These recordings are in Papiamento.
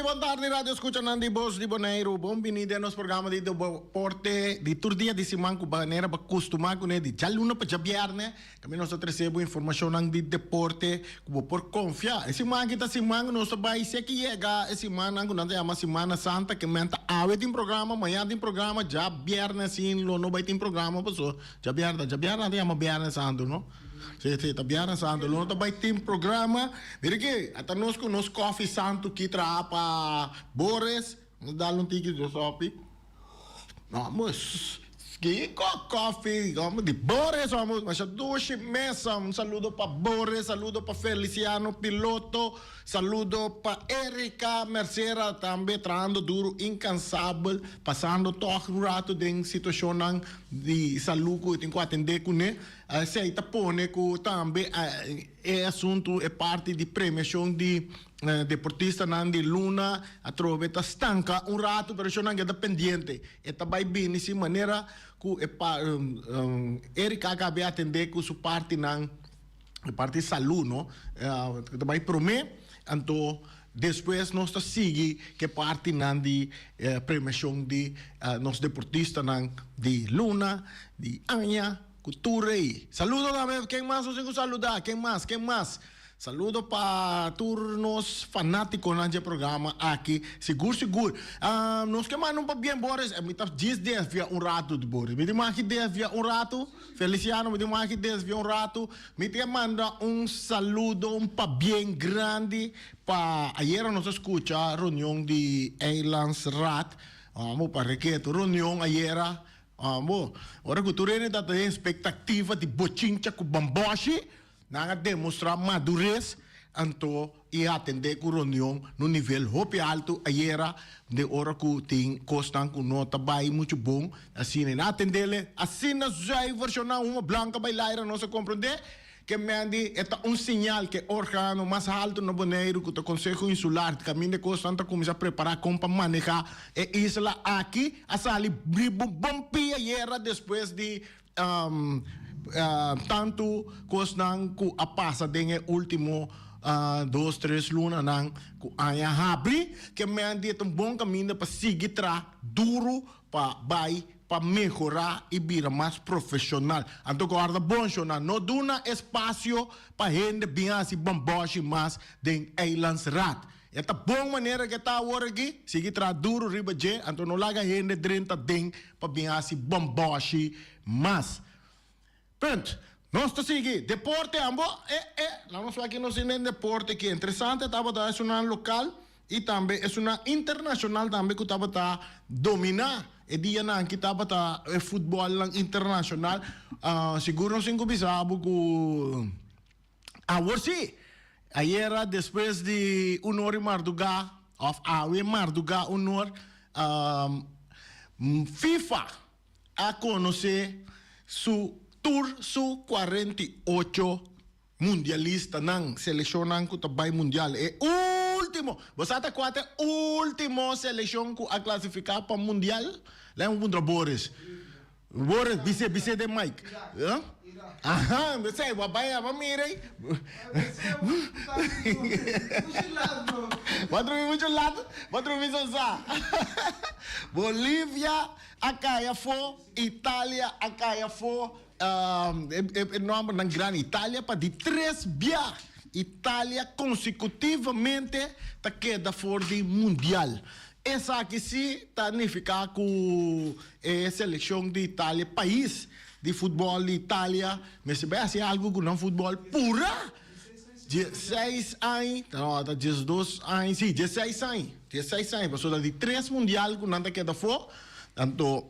tardi, bon tardi radio escuchanan di Bos di Boneiru. Bon bini den nos programa di deporte di tur dia di siman ku manera bo kustumá kuné di djaluna pa djabièrnè. Tambe nos ta trese bo informashonnan di deporte ku bo por konfia. E siman aki ta siman ku nos ta bai seki yega e simannan ku nan ta yama Simana Santa ke men ta awe tin programa, mañan tin programa, djabièrnè sin lo no bai tin programa paso djabièrnè, djabièrnè nan ta yama Bièrnè Santu no? Si, si, ta Bièrnè Santu. Lo no ta bai tin programa. Mira ki, ata nos ku nos kòfi santu ki traha pa Boris. Nos dal un tiki di sopi. Vamos, kiko kòfi, vamos di Boris, vamos, masha dushi mesa. Un saludo pa Boris, saludo pa Feliciano Piloto, saludo pa Erika Mercera, tambe trahando duro, incansabel, pasando tòg un rato den situashonnan di salú ku e tin ku atendé kuné. Esei ta pone ku tambe e asuntu, e parti di premiashon di deportistanan di luna atrobe ta stanka un ratu, pero eshonan keda pendiente. E ta bai bini sin manera ku e Erika a kabe atendé ku su partinan, e parti salú no, ta bai promé, anto despues nos ta sigui ku e partinan di premiashon di nos deportistanan di luna, di aña. Ku tur rei. Saludo tambe ken mas nos tin ku saluda? Ken mas? Ken mas? Saludo pa tur nos fanatikonan dje programa aki. Sigur sigur. Nos ke manda un pabien Boris. Mi ta djis desvia un ratu Boris. Mi tin maki desvia un ratu. Feliciano mi tin maki desvia un ratu. Mi tin manda un saludo un pabien grandi pa ayera nos a skucha reunion di Eilandsraad. Amo pa reketu reunion ayera. Bo, ora ku tur hende ta den espektativa di bochincha ku bamboshi, nan a demostrá madures anto i atendé ku reunion na un nivel hopi altu ayera den ora ku tin kosnan ku no ta bai muchu bon asina. Nan a atendele asina zuiver, shona huma blanka bai laira nos a komprendé. Ke mendi e ta un siñal ke organo mas haltu na Boneiru ku ta Konseho Insular kaminda e kosnan ta kuminsá prepará kon pa manehá e isla aki a sali riba un bon pia yera despues di tantu kosnan ku a pasa den e último dos tres lunanan ku aña habri. Ke mendi e ta un bon kaminda pa sigui traha duru pa bai pa mehorá i bira mas profeshonal. Anto guarda bon shona, no duna espasio pa hende bin hasi bòmbòshi mas den Eilandsraad. E ta bon manera ke ta awor aki, sigui traha duru riba dje, anto no laga hende drenta den pa bin hasi bòmbòshi mas. Punt. Nos ta sigui. Deporte ambo, e, e, laat nos wak nos tin den deporte ki interesante tabata esunnan lokal i tambe esunnan internashonal tambe ku tabata dominá e dianan aki tabata e futbòlnan internashonal. Sigur nos tin ku bisa bo ku awor sí, ayera despues di un or i mardugá òf awe mardugá un or, FIFA a konosé su tur su 48 mundialistanan, selekshonnan ku ta bai mundial. E último, bo sa ta kua ta e último selekshon ku a klasifiká pa mundial? Lei un puntra Boris. Boris, bis'é, bis'é den mic. Aha, bis'é, bo a bai a mira ei. Bo a drumi muchu lat, bo a drumi sosá. Bolivia A kai afó, Italia a kai afó, e nòmbernan grandi, Italia pa di tres bia, Italia konsekutivamente ta keda for di mundial. Esaki si ta nifiká ku e selekshon di Italia, pais di futbòl di Italia, mester bai hasi algu ku nan futbòl pura. Diesseis aña, no ta diesdos aña, si diesseis aña, diesseis aña, pasobra di tres mundial ku nan ta keda afó, anto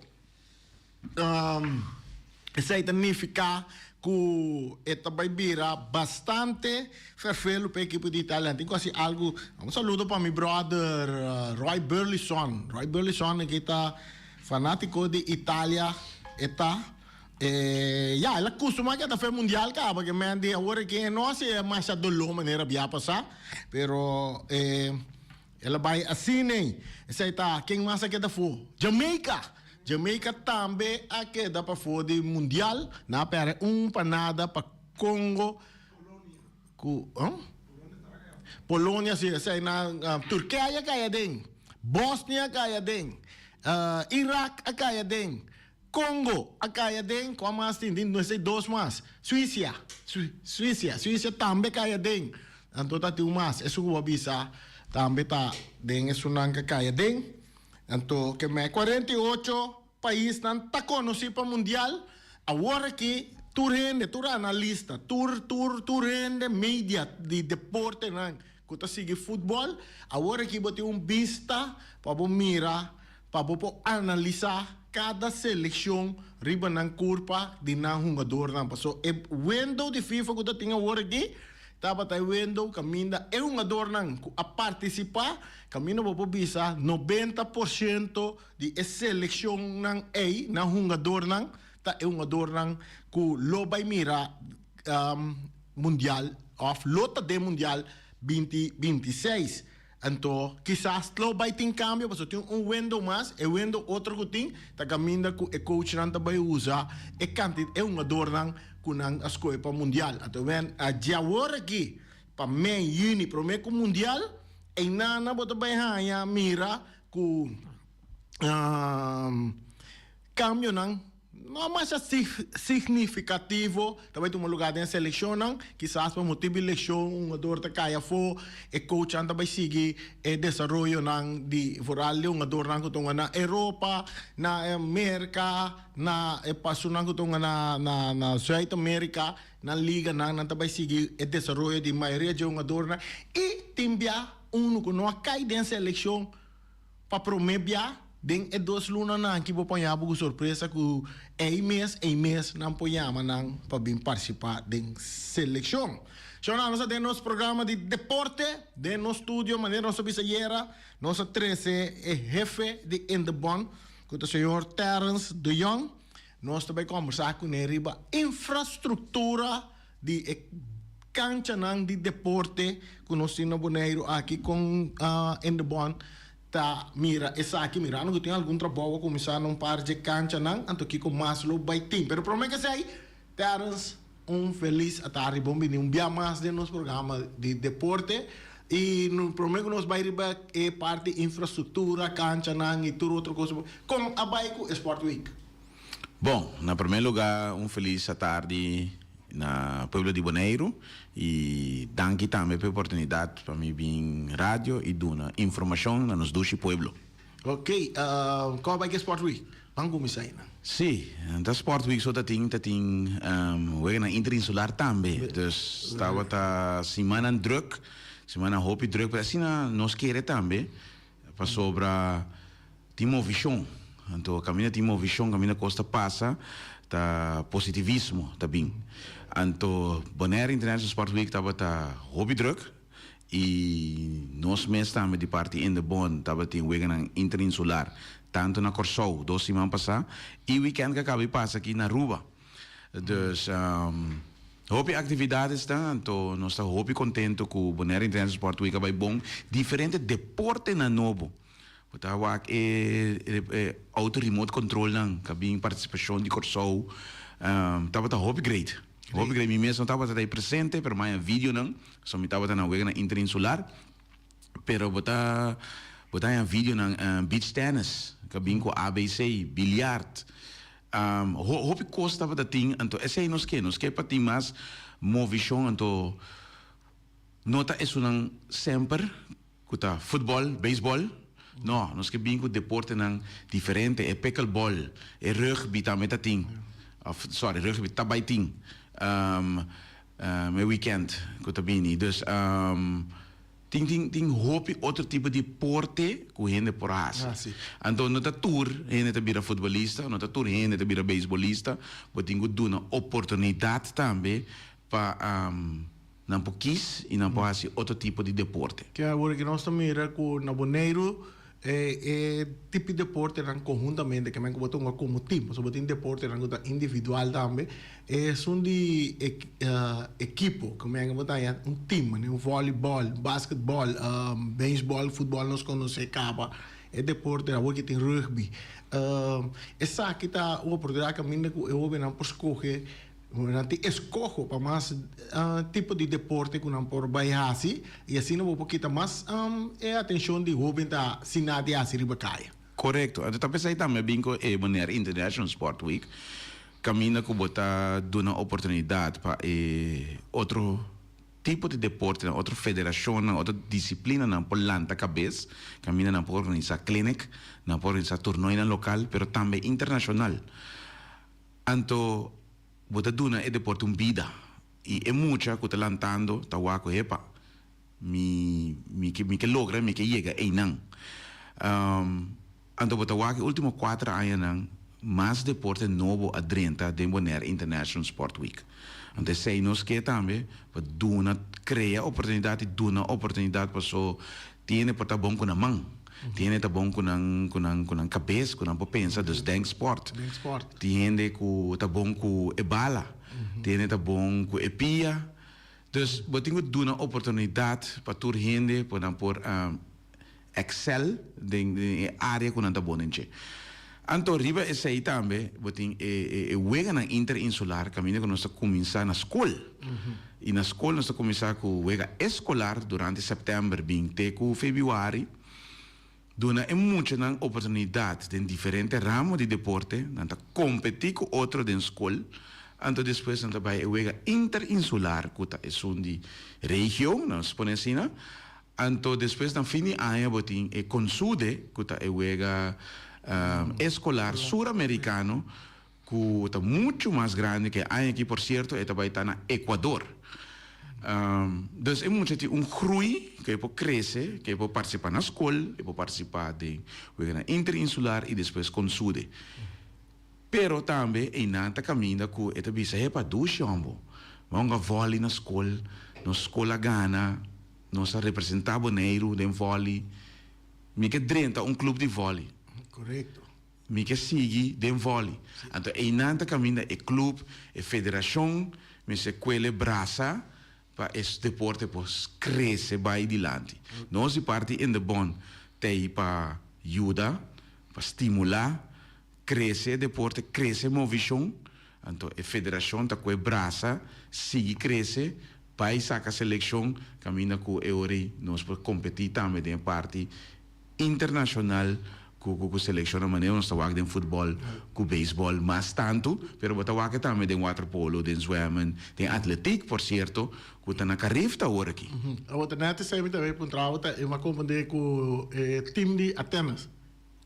esei ta nifiká ku e ta bai bira bastante ferfelu pa e ekipo di Italia. Nan tin ku hasi algu. Un saludo pa mi bròder Roy Burleson, Roy Burleson aki ta fanátiko di Italia, e ta. E ya, el a kustumá keda fe mundial kaba, ke men di awor aki e no hasi e masha doló manera bia pasá, pero e el a bai asina ei. Esei ta ken mas a keda afó? Jamaica! Jamaica tambe a keda pafó di mundial, nan a pèrdè un pa nada pa Congo ku. Polonia si esei na Turkije a kai aden, Bosnia a kai aden, Irak a kai aden, Congo a kai aden, kua mas tin? Tin esei dos mas. Suisia, Suisia, Suisia tambe a kai aden. Anto ta tin un mas, esun ku bo a bisa tambe ta den esunnan ku a kai aden. Anto ke mei 48 paisnan ta konosí pa mundial. Awor aki tur hende, tur analista, tur tur tur hende media di deportenan ku ta sigui futbòl, awor aki bo tin un bista pa bo mira, pa bo por analisá kada selekshon riba nan kurpa di nan hungadornan. Paso e window di FIFA ku ta tin awor aki tabata e window kaminda e hungadornan ku a partisipá, kaminda bo por bisa 90% Di e selekshonnan ei, nan hungadornan ta e hungadornan ku lo bai mira mundial òf lo ta den mundial 2026. Anto kisas lo bai tin kambio pasobra tin un window mas, e window otro ku tin ta kaminda ku e coachnan ta bai usa e kanti e hungadornan ku nan a skohe pa mundial. Anto wen dje awor aki pa mei yüni promé ku mundial einan bo ta bai haña mira Ku kambionan no masha signifikativo ta bai tuma lugá den selekshonnan. Kisas pa motibu di lekshon un hungador ta kai afó, e coachnan ta bai sigui e desaroyonan di vooral di hungadornan ku ta hunga na Europa, na Merka, na e pasonan ku ta hunga na Zuid Amerika, nan liganan, nan ta bai sigui e desaroyo di mayoria dje hungadornan i tin bia. Unu ku no a kai den selekshon pa promé bia den e dos lunanan aki bo por haña bo ku sorpresa ku ei mes ei mes nan por yama nan pa bin partisipá den selekshon. Shona nos a den nos programa di deporte den nos studio manera nos a bisa ayera nos a trese e hefe di Indebon ku ta señor Terrence de Jong. Nos ta bai kombersá kuné riba infrastruktura di e kanchanan di deporte ku nos tin na Boneiru aki kon Indebon ta mira esaki mirando ku tin algun trabou a kuminsá na un par dje kanchanan anto kiko mas lo bai tin pero promé ke esei Terrence un felis atardi bon bini un bia mas den nos programa di deporte i promé ku nos bai riba e parti infrastruktura kanchanan i tur otro kos kon a bai ku e sport week. Bon, na promé lugá un felis atardi na pueblo di Boneiru i danki tambe pa e oportunidat pa mi bin radio i duna informashon na nos dushi pueblo. Ok, kòm bai ku e Sport Week? Ban kuminsá einan. Sí, ta Sport Week so ta tin, ta tin weganan interinsular tambe. Dus tabata simannan drùk, simannan hopi drùk, pero asina nos kere tambe pasobra. Tin movishon. Anto kaminda tin movishon, kaminda kos ta pasa, ta positivismo ta bin. Anto Bonaire International Sport Week tabata hopi druk i nos mes tambe di parti Indebon tabatin weganan interinsular tantu na Kòrsou dos siman pasá i wikènt ku a kaba di pasa aki na Aruba. Dus hopi aktividat esta, anto nos ta hopi kontentu ku Bonaire International Sport Week a bai bon. Diferente deportenan nobo. Bo ta wak e auto remote control nan ka bin partisipashon di Kòrsou tabata hopi great. Hopi great. Mi mes no tabata ei presente pero mi a haña videonan pasobra mi tabata na weganan interinsular. Pero bo ta bo ta haña videonan beach tennis ka bin ku ABC, biliard. Hopi kos tabata tin anto esei nos ke. Nos ke pa tin mas movishon anto no ta esunnan semper. Ku ta futbòl, beisbòl? No, nos ke bin ku deportenan diferente, e pickleball, e rugby tambe ta tin, òf sorry, rugby ta bai tin e weekend ku ta bini. Dus tin tin tin hopi otro tipo di deporte ku hende por hasi. Anto no ta tur hende ta bira futbolista, no ta tur hende ta bira beisbolista, bo tin ku duna oportunidat tambe pa Nan por kis i nan por hasi otro tipo di deporte. Ke awor ke nos ta mira ku na Boneiru e e tipo di deportenan konhuntamente ke men ku bo ta hunga komo tim, pasobra bo tin deportenan ku ta individual tambe, esun di ekipo ku men bo ta haña un tim, manera un vòlibòl, basketbòl, beisbòl, futbòl nos konosé kaba e deporte awor ke tin rugby. Esaki ta un oportunidat kaminda ku e hóbennan por skohe. Nan tin eskoho pa mas tipo di deporte ku nan por bai hasi i asina bo por kita mas e atenshon di hoben ta siná di hasi riba kaya. Korekto. Anto ta p'esei tambe a bin ku e Bonaire International Sport Week kaminda ku bo ta duna oportunidat pa e otro tipo di deportenan, otro federashonnan, otro disiplinanan por lanta kabes, kaminda nan por organisá clinic, nan por organisá tornoinan lokal pero tambe internashonal. Anto bo ta duna e deporte un bida i e mucha ku ta lantando ta wak ku hepa mi mi ke mi ke logra mi ke yega einan. Anto bo ta wak e ultimo kuater añanan mas deporte nobo a drenta den Bonaire International Sport Week. Anto esei nos ke tambe pa duna krea oportunidat i duna oportunidat paso Tiene por ta bon ku nan man. Tin hende ta bon ku nan ku nan ku nan kabes, ku nan por pensa, dus denksport. Denksport. Tin hende ku ta bon ku e bala. Tin hende ta bon ku e pia. Dus bo tin ku duna oportunidat pa tur hende por nan por excel den den e area ku nan ta bon den dje. Anto riba esei tambe bo tin e e weganan interinsular kaminda ku nos ta kuminsá na skol. I na skol nos ta kuminsá ku wega eskolar durante sèptèmber bin te ku febrüari. Duna e muchanan oportunidat den diferente ramo di deporte, nan ta kompetí ku otro den skol, anto despues nan ta bai e wega interinsular ku ta esun di regio, nos pone asina. Anto despues na fin di aña bo tin e Consude ku ta e wega eskolar suramerikano ku ta muchu mas grandi ku e aña aki, por sierto e ta bai ta na Ecuador. Dus e mucha tin un groei ku e por krese, ku e por partisipá na skol, e por partisipá den weganan interinsular i despues Consude. Pero tambe einan ta kaminda ku e ta bisa, Hepa, dushi hombo, bo a hunga vòli na skol, nos skol a gana, nos a representá Boneiru den vòli, mi ke drenta un klup di vòli. Korekto. Mi ke sigui den vòli. Anto einan ta kaminda e klup, e federashon mester kuele brasa pa e deporte por krese bai dilanti. Nos di parti Indebon t'ei pa yuda, pa stimulá, Krese e deporte, krese movishon, anto e federashon ta ku e brasa sigui krese, bai saka selekshon kaminda ku e ora ei nos por kompetí tambe den e parti internashonal ku ku selekshonnan manera nos ta wak den futbòl ku beisbòl mas tantu, pero bo ta wak e tambe den waterpolo, den zwemmen, den atletiek por sierto ku ta na Carifta awor aki. Awor ta nèt esei mi ta bay puntra bo ta e mi a komprendé ku e tim di Atenas.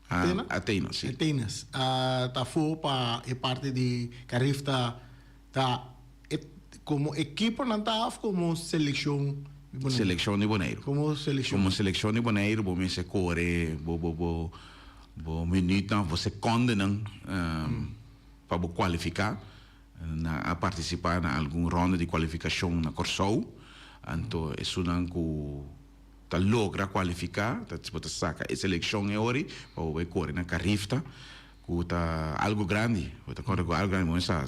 Athena? Athena, si. Atenas ta afó pa e parti di Carifta ta e komo ekipo nan ta òf komo selekshon di Boneiru? Selekshon di Boneiru. Komo selekshon. Komo selekshon di Boneiru bo mester kore bo bo bo bo minütnan òf bo sekòndenan pa bo kualifiká. Nan a partisipá na algun rònda di kualifikashon na Kòrsou. Anto esunnan ku ta logra kualifiká, ta bo ta saka e selekshon e ori pa bo bai kore na Carifta, ku ta algu grandi. Bo ta kore ku algu grandi, bo sa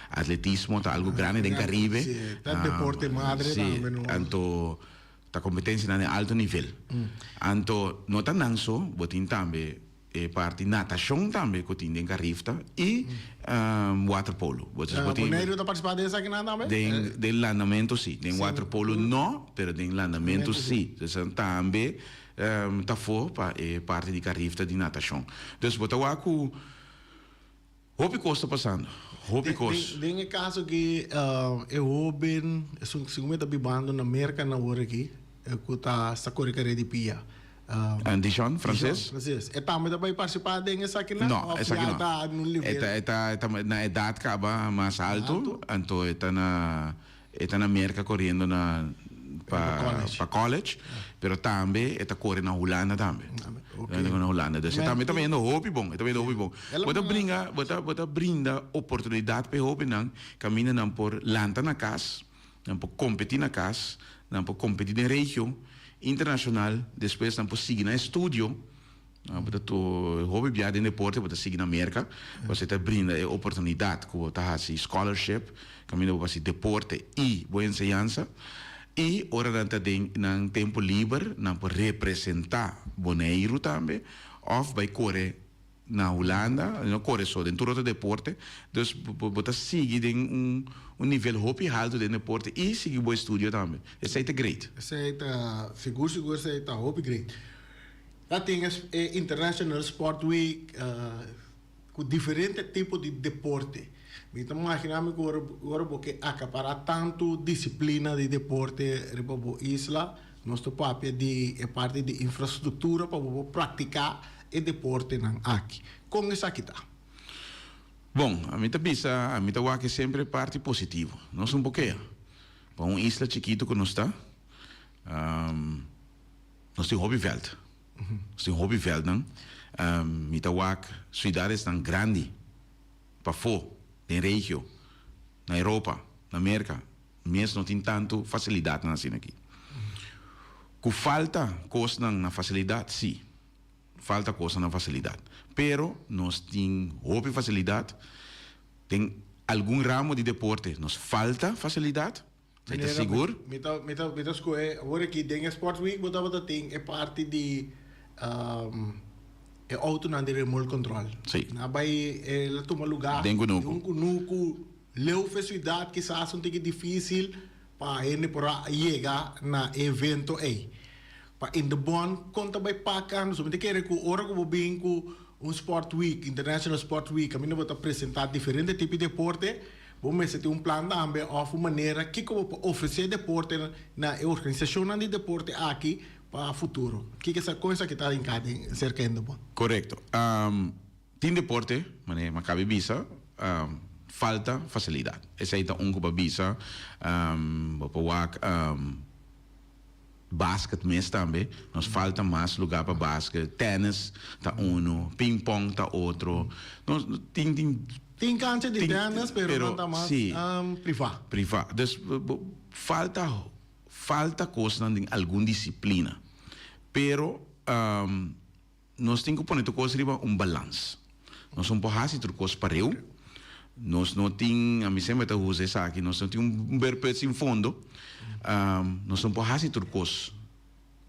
atletismo ta algu grandi den Karibe. Si, ta deporte madre tambe no. Si, anto ta kompetensianan di alto nivel. Anto no ta nan so, bo tin tambe E parti natashon tambe ku tin den Carifta i waterpolo. Bo ta bo tin. Boneiru ta partisipá den esakinan tambe? Den den landamentu si. Den waterpolo no, pero den landamentu si. Dus nan tambe ta afó pa e parti di Carifta di natashon. Dus bo ta wak ku hopi kos ta pasando. Hopi kos. Den e kaso aki e hóben, esun segun mi ta bibando na Merka na ora aki, ku ta sa kore kare di pia. Dijon, Frances? Dijon, Frances. E tambe ta bai partisipá den esakinan? No, esaki no. Of ya ta na un nivel? E ta, e ta, e ta na edat kaba mas altu, anto e ta na, e ta na Merka koriendo na pa college. pa college, pero tambe e ta kore na Hulanda tambe. Tambe, ok. E ta kore na Hulanda. Dus e tambe ta bayendo hopi bon, e ta bayendo hopi bon. El a Bo ta bringa, bo ta, bo ta brinda oportunidat pa e hobennan kaminda nan por lanta na kas, Nan por kompetí na kas, nan por kompetí den regio, internashonal, despues nan por sigui nan estudio. Nan por ta tur hopi bia den deporte, bo ta sigui na Merka, pasobra ta brinda e oportunidat ku bo ta hasi scholarship, kaminda bo por hasi deporte i bo enseñansa. I ora nan ta den nan tempu liber, nan por representá Boneiru tambe òf bai kore. na Hulanda, no kore so, den tur otro deporte. Dus bo ta sigui den un un nivel hopi haltu den deporte i sigui bo estudio tambe. Esei ta great. Esei ta sigur sigur esei ta hopi great. Ta tin e International Sport Week ku diferente tipo di deporte. Mi ta magina mi ku ora bo ke akapará tantu disiplina di deporte riba bo isla, nos ta papia di e parti di infrastruktura pa bo por praktiká e deportenan aki. Kon esaki ta? Bon, ami ta bisa, ami ta wak semper e parti positivo. Nos un pokea. Pa un isla chikitu ku nos ta, nos tin hopi vèlt. Nos tin hopi vèltnan. Mi ta wak siudadesnan grandi pafó, den regio, na Europa, na Merka, mes no tin tantu fasilidatnan asina aki. Ku falta kosnan na fasilidat, sí. Falta kosnan na fasilidat. Pero nos tin hopi fasilidat. Den algun ramo di deporte nos falta fasilidat. Esei ta sigur. Mi ta mi ta mi ta skohe awor aki den e Sport Week bo tabata tin e parti di e outonan di remote control. Sí. Nan a bai el a tuma luga Den kunuku. den un kunuku leu for e siudat kisas un tiki difisil pa hende por a yega na e evento ei. Pa in de bon kon ta bai paka nos mi ta kere ku ora ku bo bin ku un Sport Week, International Sport Week kaminda bo ta presenta diferente tipo di deporte. Bo mester tin un plan tambe òf un manera kiko bo por ofresé deporte na e organisashonnan di deporte aki pa futuro. Kiko esa kon esaki ta hinká den serka hende bon? Korekto. Tin deporte, manera mi a kabi bisa, falta fasilidat. Esei ta un ku bo a bisa, bo por wak. Basket mes tambe, nos falta mas lugar pa basket, tennis ta uno, ping pong ta otro, nos tin tin. Tin cancha di tennis pero nan ta mas priva. Priva, dus falta falta cosnan den algun disciplina, pero nos tin cu pone tur cos riba un balans, nos no por haci tur cos pareu, nos no tin, ami semper ta usa esaki, nos no tin un beerput sin fondo, nos no por haci tur cos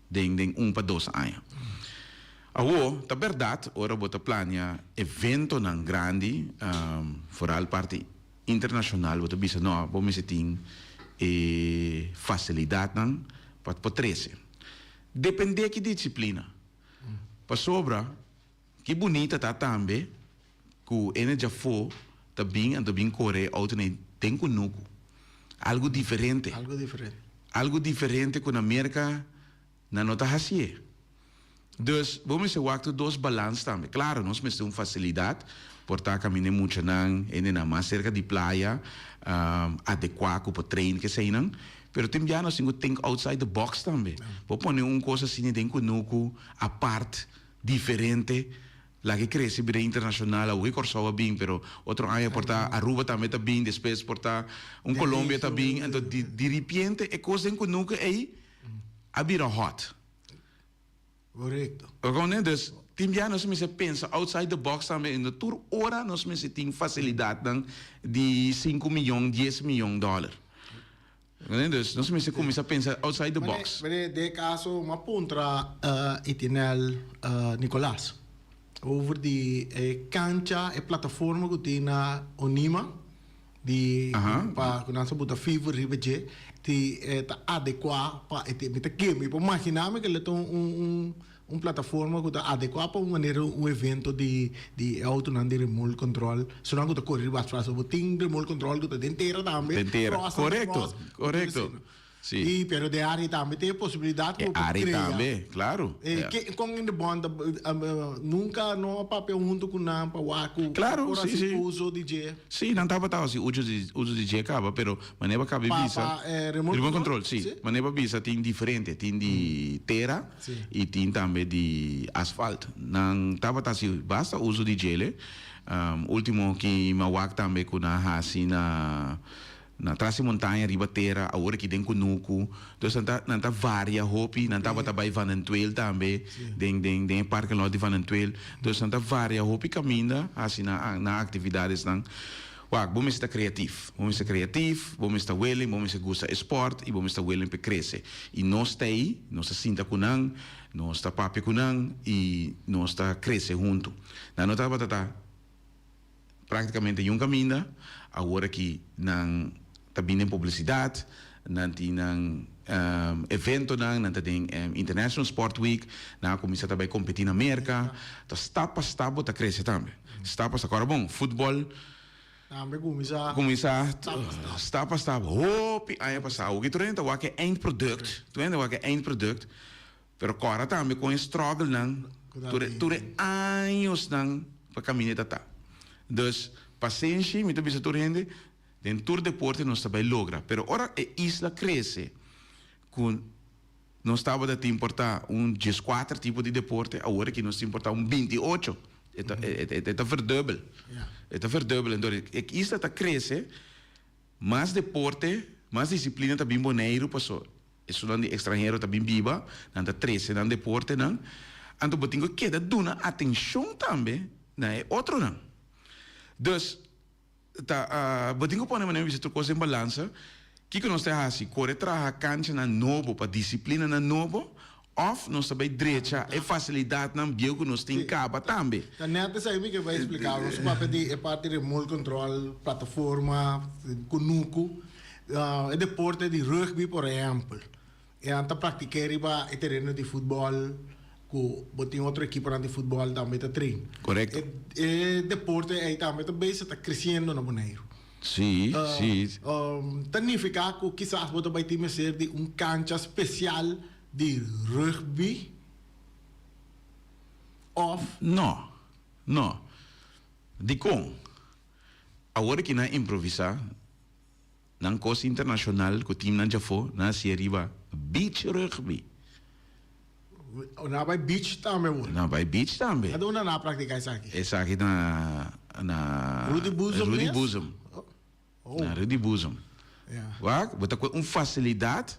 den den un pa dos aña. Awo, ta berdad ora bo ta plania eventonan grandi, vooral parti internacional, bo ta bisa no, bo mester tin e facilidadnan pa por trece. Depende ki disciplina. Pasobra ki bunita ta tambe ku ene djafó ta bin anto bin kore e outo nei den kunuku. Algu diferente. Algu diferente. Algu diferente ku na Merka nan no ta hasié. Dus bo mester wak tur dos balans tambe. Klaro nos mester un fasilidat por ta kaminda e muchanan, hendenan mas serka di playa, adekuá ku por train keseinan. Pero tin bia nos tin ku think outside the box tambe. Bo pone un kos asina den kunuku, apart, diferente, laga e krese bira internashonal. Awor ke Kòrsou a bin, pero otro aña por ta Aruba tambe ta bin, despues por ta un Colombia ta bin. Anto di diripiente e kos den kunuku ei a bira hot. Korekto. Oké, dus tin bia nos mester pensa outside the box tambe en tur ora nos mester tin fasilidatnan di sinku miyon, dies miyon dòler. Oké, dus nos mester kuminsá pensa outside the box. Mane, den e kaso mi a puntra Etienel Nicolaas over di e kancha, e plataforma ku tin na Onima. Di pa ku nan sa buta fever riba dje ti e ta adekuá pa e mi ta ke mi por maginá mi ke lo ta un un un plataforma ku ta adekuá pa un manera un evento di di e outonan di remote control esunnan ku ta kore riba asfalto bo tin remote control ku ta den tera tambe Den tera korekto korekto. Sí. Y pero de ari tambe tin e posibilidad cu bo por crea. E ari tambe, claro. E ke con in de bond nunca no a papia hunto cu nan pa wak cu Claro, por sí, haci sí. uso di dje. Sí, nan tabata haci uso di uso di dje caba, pero manera bo caba Pa bisa pa e remote remote control? control, sí. Sí. Manera bo bisa tin diferente, tin di tera Sí. y tin tambe di asfalt. Nan tabata haci basta uso di djele. Ultimo ki mi a wak tambe cu nan a haci na Na tras di montaña riba tera, awor aki den kunuku. Dus nan ta nan ta varia hopi, nan tabata bai Van den Tweel tambe, den den den e parking lot di Van den Tweel. Dus nan ta varia hopi kaminda hasi nan nan aktividadesnan. Wak, bo mester ta kreatif. Bo mester kreatif, bo mester ta willing, bo mester gusta e sport i bo mester ta willing pa e krese. I nos ta ei, nos ta sinta ku nan, nos ta papia ku nan i nos ta krese huntu. Nan no tabata ta Práktikamente yun kaminda. Awor aki nan ta bini den publisidat, nan tin nan eventonan, nan ta den International Sport Week, nan a kuminsá ta bai kompetí na Merka. Ta stap pa stap bo ta krese tambe. Stap pa stap. Kòrda bon, futbòl Tambe kuminsá kuminsá stap pa stap hopi aña pasá. Awor ki tur hende ta wak e eindproduct, tur hende ta wak e eindproduct, Pero kòrda tambe kon e struggle-nan tur e tur e añosnan pa kaminda e ta ta. Dus, pasenshi, mi ta bisa tur hende, den tur deporte nos ta bai logra. Pero ora e isla krese, ku nos tabata tin por ta un dieskuater tipo di deporte, awor aki nos tin por ta un bintiocho. E ta e ta verdubbel. E ta verdubbel. Enton e isla ta krese, mas deporte, mas disiplina ta bin Boneiru paso Esunnan di ekstranhero ta bin biba, nan ta trese nan deportenan. Anto bo tin ku keda duna atenshon tambe na e otronan. Dus, ta bo tin ku pone manera mi bisa tur kos den balansa. Kiko nos ta hasi? Kore traha kanchanan nobo pa disiplinanan nobo òf nos ta bai drecha e fasilidatnan bieu ku nos tin kaba tambe? Ta nèt esei mi ke bai splika. Nos papia di e parti remote control, plataforma, kunuku. E deporte di rugby por ehempel, e nan ta practica riba e tereno di futbol cu bo tin otro ekiponan di futbol tambe ta train. Correcto. E deporte ey tambe ta bezig ta creciendo na Boneiru. Si, si. Ta nifica cu kisas bo ta bay tin mester di un cancha special di rugby of? No, no. Dicon? Awor ki nan improvisa nan kos internashonal ku teamnan djafó, nan hasié riba beach rugby. Nan a bai beach tambe awor? Nan a bai beach tambe. A dunda nan a praktiká esaki? Esaki na na Rudy Boezem Rudy Boezem. Na Rudy Boezem. Wak, bo ta kue un fasilidat,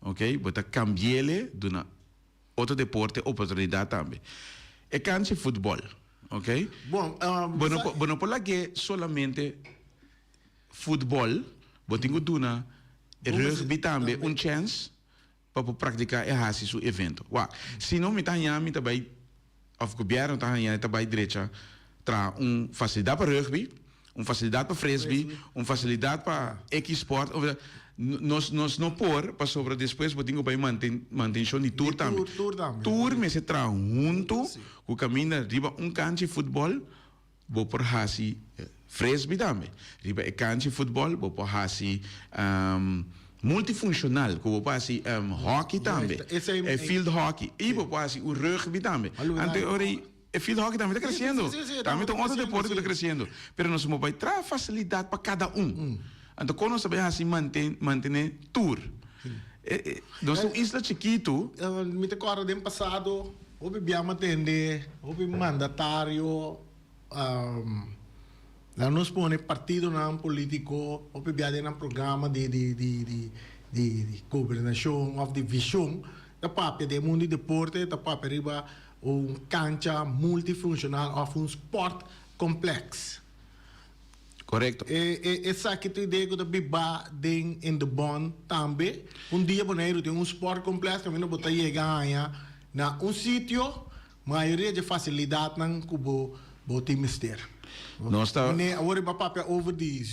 ok, bo ta kambi'ele duna Otro deporte oportunidad tambe. E cancha futbol, ok? Bon, Bo no por, bo no por lag'é solamente futbol, bo tin cu duna e rugby tambe un chance pa por practica e haci su evento. Wak, si no mi ta haña mi ta bay, of gobierno ta haña e ta bay drecha traha un facilidad pa rugby, Un facilidad pa frisbee, un facilidad pa X sport. Nos nos no por pasobra despues bo tin cu bay manten mantencion di tur tambe. Tur mester traha hunto cu caminda riba un cancha di futbol bo por haci frisbee tambe. Riba e cancha di futbol bo por haci multifuncional cu bo por haci hockey tambe, e field hockey y bo por haci un rugby tambe. Anto e ora ei. E field hockey tambe ta creciendo. Tambe ta un otro deporte cu ta creciendo. Pero nos no bay traha facilidad pa cada un. Anto con nos ta bay haci mantene tur? Nos ta un isla chikito. Mi ta corda den pasado hopi bia mi a tende hopi mandatario Laga nos pone partidonan politico hopi bia den nan programa di di di di di gobernacion of di vision ta papia den mundo di deporte ta papia riba un cancha multifuncional of un sport complex. Correcto. E e esaki ta idea cu ta biba den in de bond tambe. Un dia Boneiru tin un sport complex caminda bo ta yega haña na un sitio Mayoria dje facilidadnan cu bo bo tin mester. Nos ta. Mane awor riba papia over di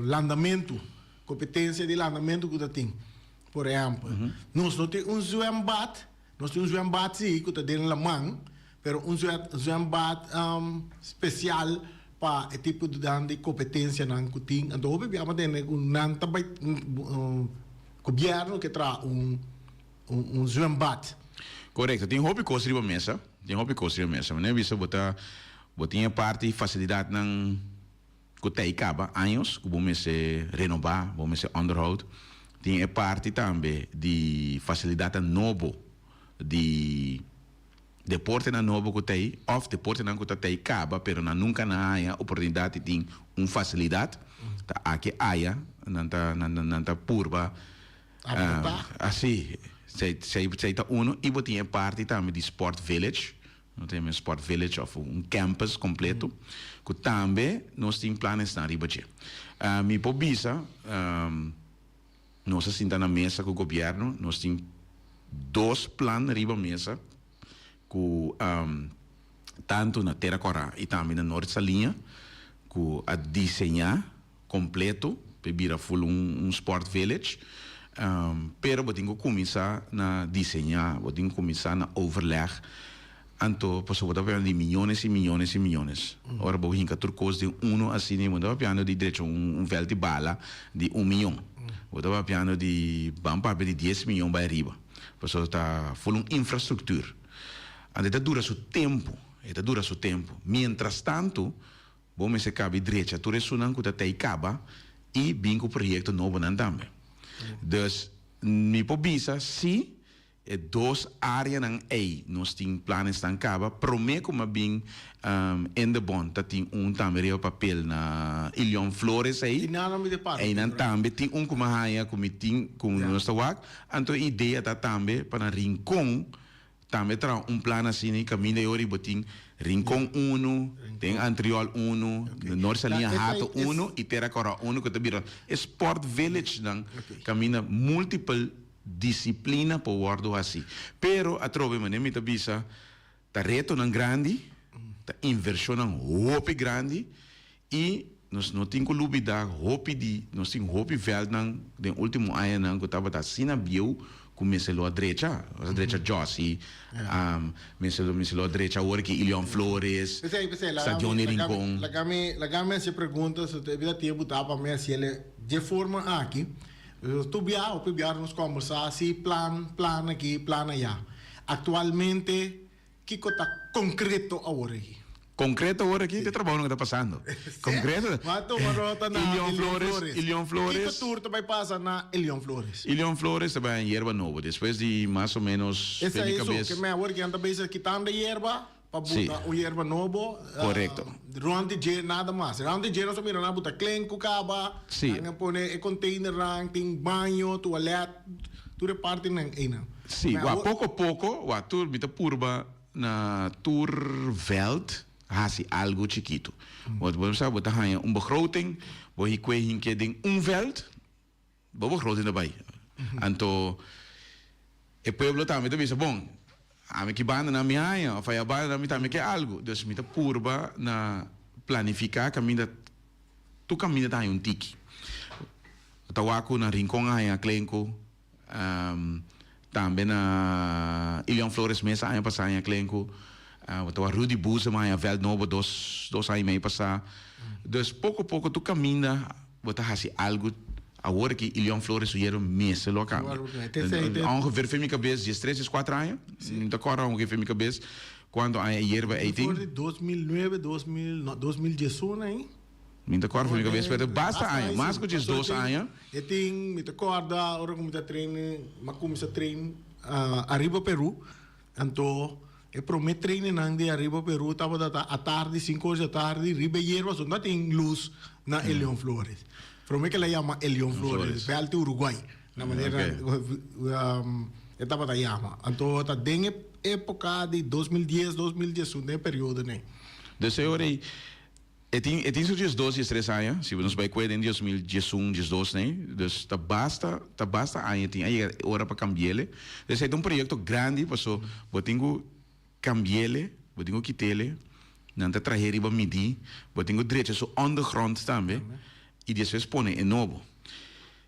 landamentu, competencia di landamentu cu ta tin. Por ehempel, nos no tin un zwembad, nos tin un zwembad si cu ta den laman, pero un zwembad special pa e tipo di competencianan cu tin. Anto hopi bia bo tende cu nan ta bay, gobierno ke traha un. Un zwembad. Korekto, tin hopi kos riba mesa, tin hopi kos riba mesa. Manera bisa bo ta bo tin e parti fasilidatnan ku ta ei kaba años ku bo mester renobá, bo mester onderhoud. Tin e parti tambe di fasilidatnan nobo di deportenan nobo ku ta ei òf deportenan ku ta ta ei kaba pero nan nunka nan a haña oportunidat di tin un fasilidat. Ta aki aya nan ta nan ta purba. Aportá. Ah, sí. Sei, sei, sei ta uno. I bo tin e parti tambe di Sport Village. Nos ta yama Sport Village of un campus completo cu tambe nos tin planesnan riba dje. Mi por bisa nos a sinta na mesa cu gobierno, nos tin dos plan riba mesa cu tanto na Tera Cora y tambe na Noord Saliña cu a diseña completo p'e bira full un sport village pero bo tin cu cuminsa na diseña bo tin cu cuminsa na overleg anto pasobra bo ta papiando di miyones y miyones y miyones ora bo hinca tur cos den uno asina bo no ta papiando di drecha un veld di bala di un miyon bo ta papiando di ban papia di dies miyon bay ariba pasobra ta full un infrastructuur anto e ta dura su tempo e ta dura su tempo mientras tanto Bo mester kabi drecha tur esunnan ku ta tei kaba i bin ku proyekto nobonan tambe. Dus mi por bisa si e dos areanan ei nos tin planesnan kaba prome ku mi a bin Indebon ta tin un tambe riba papel na Ilion Flores ei. Einan tambe tin un ku mi a haña ku mi tin ku nos ta wak. Anto e idea ta tambe pa na Rincon Tambe traha un plan asina y caminda y ora y bo tin Rincon uno, den Antriol uno, Noord Saliña Hato uno y Tera Cora uno cu ta bira e sport village nan caminda multiple disciplina por wordo haci. Pero atrobe manera mi ta bisa ta retonan grandi, ta inversionnan hopi grandi y nos no tin cu lubida hopi di nos tin hopi veldnan den ultimo añanan cu tabata asina bieu cu mester lo a drecha. Nos a drecha Jossy, mester lo mester lo a drecha awor aki Ilion Flores, Stadion di Rincon. Laga mi laga mi haci e pregunta so ta evita tempo ta pa mi haciele dje forma aki. Tur bia hopi bia nos combersa si plan plan aki plan aya. Actualmente Kiko ta konkreto awor aki? Konkreto awor aki? Te trabounan ku ta pasando. Konkreto. Bo a tuma nota na Ilion Flores. Ilion Flores. Kiko tur ta bai pasa na Ilion Flores? Ilion Flores ta bai yerba nobo. Despues di mas o menos fe mi kabes. Esei so. Ke men awor ki nan ta bezig kitando e yerba pa buta un yerba nobo. Korekto. Rond di dje nada mas. Rond di dje nos a mira nan a buta klen ku kaba. Nan a pone e containernan, tin baño, tualet. Tur e partinan einan. Sí, wak poko poko, wak tur mi ta purba na tur veld hasi algo chikitu. Want bo sa bo ta haña un begroting, bo hikwe hink'é den un veld, bo begroting ta bai. Anto e pueblo tambe ta bisa, bon, ami ki bandanan mi haña òf aya bandanan mi tambe ke algo. Dus mi ta purba na planifiká kaminda tur kaminda ta haña un tiki. Ta wak ku na Rincon a haña klenku, tambe na Ilion Flores mes a aña pasá a haña klenku, ta wak Rudy Boezem a haña vèlt nobo dos dos aña i mei pasá. Dus poko poko tur kaminda bo ta hasi algu. Awor aki Ilion Flores su yerba mester lo a kambia. Ongeveer fen mi kabes diestres, dieskuater aña, mi ta kòrda ongeveer fen mi kabes kuantu aña e yerba ei tin. For di 2009, 2000, no, 2011 ei. Mi ta kòrda for mi kabes pero basta aña, mas ku diesdos aña. E tin, mi ta kòrda ora ku mi ta train, mi a kuminsá train Ariba Peru, anto e promé trainingnan di Ariba Peru tabata ta atardi, sinku or di atardi, riba e yerba, so no tin lus na e Leon Flores. Promé ku el a yama e Leon Flores, vèlt di Uruguay, na manera e tabata yama. Anto ta den e époka di 2010, 2011, den e periodonan ei. Dus e ora ei E tin e tin su 12, 13 aña, si nos bai kue den 2011, 12 nei, dus ta basta, ta basta aña tin, a yega e ora pa kambiele. Dus esei ta un proyekto grandi paso bo tin ku kambiele, bo tin ku kitele, nan ta trahe riba midí, bo tin ku drecha su ondergrond tambe i despues pone e nobo.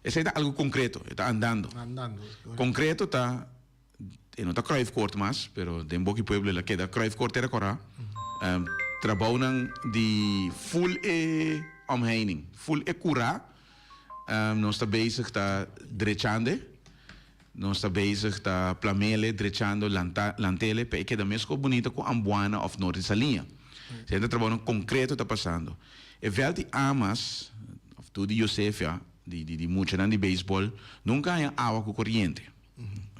Esei ta algu konkreto, e ta andando. Konkreto ta E no ta Cruyff Court mas, pero den boki pueblo el a keda Cruyff Court era corá. Trabounan di full e omheining, full e curá. Nos ta bezig ta drechande, nos ta bezig ta plamele, drechando, lanta, lantele pa e keda mesco bunita cu Ambuana of Noord di Saliña. Esei ta trabounan concreto ta pasando. E veld di Amas, of tur di Josefia, di di muchanan di beisbol, nunca haña awa cu coriente.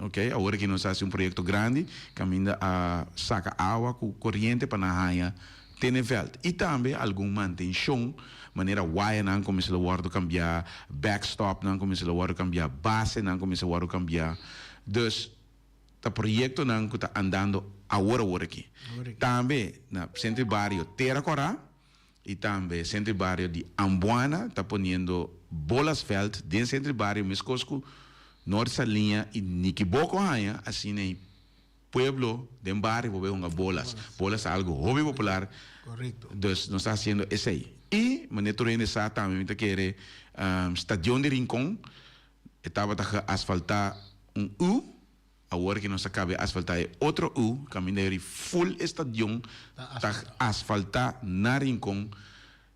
Ok, awor aki nos a hasi un proyekto grandi kaminda a saka awa ku koriente pa nan haña tene vèlt. I tambe algun mantenshon manera wayanan ku mester lo wòrdu kambiá, backstopnan ku mester lo wòrdu kambiá, basenan ku mester wòrdu kambiá. Dus. ta proyectonan cu ta andando awor awor aki. Tambe na Centro di Bario Tera Cora y tambe Centro di Bario di Ambuana ta poniendo bolasveld den Centro di Bario mescos cu Noord Saliña y Nikiboko haña asina y pueblo den bario por bay hunga bolas. Bolas ta algo hopi popular. Dus nos ta haciendo esey. Y manera tur hende sa tambe mi ta kere Stadion di Rincon e tabata geasfalta un U. Awor ki nos a caba e asfalta e otro U caminda yori full e stadion ta asfalta na Rincon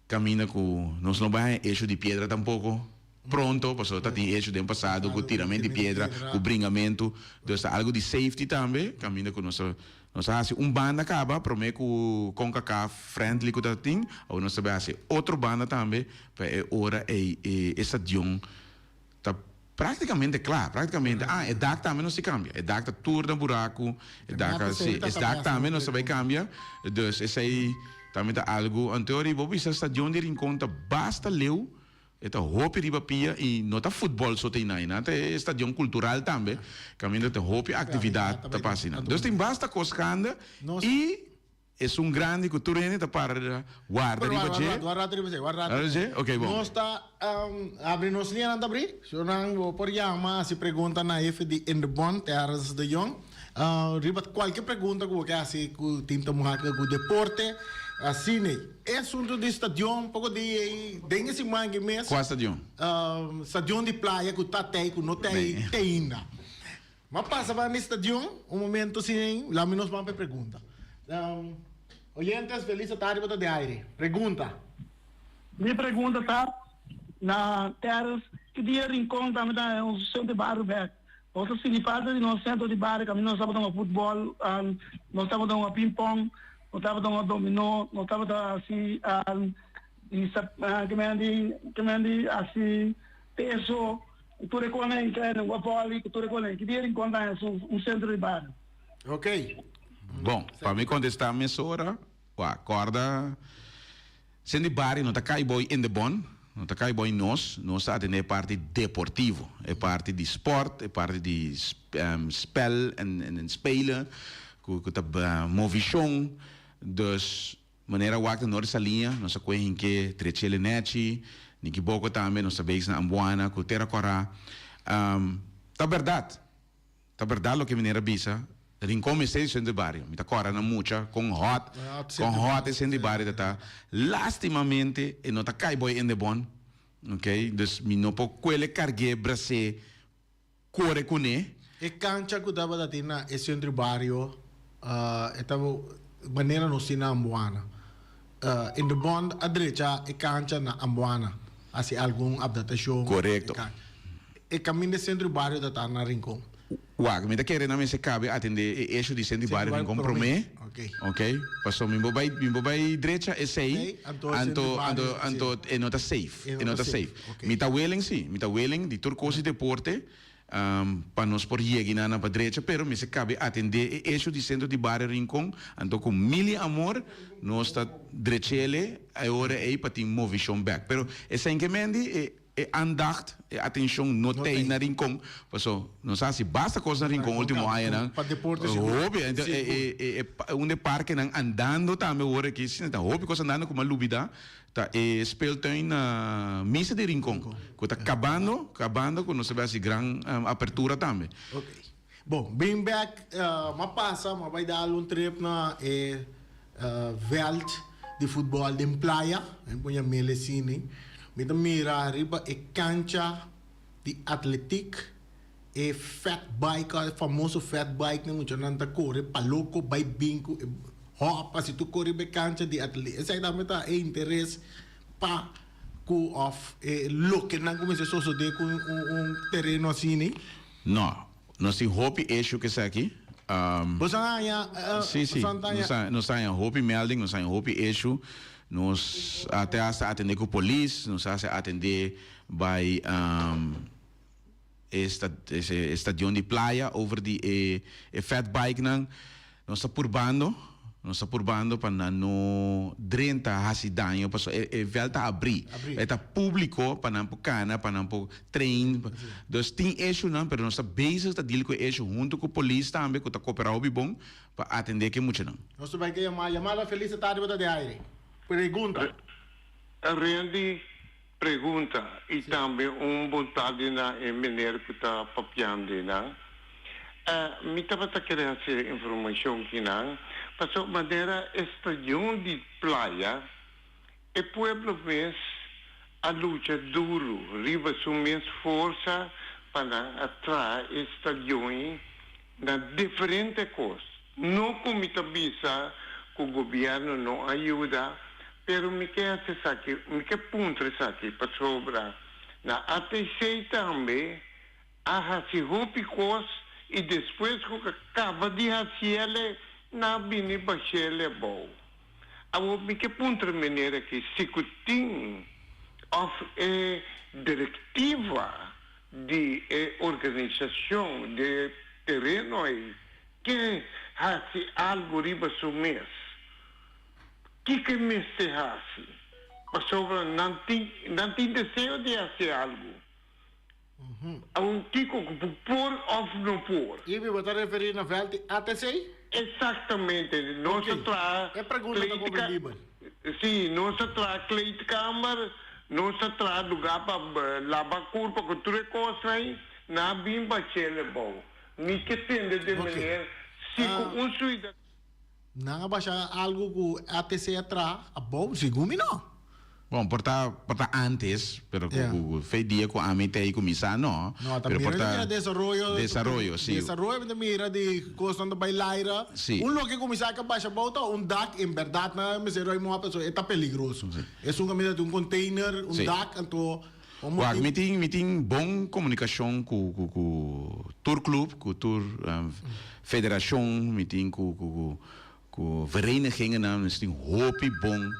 caminda cu nos no bay haña hecho di piedra tampoco pronto pasobra ta tin hecho den pasado cu tiramento di piedra cu bringamento dus ta algo di safety tambe caminda cu nos a nos a haci un banda caba prome cu Concacaf friendly cu ta tin awor nos ta bay haci otro banda tambe pa e ora ey e stadion ta Práktikamente kla, práktikamente. Ah, e dak tambe nos ta kambia. E dak ta tur na buraku, e dak a, si, e dak tambe nos ta bai kambia. Dus esei tambe ta algu. Anto ora bo bisa stadion di Rincon ta basta leu, e ta hopi riba pia i no ta futbòl so ta einan, einan ta e stadion kultural tambe, kaminda ta hopi aktividat ta pasa einan. Dus tin basta kos ganda i. Esun grandi ku tur hende ta para warda riba dje. Warda rato riba dje, warda rato riba dje. Ok, bon. Nos ta abri nos liñanan ta abri. Si nan bo por yama hasi pregunta na hefe di In de Bond, Terrence de Jong. Riba kualke pregunta ku bo ke hasi ku tin ta muha ku deporte, asina. E asuntu di stadion poko di ei den e siman aki mes. Kua stadion? Stadion di playa ku ta tei ku no tei te ainda. M'a pasa pa mi stadion un momento sin lami nos ban pa e pregunta. Oyentes feliz atardi bo ta de aire. Pregunta. Mi pregunta ta, na Terrence, ki dia Rincon tambe ta haña un centro di bario bek? Nos ta sinti falta di nos centro di bario kaminda nos tabata hunga futbol, nos tabata hunga ping pong, nos tabata hunga dominó, nos tabata hasi di hasi peso. Ku tur e konan ei ta un vòlei, ku tur e konan ei. Ki dia Rincon ta haña su un sentro di bario? Ok. Bon, pa mi kontestá mesora, wak, kòrda, sentro di bario no ta kai bou in de bon, no ta kai bou nos, nos ta atendé e parti deportivo, e parti di spòrt, e parti di spèl en spelen, ku ta movishon, dus. Manera wak ta Nori Saliña, nos a koe hinke Trechele Nechi, Niki Boko tambe, nos ta bezig na Ambuana ku Tera Kòrá. Ta bèrdat, ta bèrdat loke meneer a bisa, Rincon mester di sentro di bario. Mi ta kòrda na mucha kon hòt, kon hòt e sentro di bario ta ta. Lastimamente e no ta kai boi Indebon, ok, dus mi no por kuele karg'é bras'é kore kuné. E kancha ku tabata tin na e sentro di bario e tabata manera nos tin na Ambuana. In de Bond a drecha e kancha na Ambuana, hasi algun apdatashon. Korekto. E kaminda e sentro di bario ta ta na Rincon. Wak, mi ta kere nan mester kabe atende e esho di sentro di bario Rincon promé. Ok. Pasobra mi bo bai, mi bo bai drecha esei, anto, anto, anto e no ta safe. E no ta safe. Mi ta willing si, mi ta willing di tur kos di deporte pa nos por yega i nan pa drecha, pero mester kabe atende e esho di sentro di bario Rincon, anto ku mil i amor nos ta drech'ele e ora ei pa tin movishon bek. Pero esei ke mendi e e aandacht, e atencion no t'ei na Rincon, paso nos a haci basta cos na Rincon ultimo añanan, hopi, e e e un de parkenan andando tambe awor aki, si ta hopi cos andando cu mi a lubida, ta e speeltuin na Misa di Rincon, cu ta cabando, cabando cu nos ta bay haci gran apertura tambe. Ok. Bon, bin bek, m'a pasa, m'a bay dal un trip na e veld di futbol den playa, mi pone mele asina, mi ta mira riba e cancha di atletiek, e fat bike, e famoso fat bike nan muchanan ta core pa loco bay bin cu e hop asi tur core riba e cancha di atletiek, esaki tambe ta e interes pa cu of e loke nan cuminsa sosode cu un tereno asina. No, nos tin hopi issue ku esaki. Boso a haña, Sí, sí, nos a nos a haña hopi melding, nos a haña hopi issue. Nos a te hasta atendé ku polis, nos a hasta atendé bai e stadion di playa over di e e fat bike nan. Nos ta purbando. Nos ta purbando pa nan no drenta hasi daño pasobra e e veld ta abrí. E ta públiko pa nan por kana, pa nan por train. Dus tin issuenan pero nos ta bezig ta deal ku e issue huntu ku polis tambe ku ta koperá hopi bon pa atendé ku e muchanan. Nos ta bai ke yama. Yamada Feliz tardi bo ta di aire. Pregunta. Randy, Pregunta y tambe un bon tardi na e meneer cu ta papiando eynan. Mi tabata kere haci e informacion kinan, pasobra manera e stadion di Playa, e pueblo mes a lucha duro riba su mes forsa pa nan a traha e stadion ey na diferente cos. No cu mi ta bisa cu gobierno no a yuda, pero mi ke haci esaki, mi ke puntra esaki pasobra na ATC tambe a haci hopi cos y despues cu a caba di haciele nan a bini bashele abou. Awor mi ke puntra meneer aki si cu tin of e directiva di e organisacion di tereno ey Ke hasi algu riba su mes. Kiko e mester hasi? Pasobra nan tin nan tin deseo di hasi algu. Awor kiko ku bo por òf no por? Ibi, bo ta referí na vèlt di ATC? Eksaktamente. Nos a traha E pregunta ta komprendibel. Sí, nos a traha kleedkamer, nos a traha lugá pa laba kurpa ku tur e kosnan ei, nan a bin bashel abou. Mi ke tende den meneer si ku un suida. Nan a basha algu ku ATC a traha abou? Segun mi no. Bon, por ta por ta antes, pero ku ku fe dia ku ami ta ei kuminsá no. No, ta Pero mira por ta mira desaroyo. Desaroyo, si. Desaroyo mi ta mira di kosnan ta bai laira. Si. Un loke kuminsá ka basha abou ta un dak, en bèrdat nan mester roi moa pasobra e ta peligroso. Esun kaminda tin un container, un dak, anto. Wak, mi tin mi tin bon komunikashon ku ku ku tur klup, ku tur federashon, mi tin ku ku ku ku verenigingennan, nos tin hopi bon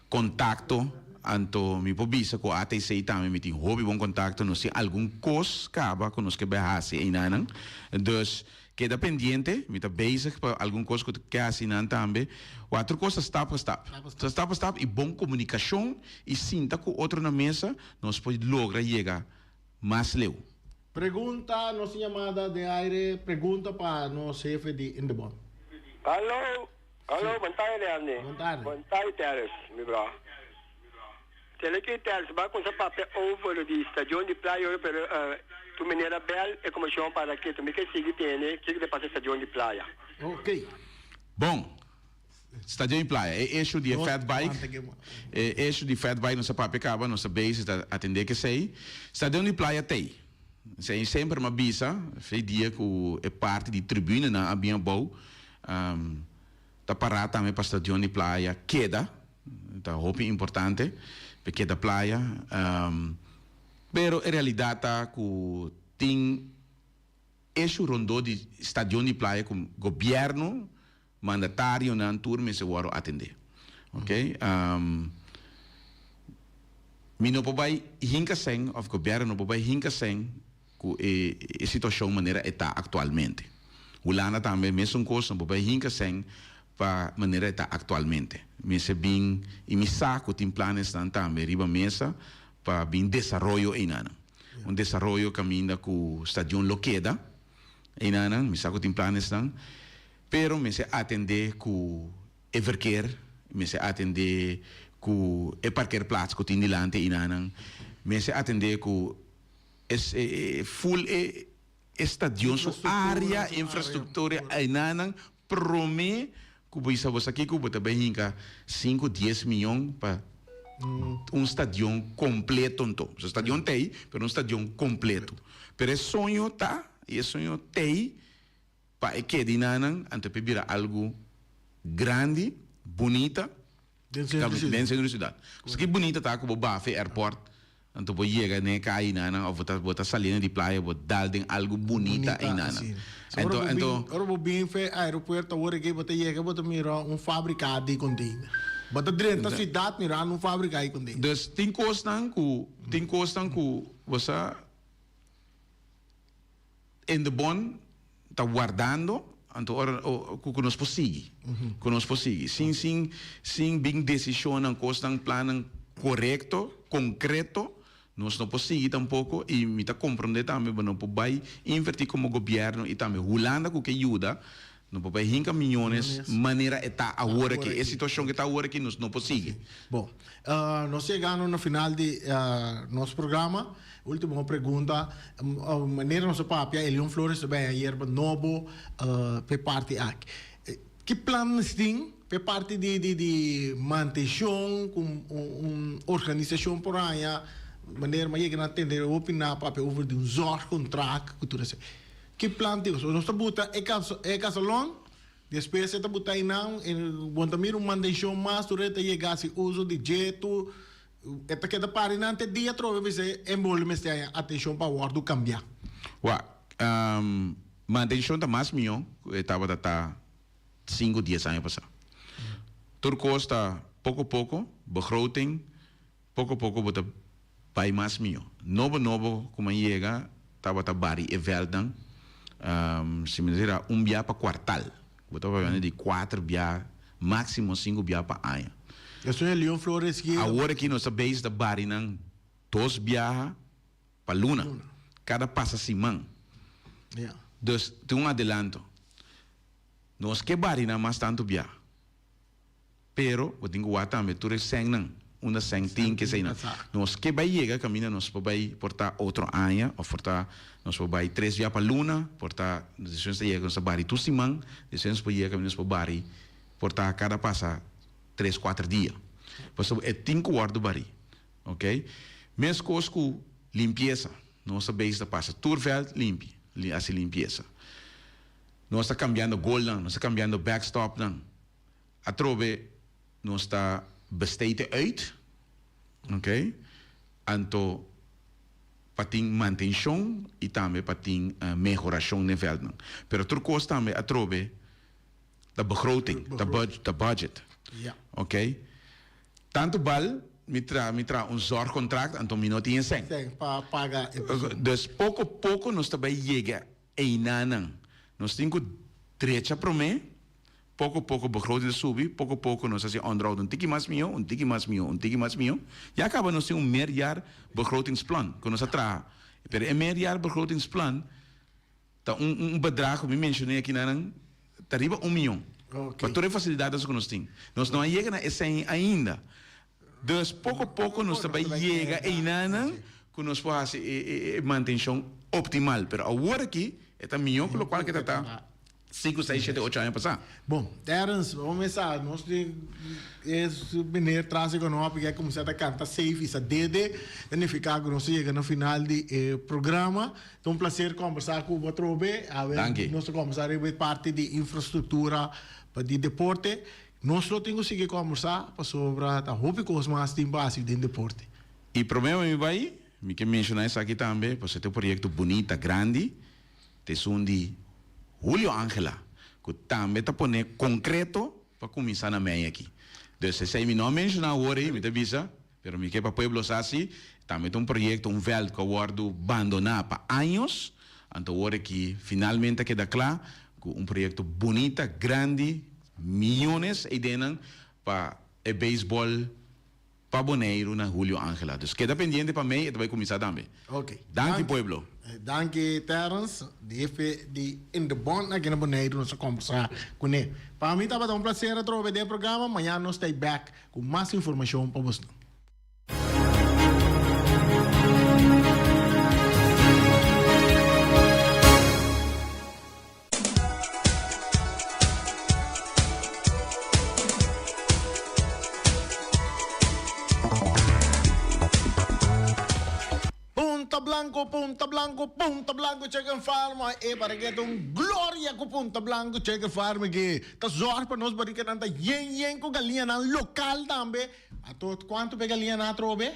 kontakto, anto mi por bisa ku ATC tambe mi tin hopi bon kontakto, nos tin algun kos kaba ku nos ke bai hasi einanan, dus Keda pendiente, mi ta bezig pa algun kos ku ta ke hasi nan tambe. Wak, tur kos ta stap pa stap. Ta stap pa stap i bon komunikashon i sinta ku otro na mesa nos por logra yega mas leu. Pregunta, Nos tin yamada den aire, pregunta pa nos hefe di Indebon. Hallo, hallo, bon tarde Andy. Bon tarde. Bon tarde Terrence, mi bro. Tele ki Terrence ba kumsa papia over di stadion di Playa ora pero tu meneer a bel e komishon para ketu mi ke sigui tene kiko ta pasa stadion di Playa. Ok. Bon, stadion di Playa, e issue di e fat bike, e issue di fat bike nos a papia kaba, nos ta bezig ta atende kesei. Stadion di Playa t'ei. Esei semper mi a bisa, fe dia ku e parti di tribunenan a bin abou, ta pará tambe pa stadion di Playa keda. Ta hopi importante pa keda playa, pero e realidad ta cu tin issue rondó di stadion di playa cu gobierno, mandatarionan tur mester worde atende. Ok, mi no por bay hinca cen of gobierno no por bay hinca cen cu e situacion manera e ta actualmente. Hulanda tambe mesun cos, no por bay hinca cen pa manera e ta actualmente. Mester bin y mi sa cu tin planesnan tambe riba mesa pa bin desaroyo einanan. Un desaroyo caminda cu stadion lo keda einanan, mi sa cu tin planesnan, pero mester atende cu e verkeer, mester atende cu e parkeerplaats cu tin dilanti einanan, mester atende cu e full e stadion su area, infrastructura einanan prome cu bo bisa bo sa kico bo ta bay hinca cinco dies miyon pa un stadion completo anto. So stadion ta ey pero un stadion completo. Pero e soño ta y e soño t'ey pa e keda einanan anto p'e bira algo grandi, bunita. Den centro di ciudad. Den centro di ciudad. Pasobra ki bunita ta cu bo bafa e airport, anto bo yega n'e caya einanan of bo ta bo ta saliendo di playa bo dal den algo bunita Bunita, einanan. asina. Anto, Ora bo anto. bin, ora bo bin fe aeropuerto awor aki bo ta yega bo ta mira un fabrica di container. Bo ta drenta ciudad mirando un fabrica di container. Dus tin cosnan cu, tin cosnan cu bo sa. Indebon ta wardando. Anto ora ku ku nos por sigui, ku nos por sigui sin sin sin bin desishonnan, kosnan, plannan korekto, konkreto, nos no por sigui tampoko i mi ta komprondé tambe bo no por bai invertí komo gobièrnu i tambe Hulanda ku ke yuda no por bai hinka miyones manera e ta awor aki. E situashon ke ta awor aki nos no por sigui. Bon, nos yegando na final di nos programa. Ultimo pregunta, manera nos a papia Elion Flores ta bay ayer pa nobo p'e parti aki. Ki planes tin p'e parti di di di mantencion cu un organisacion por haña manera mi a yega na tende hopi na papia over di un zorgcontract cu tur esey. Ki plan tin? Nos ta buta e e casalon despues e ta buta eynan bo ta mira un mantencion mas tur e ta yega haci uso di dje tur. E ta keda pari nan te dia atrobe bisa e moli mester haña atenshon pa wòrdu kambiá. Wak, mantenshon ta mas mihó ku e tabata ta sinku dies aña pasá. Tur kos ta poko poko, begroting, poko poko bo ta bai mas mihó. Nobo nobo ku mi a yega tabata bari e vèldnan, si mi no ta un bia pa kuartal. Bo ta papia di kuater bia, máksimo sinku bia pa aña. Esun e Leon Flores ki. Awor aki nos ta bezig ta bari nan dos biaha pa luna, kada pasa siman. Dus tin un adelanto. Nos ke bari nan mas tantu bia. Pero bo tin ku wak tambe tur e sènnan, unda sèn tin keseinan. Nos ke bai yega kaminda nos por bai por ta otro aña òf por ta nos por bai tres bia pa luna, por ta despues nos ta yega nos ta bari tur siman, despues nos por yega kaminda nos por bari por ta kada pasa tres kuater dia. Pasobra e tin ku wòrdu bari, oke. Meskos ku limpiesa, nos ta bezig ta pasa tur vèlt limpi, hasi limpiesa. Nos ta kambiando golnan, nos ta kambiando backstopnan. Atrobe nos ta besteed uit, ok, anto pa tin mantencion y tambe pa tin mehoracion den veldnan. Pero tur cos tambe atrobe ta begroting, ta budget, ok. Tanto bal mi tra mi traha un zorgcontract anto mi no tin e cen. Dus poco poco nos ta bay yega Einanan nos tin ku drecha promé, poko poko begroting ta subi, poko poko nos hasi onderhoud un tiki mas mihó, un tiki mas mihó, un tiki mas mihó. Ya kaba nos tin un meerjaar begrotingsplan ku nos a traha. Pero e meerjaar begrotingsplan ta un un bedrag ku mi menshoné akinanan ta riba un miyon. Pa tur e fasilidatnan ku nos tin. Nos no a yega na esei ainda. Dus poko poko nos ta bai yega einanan ku nos por hasi e mantenshon optimal. Pero awor aki e ta mihó ku lokual ke ta ta sinku, seis, shete, ocho aña pasá. Bon, Terence, bo mesa nos tin e meneer tras di konopi ke a kuminsá ta kanta safe i sa dede, ta nifiká ku nos a yega na final di e programa. Ta un plaser kombersá ku bo atrobe. Awe nos ta kombersá riba e parti di infrastruktura pa di deporte. Nos lo tin ku sigui kòmbersá pasobra ta hopi kos mas tin pa hasi den deporte. I promé ku mi bai, mi ke menshoná esaki tambe, pasobra ta un proyekto bunita, grandi, ta esun di Julio Angela, ku tambe ta pone konkreto pa kuminsá na mei aki. Dus esei mi no a menshoná awor ei, mi ta bisa, pero mi ke pa pueblo sa si, tambe ta un proyekto, un vèlt ku a wòrdu bandoná pa años, anto awor aki finalmente a keda kla ku un proyekto bunita, grandi, Miyones e ideanan pa e beisbòl pa Boneiru na Julio Angela. Dus keda pendiente pa mei e ta bai kuminsá tambe. Ok. Danki pueblo. Danki Terrence, di hefe di Indebon aki na Boneiru nos a kombersá kuné. Pa mi tabata un plaser atrobe den e programa. Mañana nos ta ei bèk ku mas informashon pa bosnan. Punta Blanco, Punta Blanco, Punta Blanco Chicken Farm E barriga ta un gloria ku Punta Blanco Chicken Farm aki ta zorg pa nos barriganan ta yen yen ku galiñanan lokal tambe. Ato kuantu pa e galiñanan atrobe?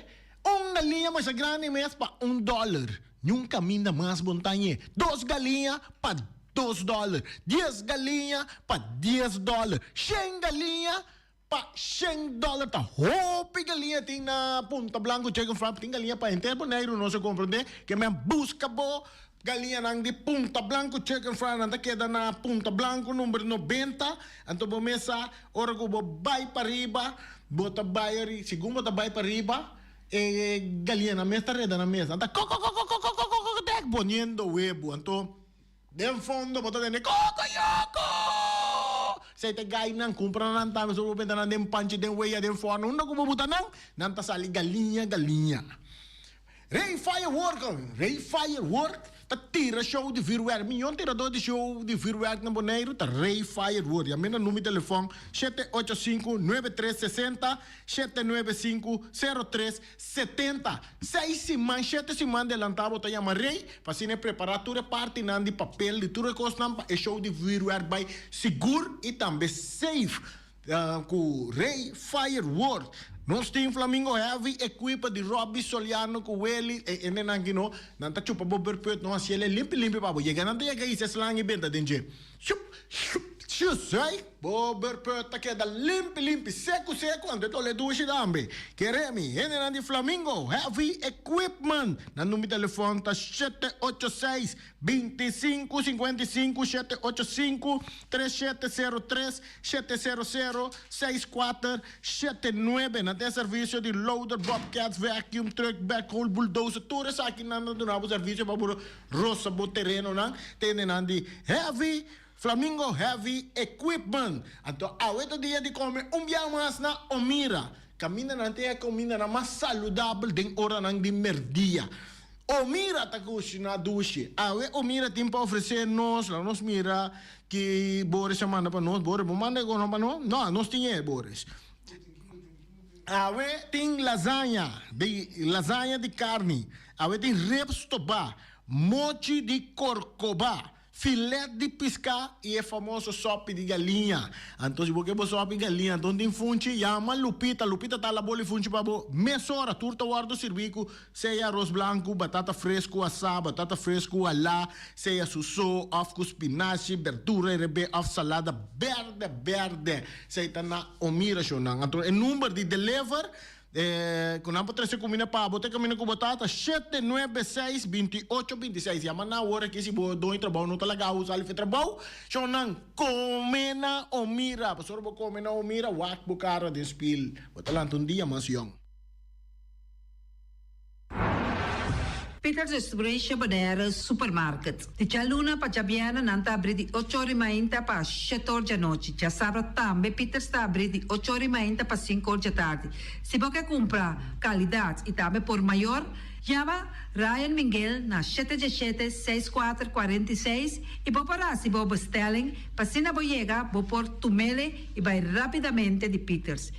Un galiña masha grandi mes pa un dòler. Niun kaminda mas bon tañe. Dos galiña pa dos dòler. Dies galiña pa dies dòler. Shen galiña pa shen dòler. Ta hopi galiña tin na Punta Blanco Chicken Farm. Tin galiña pa henter Boneiru, nos a komprendé. Ke men buska bo. Galiñanan di Punta Blanco Chicken Fry nan ta keda na Punta Blanco number 90. Anto bo mesa ora ku bo bai pariba, bo ta bai ori, segun bo ta bai pariba, e galiñanan mes ta reda nan mes. Nan ta kokokokokokokokokokok poniendo webu. Anto den fondo bo ta tende kokoyoko! Esei ta e gainan, kumpra nan tambe so bo benta nan den panchi, den weya, den fòrno, unda ku bo buta nan, nan ta sali galiña galiña. Rey Firework, Rey Firework ta tira show di vuurwerk. Miyon tirador di show di vuurwerk na Boneiru ta Rey Firework. Yam'é na number di telefòn 785 9360, 795 0370. Seis siman, shete siman delantá bo ta yama Rey pa asina e prepará tur e partinan di papel di tur e kosnan pa e show di vuurwerk bai sigur i tambe safe. Ku Rey Firework. Nos tin Flamingo Heavy equipa di Robby Soliano ku Welly e hendenan ki no nan ta chupa bo berput no hasiel e limpi limpi pa bo yega nan ta yega hisa e slang i benta den dje shup shup shusai bo berput ta keda limpi limpi seku seku anto e ta ole dushi tambe kere mi hendenan di Flamingo Heavy Equipment nan number di telefon ta 786 25 55 785 3703 700 6479. Nan tin servicio di loader, bobcats, vacuum truck, backhoe, bulldozer. Tur esaki nan ta duna bo servicio pa bo rosa bo terenonan. Tende nan di Heavy Flamingo Heavy Equipment. Anto awe ta dia di come un bia mas na Omira. Caminda nan tin e comindanan mas saludabel den oranan di merdia. Omira ta kushiná dushi. Awe Omira tin pa ofresé nos, laga nos mira ki Boris a manda pa nos. Boris, bo manda e kono pa nos? No, nos tin e, Boris. Awe tin lasaña di lasaña di karni. Awe tin ribs stobá, mochi di korkobá. Filet di piská i e famoso sòpi di galiña. Anto si bo ke bo sòpi galiña anto tin funchi, yama Lupita. Lupita ta la boli funchi pa bo mesora. Tur ta wòrdu sirbí ku sea aros blanku, batata fresku asá, batata fresku alá, sea su so òf ku spinashi, berdura herebé òf salada bèrdè bèrdè. Esei ta na Omira shownan. Anto e number di deliver E ku nan por trese kuminda pa bo te kaminda ku bo ta ta 796 28 26. Yama nan awor aki si bo doño trabou no ta laga bo sali for trabou. Shon nan kome na Omira. Pasobra bo kome na Omira wak bo kara den spil. Bo ta lanta un dia mas yòn. Peters Restauration Bonaire Supermarket. Di djaluna pa djabièrnè nan ta abrí di ocho ora i mainta pa shete or djanochi. Djasabra tambe Peters ta abrí di ocho ora i mainta pa sinku or djatardi. Si bo ke kumpra kalidat i tambe por mayor, yama Ryan Minguel na shete djeshete seis kuater 46 i bo por hasi bo bestelling pa asina bo yega bo por tumele i bai rapidamente di Peters.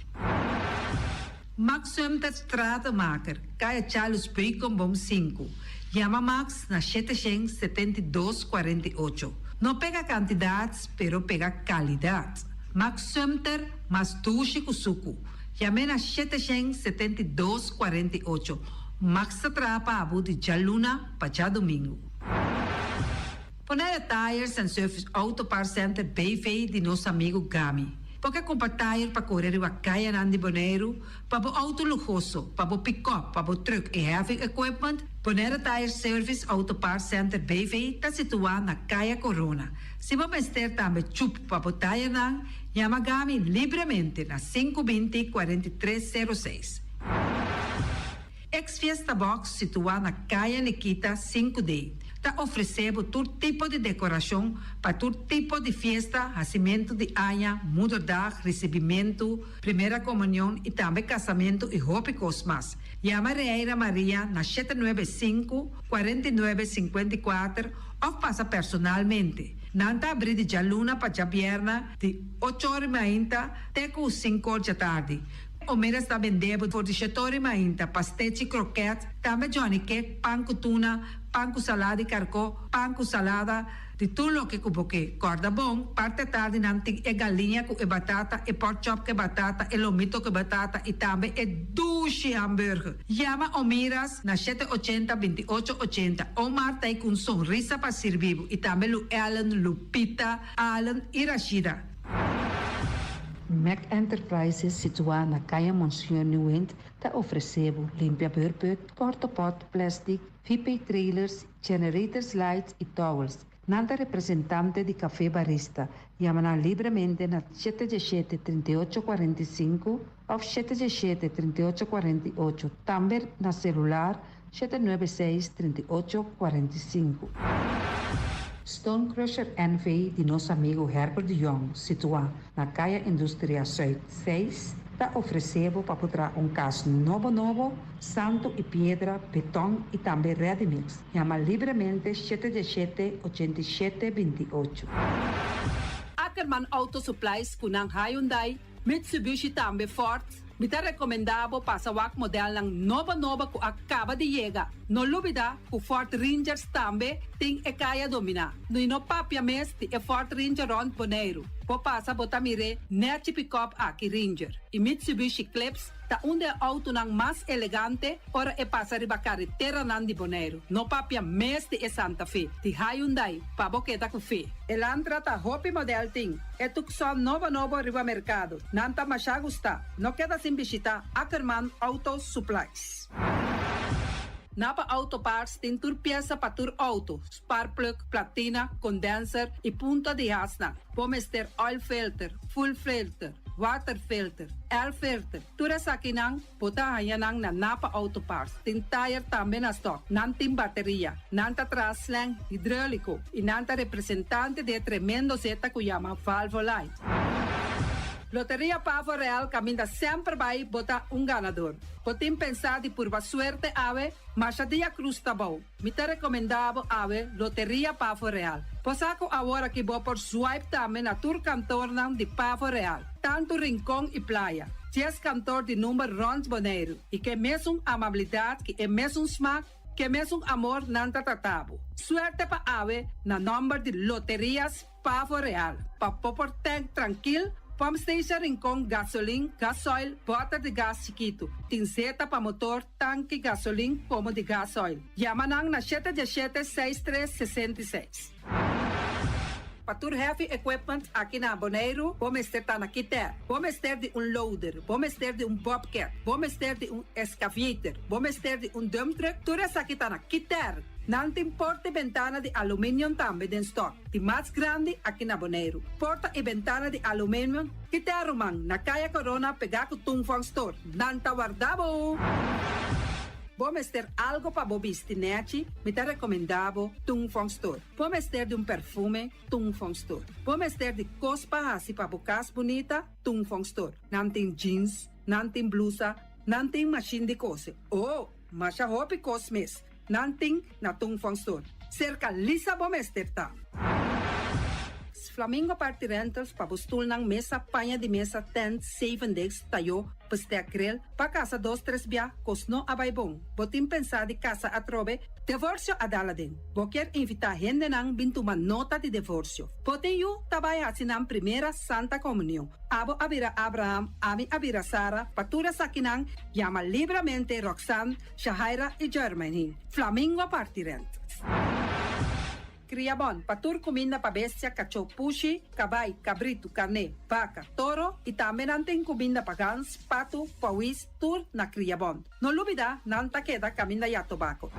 Max Sumter Stratenmaker, Kaya Charles Beukenboom 5. Yama Max na 772 48. No pega kantidat, pero pega kalidat. Max Sumter, mas dushi ku suku. Yam'é na 772 48. Max ta traha pa bo di djaluna pa djadumingu. Bonaire Tires and Service Auto Parts Center BV di nos amigu Gami. Bo ke kumpra tire pa kore riba kayanan di Boneiru, pa bo outo luhoso, pa bo pikòp, pa bo trùk i heavy equipment? Bonaire Tire Service Auto Parts Center BV ta situá na Kaya Corona. Si bo mester tambe chup pa bo tirenan, yama Gami libremente na 520 43 06. Ex Fiesta Box situá na Kaya Nikita 5D ta ofresé bo tur tipo di dekorashon pa tur tipo di fiesta, hasimentu di aña, moederdag, risibimentu, primera komunion i tambe kasamentu i hopi kos mas. Yama Reira Maria na 795, 49, 54 òf pasa personalmente. Nan ta abrí di djaluna pa djabièrnè di ocho or i mainta te ku sinku or djatardi. Omera sta bende bo for di shetori mainta, pastechi, kroket, tambe johnny cake, pan ku tuna, pan ku salada di karkó, pan ku salada, di tur loke ku bo ke. Kòrda bon, parti atardi nan tin e galiña ku e batata, e pork chop ku e batata, e lomito ku e batata i tambe e dushi hamburger. Yama Omiras na 780 28 80. Omar ta ei ku un sonrisa pa sirbi bo i tambe Lu Ellen, Lupita, Allen i Rashida. Mac Enterprises situá na Kaya Monseñor Nieuwind ta ofresé bo limpia beurput, portopot, plastic, VP trailers, generators lights i towels. Nan ta representante di Café Barista. Yama nan libremente na 717 38 45 òf 717 38 48, tambe na selular 796 38 45. Stone Crusher NV di nos amigu Herbert de Jong, situá na Kaya Industria Zuid 6, ta ofresé bo pa por traha un kas nobo nobo, santu i piedra, beton i tambe ready mix. Yama libremente 717 87 28. Ackerman Auto Supplies ku nan Hyundai, Mitsubishi tambe Ford, mi ta rekomendá bo pasa wak modelnan nobo nobo ku a kaba di yega. No lubidá ku Ford Rangers tambe tin e kaya dominá. I no papia mes di e Ford Ranger rònt Boneiru. Bo pasa bo ta mir'é nèchi pikòp aki Ranger i Mitsubishi Eclipse ta un di e outonan mas elegante ora e pasa riba kareteranan di Boneiru. No papia mes di e Santa Fe, di Hyundai, pa bo keda ku fe. Elantra ta hopi modèl tin. E Tucson nobo nobo riba merkado. Nan ta mashá gustá. No keda sin bishitá Ackerman Auto Supplies. Napa Auto Parts tin tur piesa pa tur outo, sparkplug, platina, condenser i punta di hasnan. Bo mester oil filter, fuel filter, water filter, air filter. Tur esakinan bo ta haña nan na Napa Auto Parts. Tin tayer tambe na stock. Nan tin bateria. Nan ta traha slang hidroliko i nan ta representante di e tremendo zeta ku yama Valvoline. Loteria Pavo Real kaminda semper bai bo ta un ganador. Bo tin pensá di purba suerte awe? Masha dia krus ta bou. Mi ta rekomendá bo awe Loteria Pavo Real. Bo sa ku awor aki bo por swipe tambe na tur kantornan di Pavo Real, tantu Rincon i Playa. Dies kantor di number rònt Boneiru i ke mesun amabilidat ki e mesun smak, ke mesun amor nan ta trata bo. Suerte pa awe na nòmber di Loterias Pavo Real, pa bo por tank trankil, pump station Rincon, gasolin, gasoil, bòter di gas chikitu. Tin zeta pa motor, tanki gasolin komo di gasoil. Yama nan na shete diesshete seis tres 66. Pa tur heavy equipment aki na Boneiru, bo mester ta na Kiter. Bo mester di un loader, bo mester di un bobcat, bo mester di un excavator, bo mester di un dump truck, tur esaki ta na Kiter. Nan tin porta i bentana di aluminium tambe den stock, di mas grandi aki na Boneiru. Porta i bentana di aluminium, Kiter ruman, na Kaya Corona pegá ku Tung Fong Store. Nan ta warda bo! Bo mester algo pa bo bisti nèchi? Mi ta rekomendá bo Tung Fong Store. Bo mester di un perfume? Tung Fong Store. Bo mester di kos pa hasi pa bo kas bunita? Tung Fong Store. Nan tin jeans, nan tin blusa, nan tin mashin di kose. Oh, masha hopi kos mes. Nan tin na Tung Fong Store. Serka Lisa bo mester ta. Flamingo Party Rentals pa bo stulnan, mesa, paña di mesa, tent, zevendegs, tayó, bestek, grill, pa kasa dos tres bia, kos no a bai bon. Bo tin pensá di kasa atrobe? Divorsio a dal aden. Bo kier invitá hendenan bin tuma nota di divorsio. Bo tin yu ta bai hasi nan primera Santa Komunion. Abo a bira Abraham, ami a bira Sara, pa tur esakinan yama libramente Roxanne, Shahaira i Jermaine. Flamingo Party Rentals. Kriabon, pa tur kuminda pa bestia, kachó, pushi, kabai, kabritu, karné, baka, toro i tambe nan tin kuminda pa gans, patu, pawis, tur na Kriabon. No lubidá, nan ta keda kaminda ya tobako.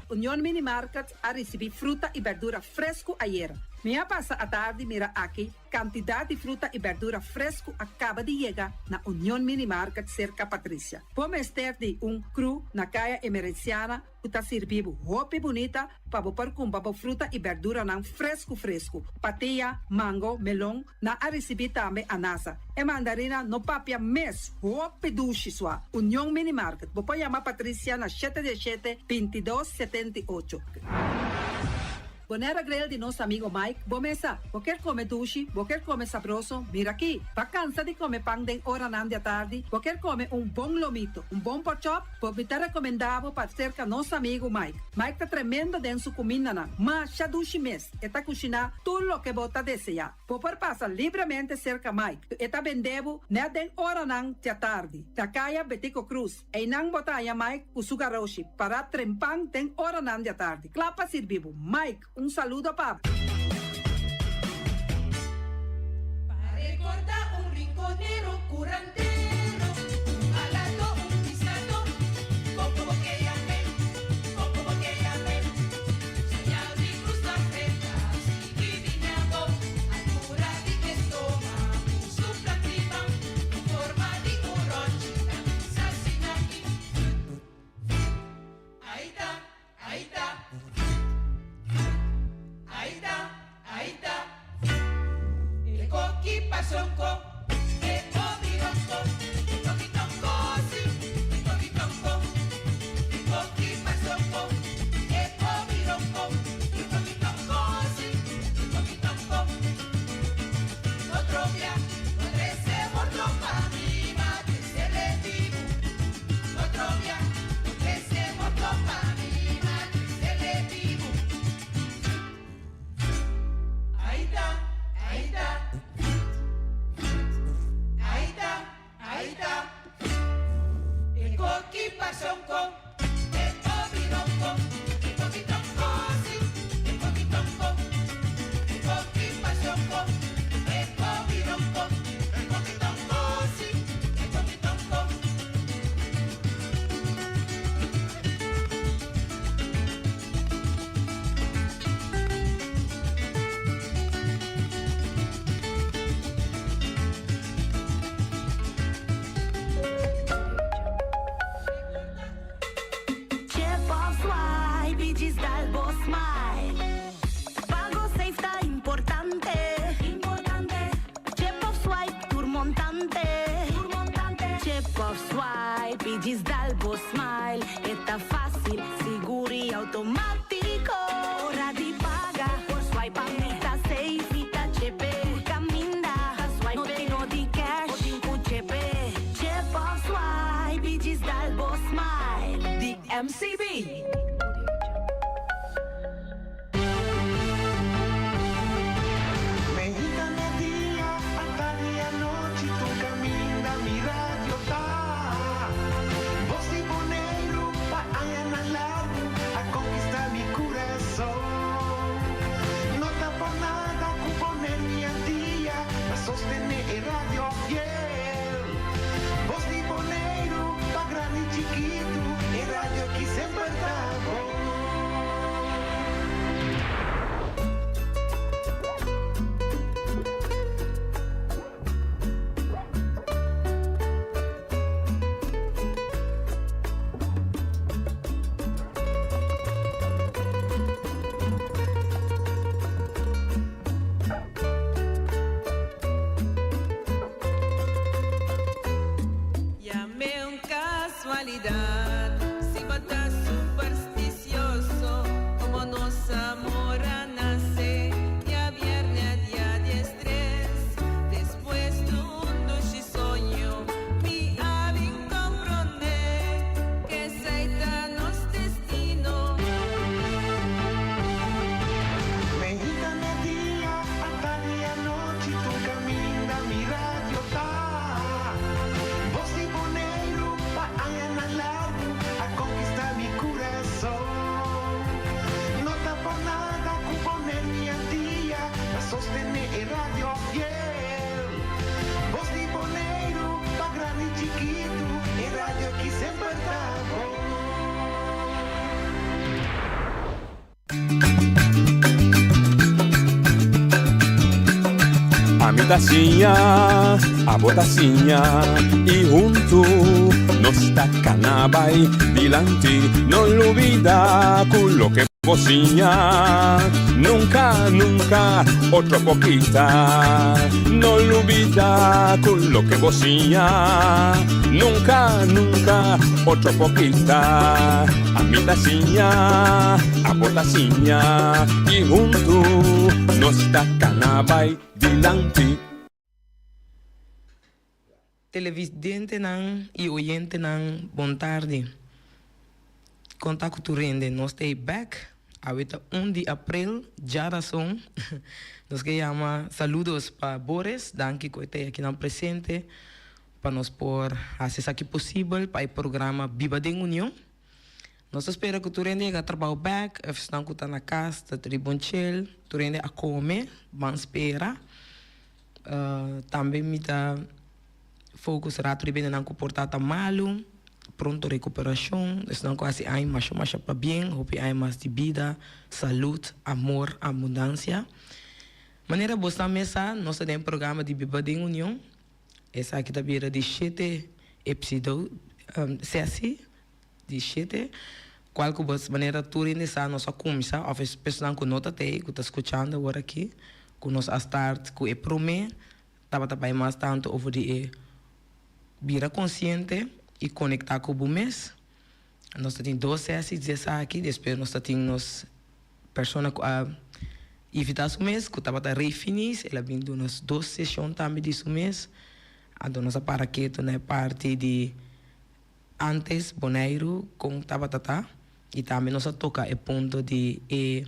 Union Mini Market a risibí fruta i bèrdura fresku ayera. Mi a pasa atardi mira aki Kantidat di fruta i bèrdura fresku a kaba di yega na Union Mini Market serka Patricia. Bo mester di un kru na Kaya Emerenciana ku ta sirbi bo hopi bunita pa bo por kumpra bo fruta i bèrduranan fresku fresku. Patia, mango, melon, nan a risibí tambe anasa. E mandarina no papia mes, hopi dushi sua. Union Mini Market, bo por yama Patricia na shete diesshete, 22, 78. Bonaire Grill di nos amigo Mike, bo mesa. Bo kier come dushi, bo kier come sabroso, mira aki. Bo cansa di come pan den oranan di atardi, bo kier come un bon lomito, un bon porkchop, bo mi ta recomenda bo pa cerca nos amigo Mike. Mike ta tremendo den su cumindanan, masha dushi mes, e ta cushina tur loke bo ta desea. Bo por pasa libremente cerca Mike, e ta bende bo net den oranan di atardi, na Caya Betico Croes. Einan bo ta haña Mike ku su garoshi pará trempan den oranan di atardi, kla pa sirbi bo. Mike, un saludo pa bo. Pa rekordá un. pionero curandero, un haladó, un piskadó, Kon ku bo ke yam'é, kon ku bo ke yam'é. Señal di krus na frenta, sigui bini abo, altura di estoma, ku supla tripan, ku forma di un ròchi, ta bisa asina aki, Vut, vut, ai ta, ai ta, vut, vut, ai ta. Aita, e koki pasonko, e obironko, e koki tonko si, e koki tonko, e koki pasonko, e obironko, e koki tonko si, e koki tonko. No trobia, no trese morto pa mi, ma tresele bibu. No trobia, no trese morto pa mi, ma tresele bibu. Aita, aita, aita, aita. E koki pasonko, e obironko, e koki tonko si, e koki tonko. E koki pasonko, e obironko, e koki tonko si, e koki tonko. Chip of swipe y djis dal bo smile. Pago safe ta importante. Chip of swipe tur montante. Chip of swipe y djis dal bo smile. E ta facil, sigur y automatico. Ora di paga, por swipe pa mi ta safe. Mi ta chepe, tur caminda. No tin no di cash, bo tin cu chepe. Chip of swipe y djis dal bo smile. Di MCB. Meinta media, atardi anochi tur caminda mi radio ta. Bos di Boneiru pa añanan largu a conquista mi curason. No ta por nada cu pone mi al dia pa sostene e radio fiel. Bos di Boneiru pa grandi y chikitu e radio aki semper ta bon. Yam'é un casualidad si bo ta supersticioso como nos amor a nace dia vierne dia diestres despues di un dushi soño mi a bin comprende k'esey ta nos destino. Meinta media, atardi anochi tur caminda mi radio ta. Bos di Boneiru pa añanan largu a conquista mi curason. No ta por nada cu pone mi al dia pa sostene e radio fiel. Bos di Boneiru pa grandi y chikitu e radio aki semper ta bon. Ami ta siña, abo ta siña y huntu nos ta cana bay dilanti. No lubida cu loke bo siña nunca, nunca otro por kita. No lubida cu loke bo siña nunca, nunca otro por kita. Ami ta siña, abo ta siña y huntu nos ta cana bay dilanti. Televidentenan y oyentenan bon tardi. Con ta cu tur hende? Nos ta ey bek. Awe ta un di april, djarason. Nos ke yama saludos pa Boris, danki cu e ta ey akinan presente pa nos por haci esaki posibel pa e programa Biba den Union. Nos ta spera ku tur hende yega trabou bek, esnan ku ta na kas ta riba un chel, tur hende a kome, ban spera. Tambe mi ta. focus rato riba hendenan ku por ta ta malu, pronto rekuperashon, esnan ku hasi aña masha masha pabien, hopi aña mas di bida, salud, amor, abundansia. Manera bosnan mes sa, nos ta den e programa di Biba den Union. Esaki ta bira di shete epsido, sesi di shete, kual ku bos manera tur hende sa nos a kuminsá òf e personanan ku no ta tei ku ta skuchando awor aki ku nos a start ku e promé tabata bai mas tantu over di e bira konsiente i konektá ku bo mes. Nos ta tin dos sesi di esaki, despues nos ta tin nos persona ku a invitá su mes ku tabata Rey Finis, el a bin duna nos dos seshon tambe di su mes. Anto nos a para ketu na e parti di antes Boneiru kon tabata ta i tambe nos a toka e punto di e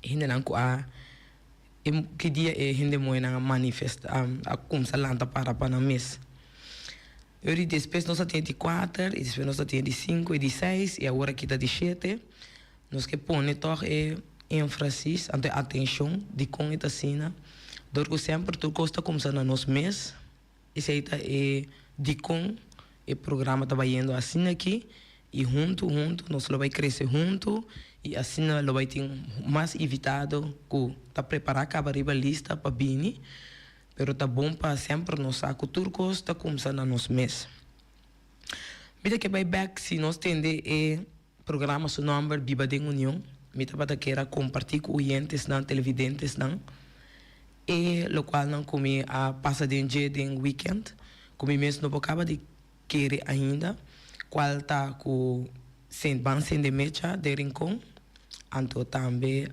hendenan ku a e ki dia e hende muhénan a manifestá a kumsa lanta para pa nan mes. Ori despues nos a tin e di kuater i despues nos a tin e di sinku e di seis i awor aki ta di shete. Nos ke pone tòg e énfasis anto e atenshon dikon e ta asina dor ku semper tur kos ta kumsa na nos mes. Esei ta e dikon e programa ta bayendo asina aki i huntu huntu nos lo bai krese huntu i asina lo bai tin mas invitado ku ta prepará kaba riba lista pa bini pero ta bon pa semper nos sa ku tur kos ta kumsa na nos mes. Mi ta ke bai bèk si nos tende e programa su nòmber Biba den Union. Mi tabata kier a kompartí ku oyentesnan, televidentesnan e lokualnan ku mi a pasa den dje den wikènt ku mi mes no por kaba di kere ainda, kual ta ku ban sende mecha den Rincon, anto tambe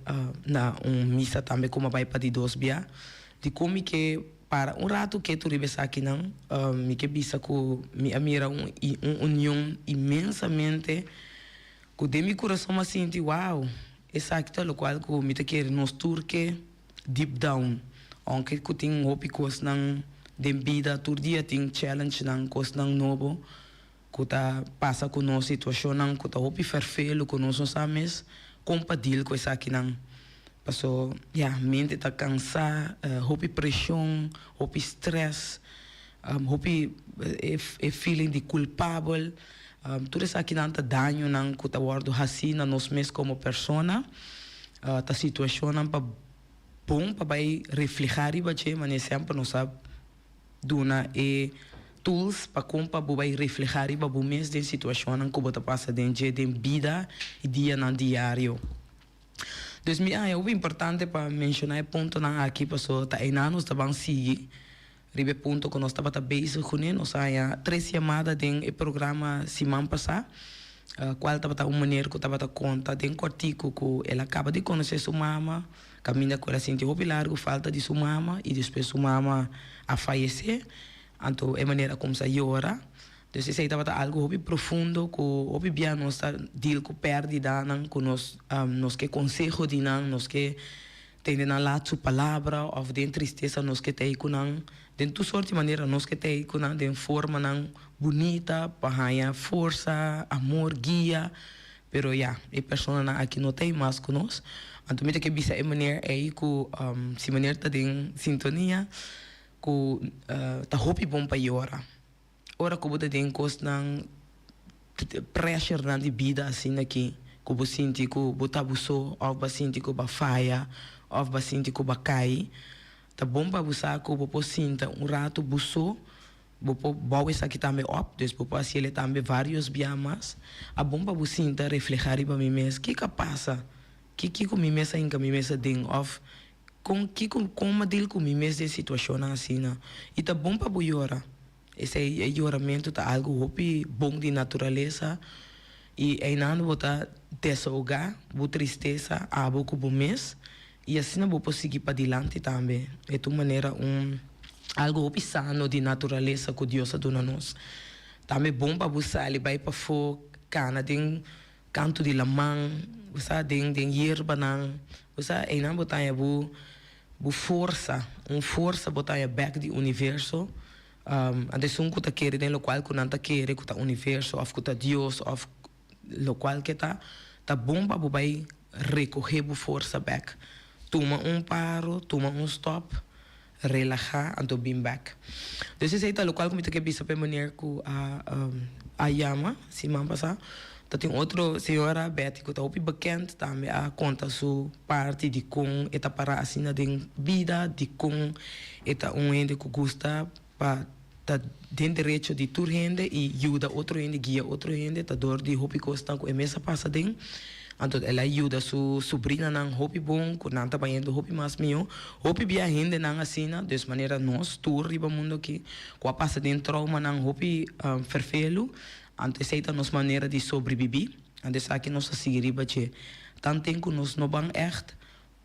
na un misa tambe ku mi a bai pa di dos bia. Dikon mi ke para un ratu ketu riba esakinan? Mi ke bisa ku mi a mira un un union inmensamente ku den mi kurason mi a sinti, wow, esaki ta lokual ku mi ta kere nos tur ke. Deep down, aunke ku tin hopi kosnan den bida, tur dia tin challengenan, kosnan nobo ku ta pasa ku nos, situashonnan ku ta hopi ferfelu ku nos no sa mes kon pa deal ku esakinan. Paso, ya, mente ta kansa, hopi preshon, hopi stress, hopi e feeling di kulpabel. Tur esakinan ta dañonan ku ta wòrdu hasí na nos mes komo persona. Ta situashonnan pa bon pa bai reflehá riba dje, manera semper nos a duna e tools pa kon pa bo bai reflehá riba bo mes den situashonnan ku bo ta pasa den dje den bida i dianan diario. Dus mi a haña hopi importante pa menshoná e puntonan aki pasobra ta einan nos ta ban sigui riba e punto ku nos tabata bezig kuné. Nos a haña tres yamada den e programa siman pasá, kual tabata un meneer ku tabata konta den kòrtiku ku el a kaba di konosé su mama, kaminda ku el a sinti hopi largu falta di su mama i despues su mama a fayesé. Anto e meneer a kumsa yora. Dus esei tabata algu hopi profundo ku hopi bia nos ta deal ku pèrdidanan ku nos nos ke konseho di nan, nos ke Tende nan laat su palabra of den tristesa nos ke ta ei ku nan. Den tur sort di manera nos ke ta ei ku nan den formanan bunita pa haña forsa, amor, guia. Pero ya, e personanan aki no ta ei mas ku nos. Anto mi ta ke bisa e meneer ei ku si meneer ta den sintonia ku ta hopi bon pa yora. Ora ku bo ta den kosnan, preshernan di bida asina aki, ku bo sinti ku bo ta bo so òf bo a sinti ku bo a faya òf bo a sinti ku bo a kai, ta bon pa bo sa ku bo por sinta un ratu bo so, bo por bou esaki tambe òp, dus bo por hasiel e tambe vários bia mas. A bon pa bo sinta reflehá riba mi mes, kiko a pasa? Ki kiko mi mes a hinka mi mes aden òf Kon kiko kon mi a deal ku mi mes den situashonnan asina? I ta bon pa bo yora. Esei e yoramentu ta algu hopi bon di naturalesa i einan bo ta desahogá bo tristesa abo ku bo mes i asina bo por sigui padilanti tambe. E ta un manera un algu hopi sano di naturalesa ku Dios a duna nos. Tambe bon pa bo sali bai pafó kana den Kantu di laman, bo sa, den den yerbanan, bo sa, einan bo ta haña bo bo forsa, un forsa bo ta haña bèk di universo. Anto esun ku ta kere den lokual ku nan ta kere ku ta universo òf ku ta Dios òf lokual ke ta, ta bon pa bo bai rekohé bo forsa bèk. Tuma un paro, tuma un stòp. Relahá anto bin bek. Dus esei ta lokual ku mi ta ke bisa pa e meneer ku a a yama siman pasá. Ta tin otro señora Betty ku ta hopi bekend tambe a konta su parti di kon e ta pará asina den bida, di kon e ta un hende ku gusta pa ta den derecho di tur hende i yuda otro hende, guia otro hende ta dor di hopi kosnan ku e mes a pasa den. Anto el a yuda su subrinanan hopi bon ku nan ta bayendo hopi mas mihó. Hopi bia hendenan asina, dus manera nos tur riba mundu aki ku a pasa den traumanan hopi ferfelu, anto esei ta nos manera di sobribibí. Anto esaki nos ta sigui riba dje. Tanten ku nos no ban ègt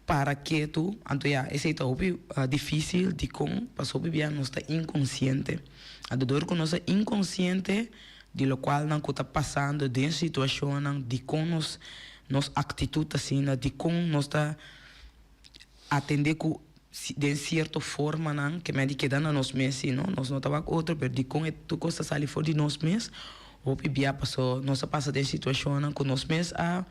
Para ketu, anto ya, esei ta hopi difícil, dikon? Pasobra hopi bia nos ta inkonsiente. Anto dor ku nos ta inkonsiente di lokualnan ku ta pasando den situashonnan, dikon nos nos aktitut ta asina, dikon nos ta atendé ku den sierto formanan ke men di keda na nos mes si no, nos no ta wak otro, pero dikon e tur kos ta sali for di nos mes, hopi bia paso nos a pasa den situashonnan ku nos mes a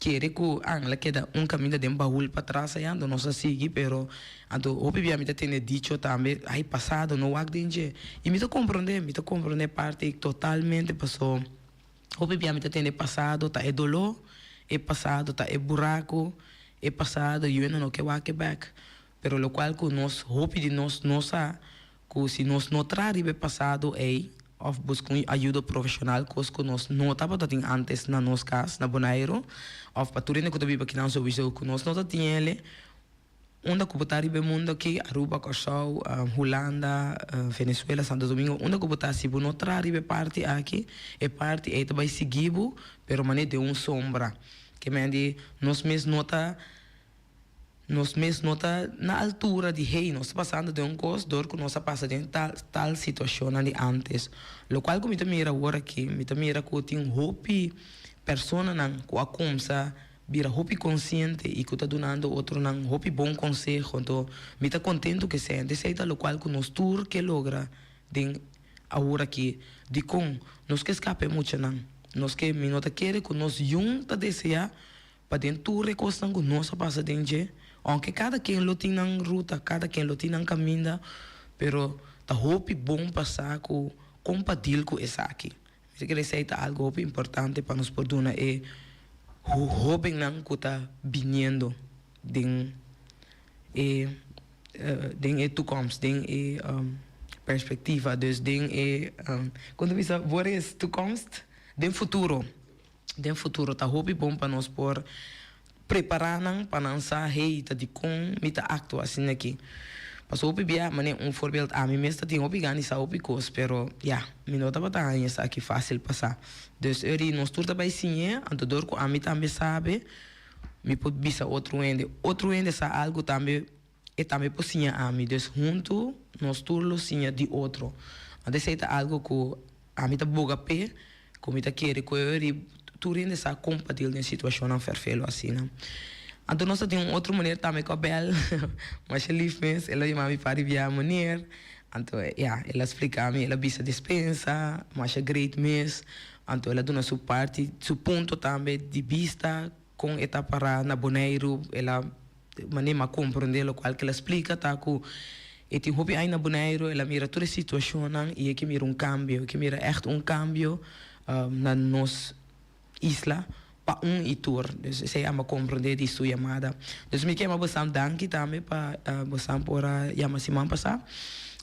Kere ku Angela keda un kaminda den bahul patras aya, anto nos a sigui, pero anto hopi bia mi ta tende dicho tambe, ay pasado no wak den dje. I mi ta komprondé, mi ta komprondé parti ei totalmente paso hopi bia mi ta tende pasado ta e doló, e pasado ta e buraku, e pasado yuenda no ke wak e bèk. Pero lokual ku nos hopi di nos no sa Ku si nos no traha riba e pasado ei òf buska un ayudo profeshonal, kos ku nos no tabata tin ántes na nos kas na Boneiru òf pa tur hende ku ta biba akinan souiso ku nos no ta tin el'e, unda ku bo ta riba e mundu aki, Aruba, Kòrsou, Hulanda, Venezuela, Santo Domingo, unda ku bo ta si bo no traha riba e parti aki, e parti ei ta bai sigui bo, pero manera den un sombra. Ke men di nos mes no ta. Nos mes no ta na altura di hey nos ta pasando den un kos dor ku nos a pasa den tal tal situashonnan di antes. Lokual ku mi ta mira awor aki, mi ta mira ku tin hopi personanan ku a kumsa bira hopi konsiente i ku ta dunando otronan hopi bon konseho. Anto mi ta kontentu ku esei. Anto esei ta lokual ku nos tur ke logra den awor aki. Dikon? Nos ke skapa e muchanan. Nos ke, mi no ta kere ku nos yun ta deseá Pa den tur e kosnan ku nos a pasa den dje, ounke kada ken lo tin nan ruta, kada ken lo tin nan kaminda, pero ta hopi bon pa sa ku kon pa deal ku esaki. Mi ta kere esei ta algu hopi importante pa nos por duna e hóbennan ku ta biniendo den e den e toekomst, den e perspektiva, dus den e, kon ta bisa Boris, toekomst? Den futuro. Den futuro ta hopi bon pa nos por prepará nan pa nan sa, hey, ta dikon mi ta aktua asina aki. Pasobra hopi bia, manera un voorbeeld, ami mes ta tin hopi gana di sa hopi kos, pero ya, mi no tabata haña esaki fásil pa sa. Dus eri nos tur ta bai siñ'é, anto dor ku ami tambe sabe, mi por bisa otro hende. Otro hende sa algu tambe, e tambe por siña ami. Dus huntu nos tur lo siña di otro. Anto esei ta algu ku Ami ta boga p'e ku mi ta kere ku e ri tur hende sa kon pa deal den situashonnan fèrfelu asina. Anto nos ta tin un otro meneer tambe ku a bèl, masha lif mes, el a yama mi pa ribiá meneer. Anto ya, el a splika mi, el a bisa despensa, masha great mes. Anto el a duna su parti, su punto tambe di bista kon e ta pará na Boneiru. El a Manera mi a komprondé lokual ku el a splika ta ku e tin hopi aña na Boneiru, el a mira tur e situashonnan i e ke mira un kambio, e ke mira ègt un kambio na nos isla pa un i tur. Dus esei a mi a komprondé di su yamada. Dus mi ke yama bosan danki tambe pa bosan por a yama siman pasá.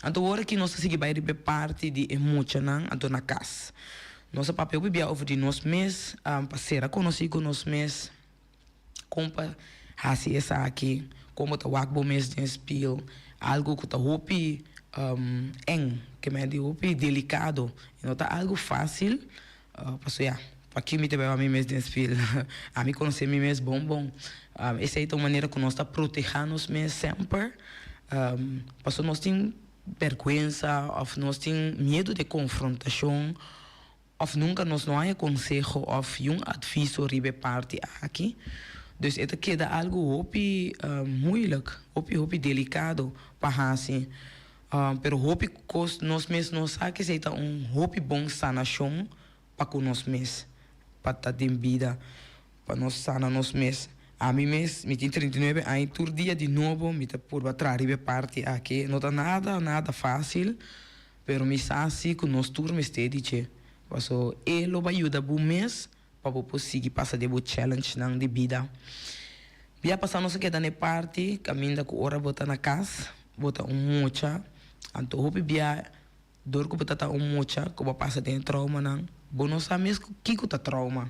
Anto wor aki nos ta sigui bai riba e parti di e muchanan anto na kas. Nos a papia hopi bia over di nos mes pa sera konosí ku nos mes. Kon pa hasi esaki, kon bo ta wak bo mes den spiel, algu ku ta hopi eng, ke men di hopi delikado, e no ta algu fásil, pasobra ya, paki mi ta bai wak mi mes den spiel, ami konosé mi mes bon bon, esei ta un manera ku nos ta protehá nos mes semper, pasobra nos tin bèrgwensa òf nos tin miedu di konfrontashon. Of nunca nos no haña conseho of yun adviso riba e parti aki. Dus e ta keda algo hopi moeilijk, hopi hopi delicado pa haci. Pero hopi cos nos mes no sa cu esey ta un hopi bon sanacion pa cu nos mes, pa ta den bida, pa nos sana nos mes. Ami mes, mi tin 39 aña i tur dia di nobo mi ta purba traha riba e parti aki. No ta nada, nada fásil, pero mi sa si ku nos tur mester di dje. Paso e lo bai yuda bo mes pa bo por sigui pasa den bo challengenan di bida. Bia pasá nos a keda na e parti kaminda ku ora bo ta na kas, bo ta un mucha, anto hopi bia dor ku bo ta ta un mucha ku bo a pasa den e traumanan, bo no sa mes kiko ta trauma.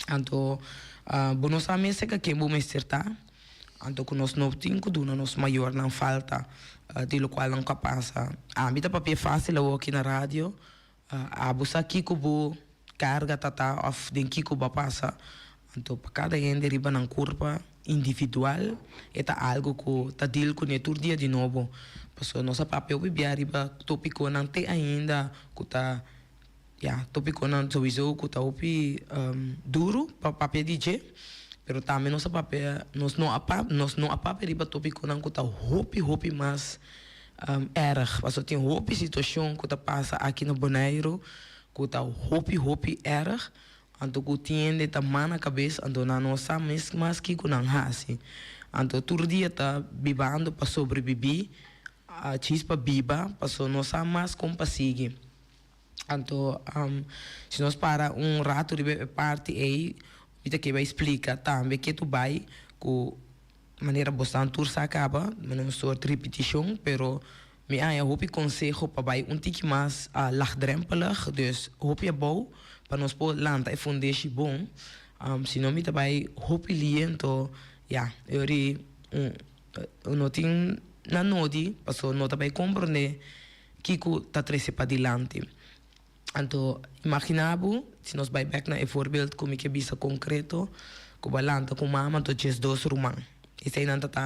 Anto bo no sa mes serka ken bo mester ta, anto ku nos no tin ku duna nos mayornan falta di lokual nan ku a pasa. Ami ta papia fásil awoki na radio. Abo sa kiko bo karga ta ta òf den kiko bo a pasa. Anto pa kada hende riba nan kurpa individual e ta algu ku ta deal kuné tur dia di nobo. Pasobra nos a papia hopi bia riba topikonan te ainda ku ta ya topikonan souiso ku ta hopi duru pa papia di dje. Pero tambe nos a papia nos no a nos no a papia riba topikonan ku ta hopi hopi mas Erg, pasobra tin hopi situacion cu ta pasa aki na Boneiru cu ta hopi hopi erg, anto cu tin hende ta man na cabes anto nan no sa mes mas kico nan haci. Anto tur dia ta bibando pa sobrebibi, djis pa biba, pasobra no sa mas con pa sigui. Anto si nos para un rato riba e parti ey mi ta ke bay splica tambe ke tu bay cu Manera bosnan tur sa kaba, mi un soort ripitishon, pero mi a haña hopi konseho pa bai un tiki mas lagdrempelig, dus hopi abou, pa nos por lanta e fundeshi bon. Si no mi ta bai hopi liento, ya, e ora ei no tin na nodi, pasobra no ta bai komprondé kiko ta trese padilanti. Anto, imaginá bo, si nos bai bèk na e voorbeeld ku mi ke bisa konkreto, ku bo a lanta ku mama anto 12 ruman. Eseinan ta ta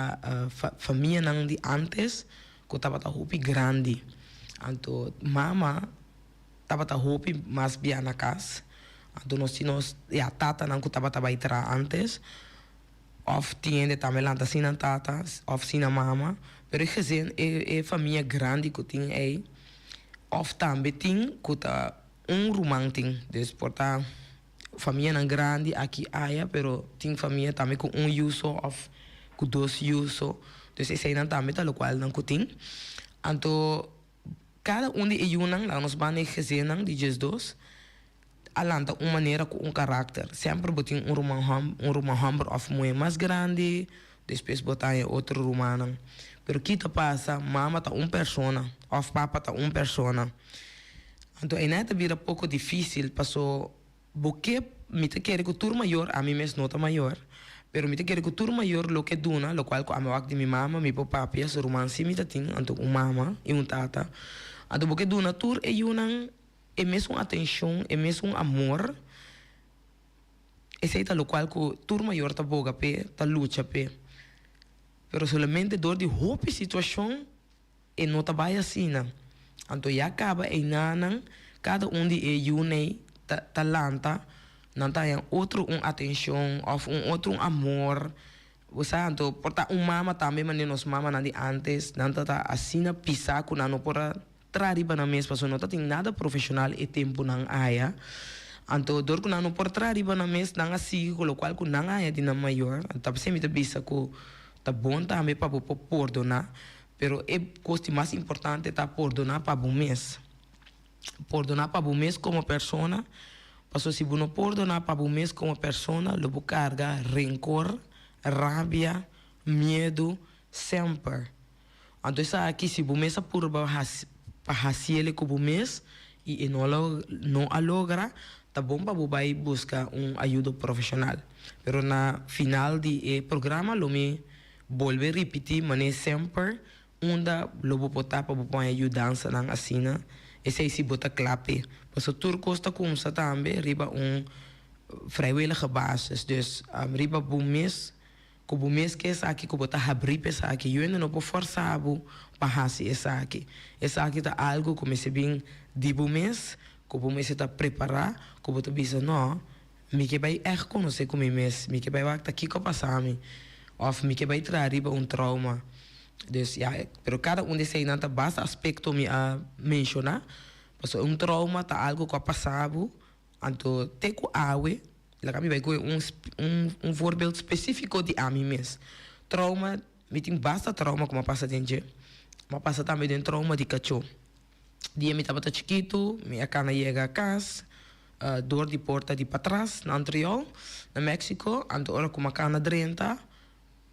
famianan di ántes ku tabata hopi grandi. Anto mama tabata hopi mas bia na kas. Anto nos tin nos, ya, tatanan ku tabata bai traha ántes. Òf tin hende tambe lanta sin nan tata òf sin nan mama, pero e gezin, e famia grandi ku tin ei, òf tambe tin ku ta un ruman tin. Dus por ta famianan grandi aki aya, pero tin famia tambe ku un yu so òf ku dos yu so. Dus eseinan tambe ta lokual nan ku tin. Anto kada un di e yunan, laga nos banda e gezinnan di 12, a lanta un manera ku un karakter. Semper bo tin un ruman hòm, un ruman hòmber òf muhé mas grandi, despues bo ta haña otro rumannan. Pero ki ta pasa, mama ta un persona òf papa ta un persona. Anto einan e ta bira poko difísil paso bo ke, mi ta kere ku tur mayor, ami mes no ta mayor, pero mi ta kere ku tur mayor lo ke duna, lokual ku ami wak di mi mama, mi por papia, su ruman sí mi ta tin, anto un mama i un tata. Anto bo ke duna tur e yunan. E mesun atencion, e mesun amor, esey ta locual cu tur mayor ta boga p'e, ta lucha p'e. Pero solamente door di hopi situacion e no ta bay asina. Anto ya caba eynanan cada un di e yuney ta ta lanta, nan ta haña otro un atencion of un otro un amor. Bo sa, anto por ta un mama tambe manera nos mamanan di antes, nan ta ta asina pisa cu nan no por a. Tra riba nan mes pasobra no ta tin nada profesional e tempunan aya. Anto dor ku nan no por tra riba nan mes nan a sigui ku lokual ku nan a haya di nan mayor. Anto ta p'esei mi ta bisa ku ta bon tambe pa bo por pordoná, pero e kos di mas importante ta pordoná pa bo mes. Pordoná pa bo mes komo persona, pasobra si bo no pordoná pa bo mes komo persona lo bo karga renkor, rabia, miedu semper. Anto esaki si bo mes a purba hasi pa hasiele ku bo mes i e no lo no a logra, ta bon pa bo bai buska un ayudo profeshonal. Pero na final di e programa lo mi bolbe ripití manera semper unda lo bo por ta pa bo por haña yudansanan asina. Esei si bo ta kla p'e. Pasobra tur kos ta kumsa tambe riba un vrijwillige basis. Dus riba bo mes. Ku bo mes ke esaki, ku bo ta habrí pa esaki. Yuende no por fòrsá bo pa hasi esaki. Esaki ta algu ku mester bin di bo mes, ku bo mester ta prepará, ku bo ta bisa, No, mi ke bai ègt konosé ku mi mes, mi ke bai wak ta kiko a pasa mi, òf mi ke bai traha riba un trauma. Dus ya, pero kada un di eseinan ta basta aspekto mi a menshoná, pasobra un trauma ta algu ku a pasa bo, anto te ku awe. Laga mi bai ku un un voorbeeld spesífiko di ami mes. Trauma, mi tin basta trauma ku mi a pasa den dje. Mi a pasa tambe den trauma di kachó. Dia mi tabata chikitu, mi a kana yega kas dor di porta di patras na Antriol, na Mexico. Anto ora ku mi a kana drenta,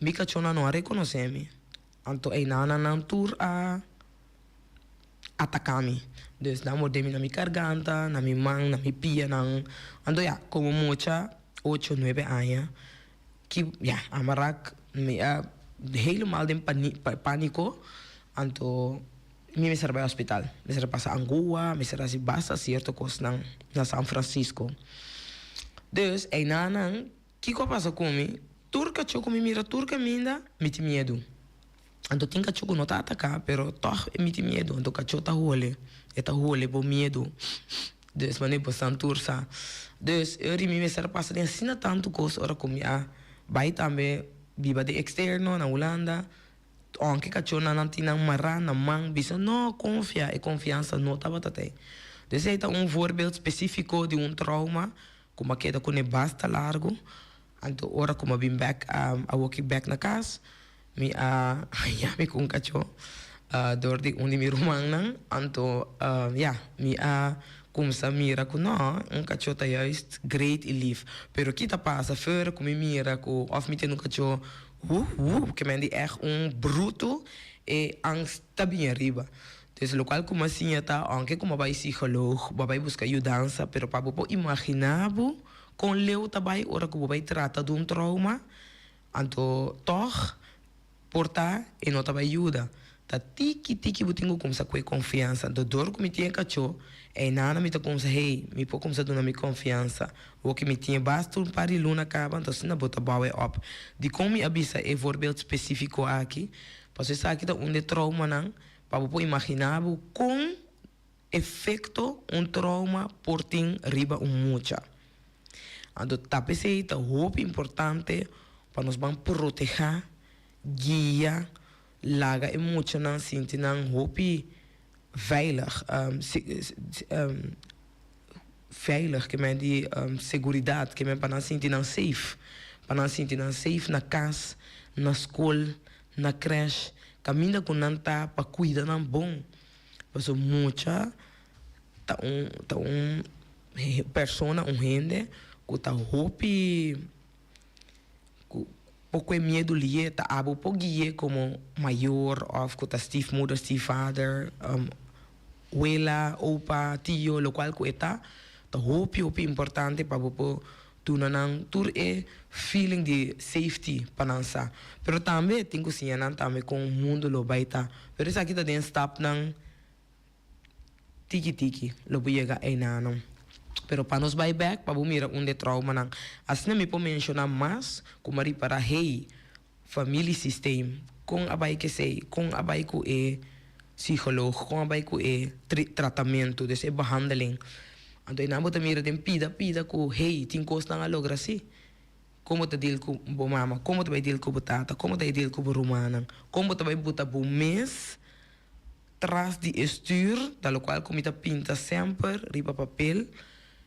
mi kachónan no a rekonosé mi. Anto einan nan tur a ataká mi. Dus nan mordé mi na mi garganta, na mi man, na mi pianan. Anto ya, komo mucha, ocho, nuebe aña, ki ya, amarak mi a helemaal den pániko. Anto mi mester a bai hospital. Mester a pasa angua, mester a hasi basta sierto kosnan na San Francisco. Dus einanan, kiko a pasa ku mi? Tur kachó ku mi mira tur kaminda, mi tin miedu. Anto tin kachó ku no ta ataká, pero tòg mi tin miedu. Anto kachó ta hole, e ta hole bo miedu. Dus manera bo san tur sa. Dus e ora mi mester a pasa den asina tantu kos ora ku mi a bai tambe biba den eksterno na Hulanda. Ounke kachónan nan tin nan mará na man bisa no konfia, e konfiansa no tabata tei. Dus ei ta un voorbeeld spesífiko di un trauma ku mi a keda kuné basta largu. Anto ora ku mi a bin bèk awoki bèk na kas, mi a haña mi ku un kachó dor di un di mi rumannan. Anto ya, mi a kumsa mira ku no, un kachó ta juist great i lif. Pero ki ta pasa feur ku mi mira ku òf mi tene un kachó Wuh wuh ke men di ègt un bruto e angst ta bin ariba. Dus lokual ku mi a siña ta ounke ku mi a bai psikoloog, bo a bai buska yudansa, pero pa bo por imaginá bo kon leu ta bai ora ku bo bai trata di un trauma, anto tòg por ta e no ta bai yuda. Ta tiki tiki bo tin ku kumsa ku e konfiansa. Anto dor ku mi tin e kachó, einana mi ta kumsa, hey, mi por kumsa duna mi konfiansa. Woke mi tin e basta un par di luna kaba, anto asina bo ta bou e op. Dikon mi a bisa e voorbeeld spesífiko aki? Pasobra esaki ta un di e troumanan pa bo por imaginá bo kon efekto un trauma por tin riba un mucha. Anto ta p'esei ta hopi importante pa nos ban protehá, guia, Laga e muchanan sinti nan hopi veilig, veilig ke men di seguridat, ke men pa nan sinti nan safe, pa nan sinti nan safe na kas, na skol, na krèsh, kaminda ku nan ta pa kuida nan bon. Pasobra mucha ta un ta un persona, un hende ku ta hopi. Ku poko e miedu lié ta abo por gui'é komo mayor òf ku ta stiefmoeder, stiefvader, wela, opa, tio, lokual ku e ta, ta hopi hopi importante pa bo por duna nan tur e feeling di safety pa nan sa. Pero tambe tin ku siña nan tambe kon mundu lo bai ta. Pero esaki ta den stapnan. Tiki tiki lo bo yega einanan. Pero pa nos bai bek pa bo mira un de traumanan. Asina mi por menciona mas cu mi a ripara hey, familiesysteem, con a bai kesey, con a bai cu e psicoloog, con a bai cu e tratamento, dus e behandeling. Anto einan bo ta mira den pida pida cu hey, tin cosnan a logra si. Con bo ta deal cu bo mama, con bo ta bai deal cu bo tata, con bo ta bai deal cu bo rumannan, con bo ta bai buta bo mes. Tras di e stuur, ta lokual ku mi ta pinta semper riba papel.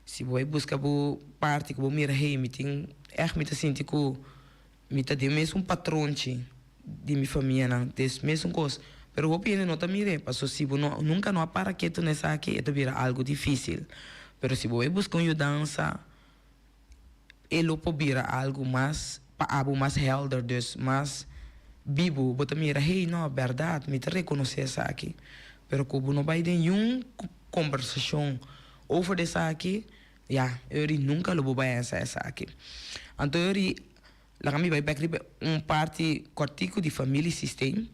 Si bo bai buska bo parti ku bo mira, hey, mi tin ègt mi ta sinti ku mi ta den mesun patronchi di mi famianan, des mesun kos. Pero hopi hende no ta mir'é, pasobra si bo no nunka no a para ketu na esaki e ta bira algu difísil. Pero si bo bai buska un yudansa, e lo por bira algu mas pa abo mas helder, dus mas bibu. Bo ta mira, hey, no, bèrdat, mi ta rekonosé esaki. Pero ku bo no bai den yun kombersashon over di esaki, ya, e ora nunka lo bo bai hesa esaki. Anto e ora laga mi bai bèk riba un parti kòrtiku di familiesysteem.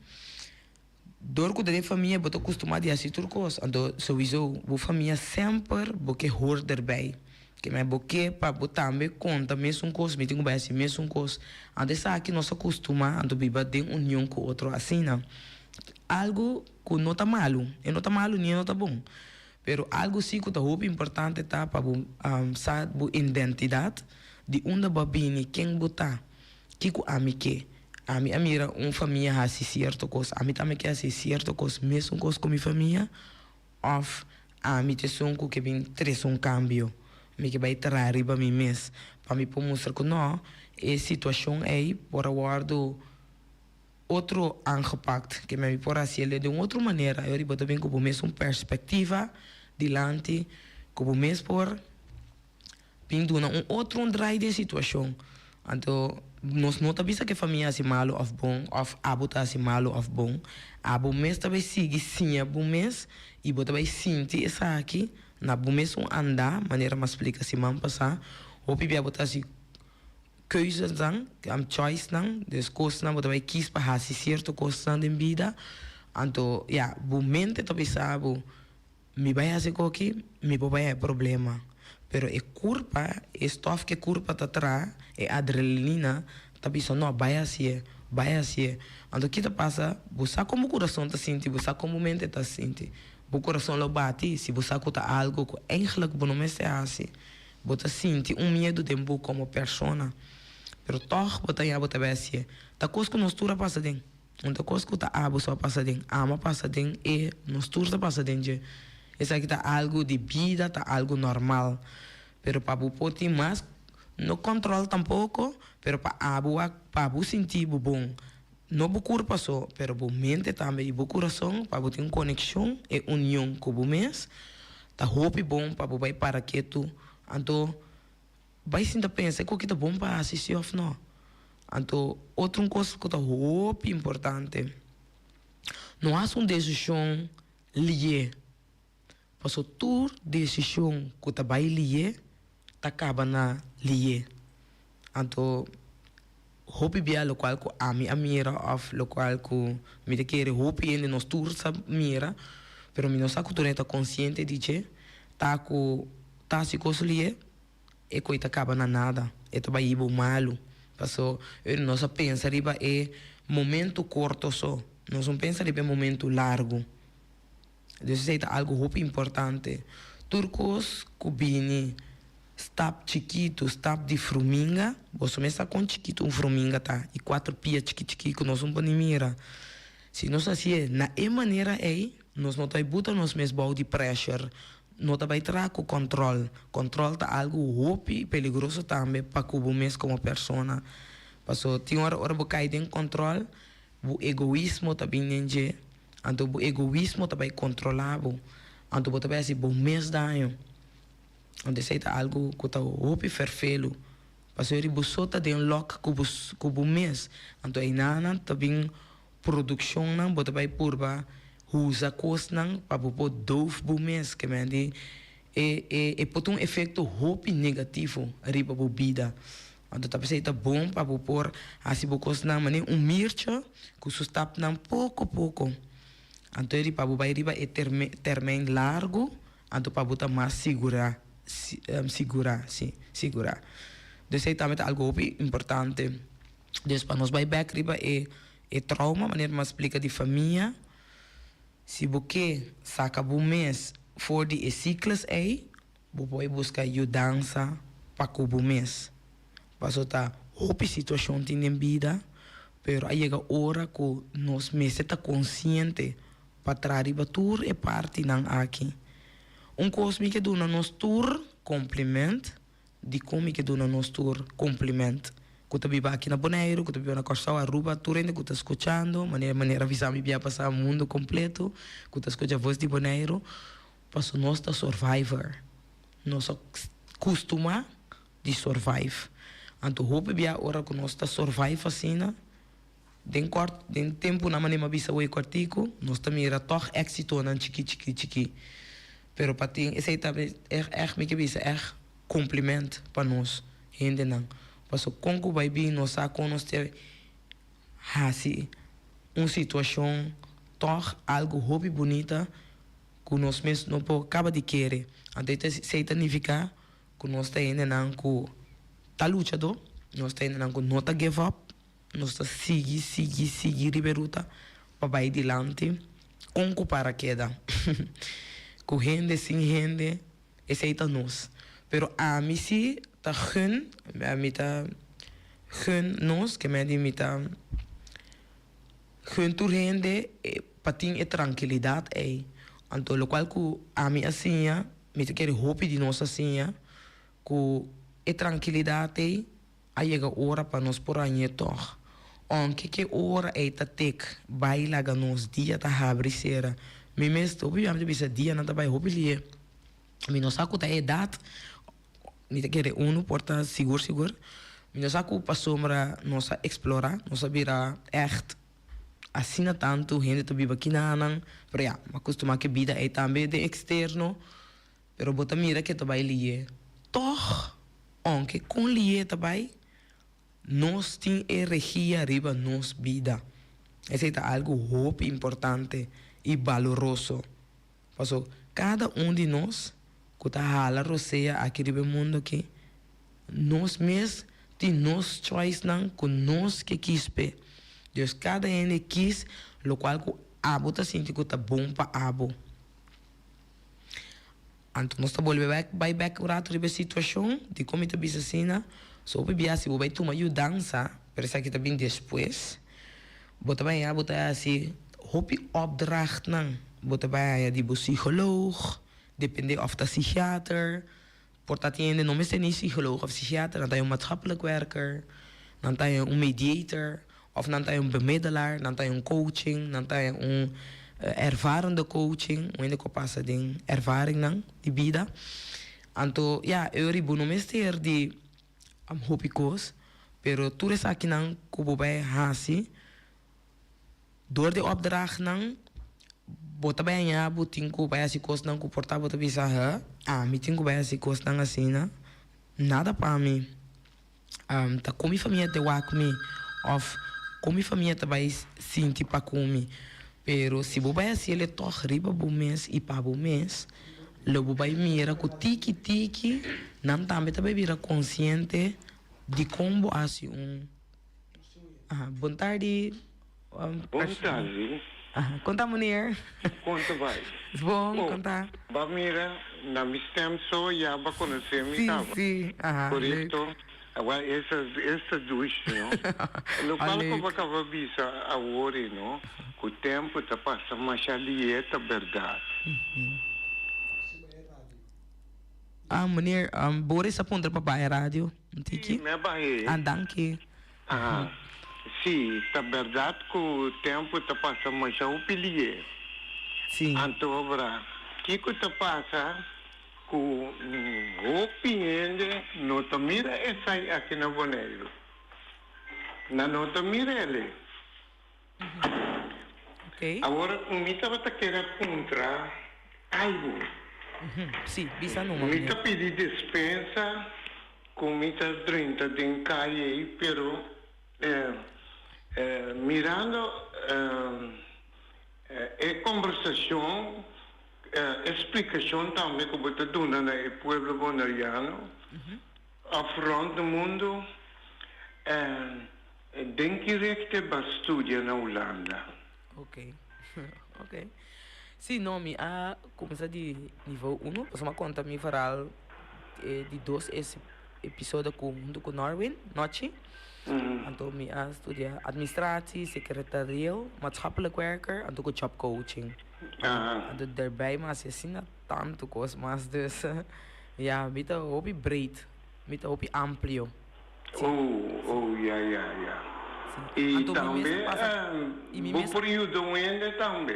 Dor ku ta den famia bo ta kustumá di hasi tur kos, anto souiso bo famia semper bo ke hor derbij. Ke men bo ke pa bo tambe konta mesun kos, mi tin ku bai hasi mesun kos. Anto esaki nos a kustumá anto biba den union ku otro asina. Algu ku no ta malu, e no ta malu ni e no ta bon, pero algu si ku ta hopi importante ta pa bo sa bo identidat, di unda bo a bini, ken bo ta. Kiko ami ke? Ami a mira un famia hasi sierto kos, ami tambe ke hasi sierto kos, mesun kos ku mi famia? Òf ami ta esun ku ke bin trese un kambio? Mi ke bai traha riba mi mes? Pa mi por mustra ku no, e situashon ei por a wòrdu otro aangepakt, ke mi por hasi el de un otro manera. E ora bo ta bin ku bo mes un perspektiva dilanti ku bo mes por bin duna un otro un draai den situashon. Anto nos no ta bisa ku e famia hasi malu òf bon òf abo ta hasi malu òf bon. Abo mes ta bai sigui siña bo mes i bo ta bai sinti esaki na bo mes un andá, manera mi a splika siman pasá. Hopi bia bo ta hasi keuzesnan, choicenan, dus kosnan bo ta bai kis pa hasi sierto kosnan den bida. Anto ya, bo mente ta bisa bo, mi bai hasi koki, mi por bai haña problema. Pero e kurpa, e stof ku e kurpa ta traha, e adrenalina, ta bisa no, bai hasié, bai hasié. Anto ki ta pasa? Bo sa kon bo kurason ta sinti, bo sa kon bo mente ta sinti. Bo kurason lo bati si bo sa ku ta algu ku eigentlik bo no mester hasi. Bo ta sinti un miedu den bo komo persona, pero tòg bo ta ya bo ta bai hasié. Ta kos ku nos tur a pasa den. No ta kos ku ta abo so a pasa den, amo a pasa den e nos tur ta pasa den dje. Esaki ta algu di bida, ta algu normal. Pero pa bo por tin mas, no kòntròl tampoko, pero pa abo wak, pa bo sinti bo bon, no bo kurpa so, pero bo mente tambe i bo kurason, pa bo tin un konekshon e union ku bo mes, ta hopi bon pa bo bai para ketu. Anto bai sinta pensa e koki ta bon pa hasi si òf no. Anto otro un kos ku ta hopi importante, no hasi un desishon lié. Paso tur desishon ku ta bai lié ta kaba na lié. Anto hopi bia lokual ku ami a mira òf lokual ku mi ta kere hopi hende nos tur sa mira, pero mi no sa ku tur hende ta konsiente di dje, ta ku ta hasi kos lié e koi ta kaba na nada, e ta bai hiba un malu. Paso nos a pensa riba e momento korto so, nos no pensa riba e momento largu. Dus esei ta algu hopi importante. Tur kos ku bini stap chikitu, stap di fruminga, boso mes sa kon chikitu un fruminga ta, i kuater pia chiki chiki ku nos no por ni mira. Si nos hasié na e manera ei, nos no ta bai buta nos mes bou di pressure, no ta bai traha ku kòntròl. Kòntròl ta algu hopi peligroso tambe pa ku bo mes komo persona. Paso tin ora ora bo kai den kòntròl, bo egoismo ta bin den dje. Anto bo egoismo ta bai kontrolá bo. Anto bo ta bai hasi bo mes daño. Anto esei ta algu ku ta hopi ferfelu. Pasobra bo so ta den lòk ku bo ku bo mes. Anto einanan ta bin produkshonnan bo ta bai purba usa kosnan pa bo por doof bo mes. Ke men di e e e por ta un efekto hopi negativo riba bo bida. Anto ta p'esei ta bon pa bo por hasi bo kosnan manera un mircha ku su stapnan poko poko. Anto eri pa bo bai riba e termijn largu, anto pa bo ta mas sigurá, sigurá, si, sigurá. Dus esei tambe ta algu hopi importante. Dus pa nos bai bèk riba e e trauma, manera mi a splika di famia, si bo ke saka bo mes for di e sikles ei, Bo por buska yudansa pa ku bo mes. Paso ta hopi situashon tin den bida, pero a yega ora ku nos mester ta konsiente pa traha riba tur e partinan aki. Un kos mi ke duna nos tur kompliment, dikon mi ke duna nos tur kompliment? Ku ta biba aki na Boneiru, ku ta biba na Kòrsou, Aruba, tur hende ku ta skuchando, manera manera bisa mi bia pasa mundu kompleto ku ta skucha Voz di Boneiru. Paso nos ta survivor. Nos a kustumá di survive. Anto hopi bia ora ku nos ta survive asina, den kòrt, den tempunan manera mi a bisa wei kòrtiku, nos ta mira tòg éksitonan chikí chikí chikí. Pero pa tin esei ta ègt ègt mi ke bisa ègt kompliment pa nos hendenan. Paso kon ku bai bin nos sa kon nos ta hasi un situashon tòg algu hopi bunita. Ku nos mes no por kaba di kere. Anto esei ta nifiká ku nos ta hendenan ku ta luchadó, nos ta hendenan ku no ta give up, nos ta sigui, sigui, sigui riba e ruta pa bai dilanti kon ku para keda. Ku hende, sin hende, esei ta nos. Pero ami si ta gun, mi ta gun nos, ke mei di mi ta. Gun tur hende pa tin e trankilidat ei. Anto lokual ku ami a siña, mi ta kere hopi di nos a siña, ku E trankilidat ei a yega ora pa nos por hañ'é tòg. Ounke ke ora ei ta tek bai laga nos dia ta habri sera. Mi mes hopi bia mi ta bisa dianan ta bai hopi lié. Mi no sa ku ta edat, mi ta kere unu por ta sigur sigur. Mi no sa ku pasobra nos a eksplorá, nos a bira ègt asina tantu hende ta biba kinanan, pero ya, mi a kustumá ku e bida ei tambe den eksterno. Pero bo ta mira ke ta bai lié. Tòg, ounke kon lié ta bai, nos tin e regia riba nos bida. Esei ta algu hopi importante i baloroso. Paso, kada un di nos ku ta hala rosea aki riba e mundu aki, nos mes tin nos choicenan ku nos ke kis p'e. Dus kada hende kis lokual ku abo ta sinti ku ta bon pa abo. Anto nos ta bolbe bek bai bek un rato riba e situacion dikon mi ta bisa asina. So hopi bia si bo bai tuma yudansa, pero esaki ta bin despues, bo ta bai haña bo ta hasi hopi opdrachtnan. Bo ta bai haña di bo psicoloog, depende of ta psichiater, por ta tin hende no mester ni psicoloog of psichiater, nan ta haña un maatschappelijk werker, nan ta haña un mediator. Of nan ta un bemiddelaar, nan ta un coaching, nan ta un ervarende coaching, un hende ku a pasa den ervaringnan di bida. Anto ya, e ora bo no mester di hopi kos, pero tur esakinan ku bo bai hasi dor di opdrachtnan bo ta bai haña bo tin ku bai hasi kosnan ku por ta bo ta bisa, he, ami tin ku bai hasi kosnan asina, nada pa mi. Ta kon mi famia ta wak mi of kon mi famia ta bai sinti pa ku mi. Pero si bo bai hasi el e tòg riba bo mes i pa bo mes, lo bo bai mira ku tiki tiki nan tambe ta bai bira konsiente di kon bo hasi un. Aha, bon tardi. Bon tardi. Aha, kon ta meneer? Kon ta bai? Bon, kon ta? Ba mira, na mi stem so ya ba konosé mi Sí, kaba. sí, aha, leuk. Korekto. Awor esa, esa dushi, no? Ah, Lokual ku leuk. bo kaba bisa awor ei, no? Ku tempu ta pasa masha lié ta bèrdat. Ah, meneer, Boris a puntra pa baha e radio un Sí, tiki. mi a bah'é. Ah, danki. Aha. Sí, ta bèrdat ku tempu ta pasa masha hopi lié. Sí. Anto obra, kiko ta pasa ku hopi hende no ta mira esai aki na Boneiru? Nan no ta mira el'e. Oké. Awor, mi tabata kere puntra algu. Sí, bisa numa, Mi ta meneer. pidi despensa ku mi ta drenta den kaya ei, pero mirando e kombersashon, e splikashon tambe ku bo ta duna na e pueblo boneriano òf rònt di mundu, Den ki rekte ba studia na Hulanda? Ok, ok. Sí, no, mi a kuminsá di nivel uno, pasobra mi a konta mi verhaal di dos episodio ku huntu ku Norwin, Nochi. Anto mi a studia administratie, secretarieel, maatschappelijk werker, anto ku job coaching. Anto daarbij mi a hasi asina tantu kos mas, dus ya, mi ta hopi breed, mi ta hopi amplio. Oh, oh, ya, ya, ya. Sí. I Anto mi mes tambe, a pasa, i mi bo mes por yuda un hende tambe?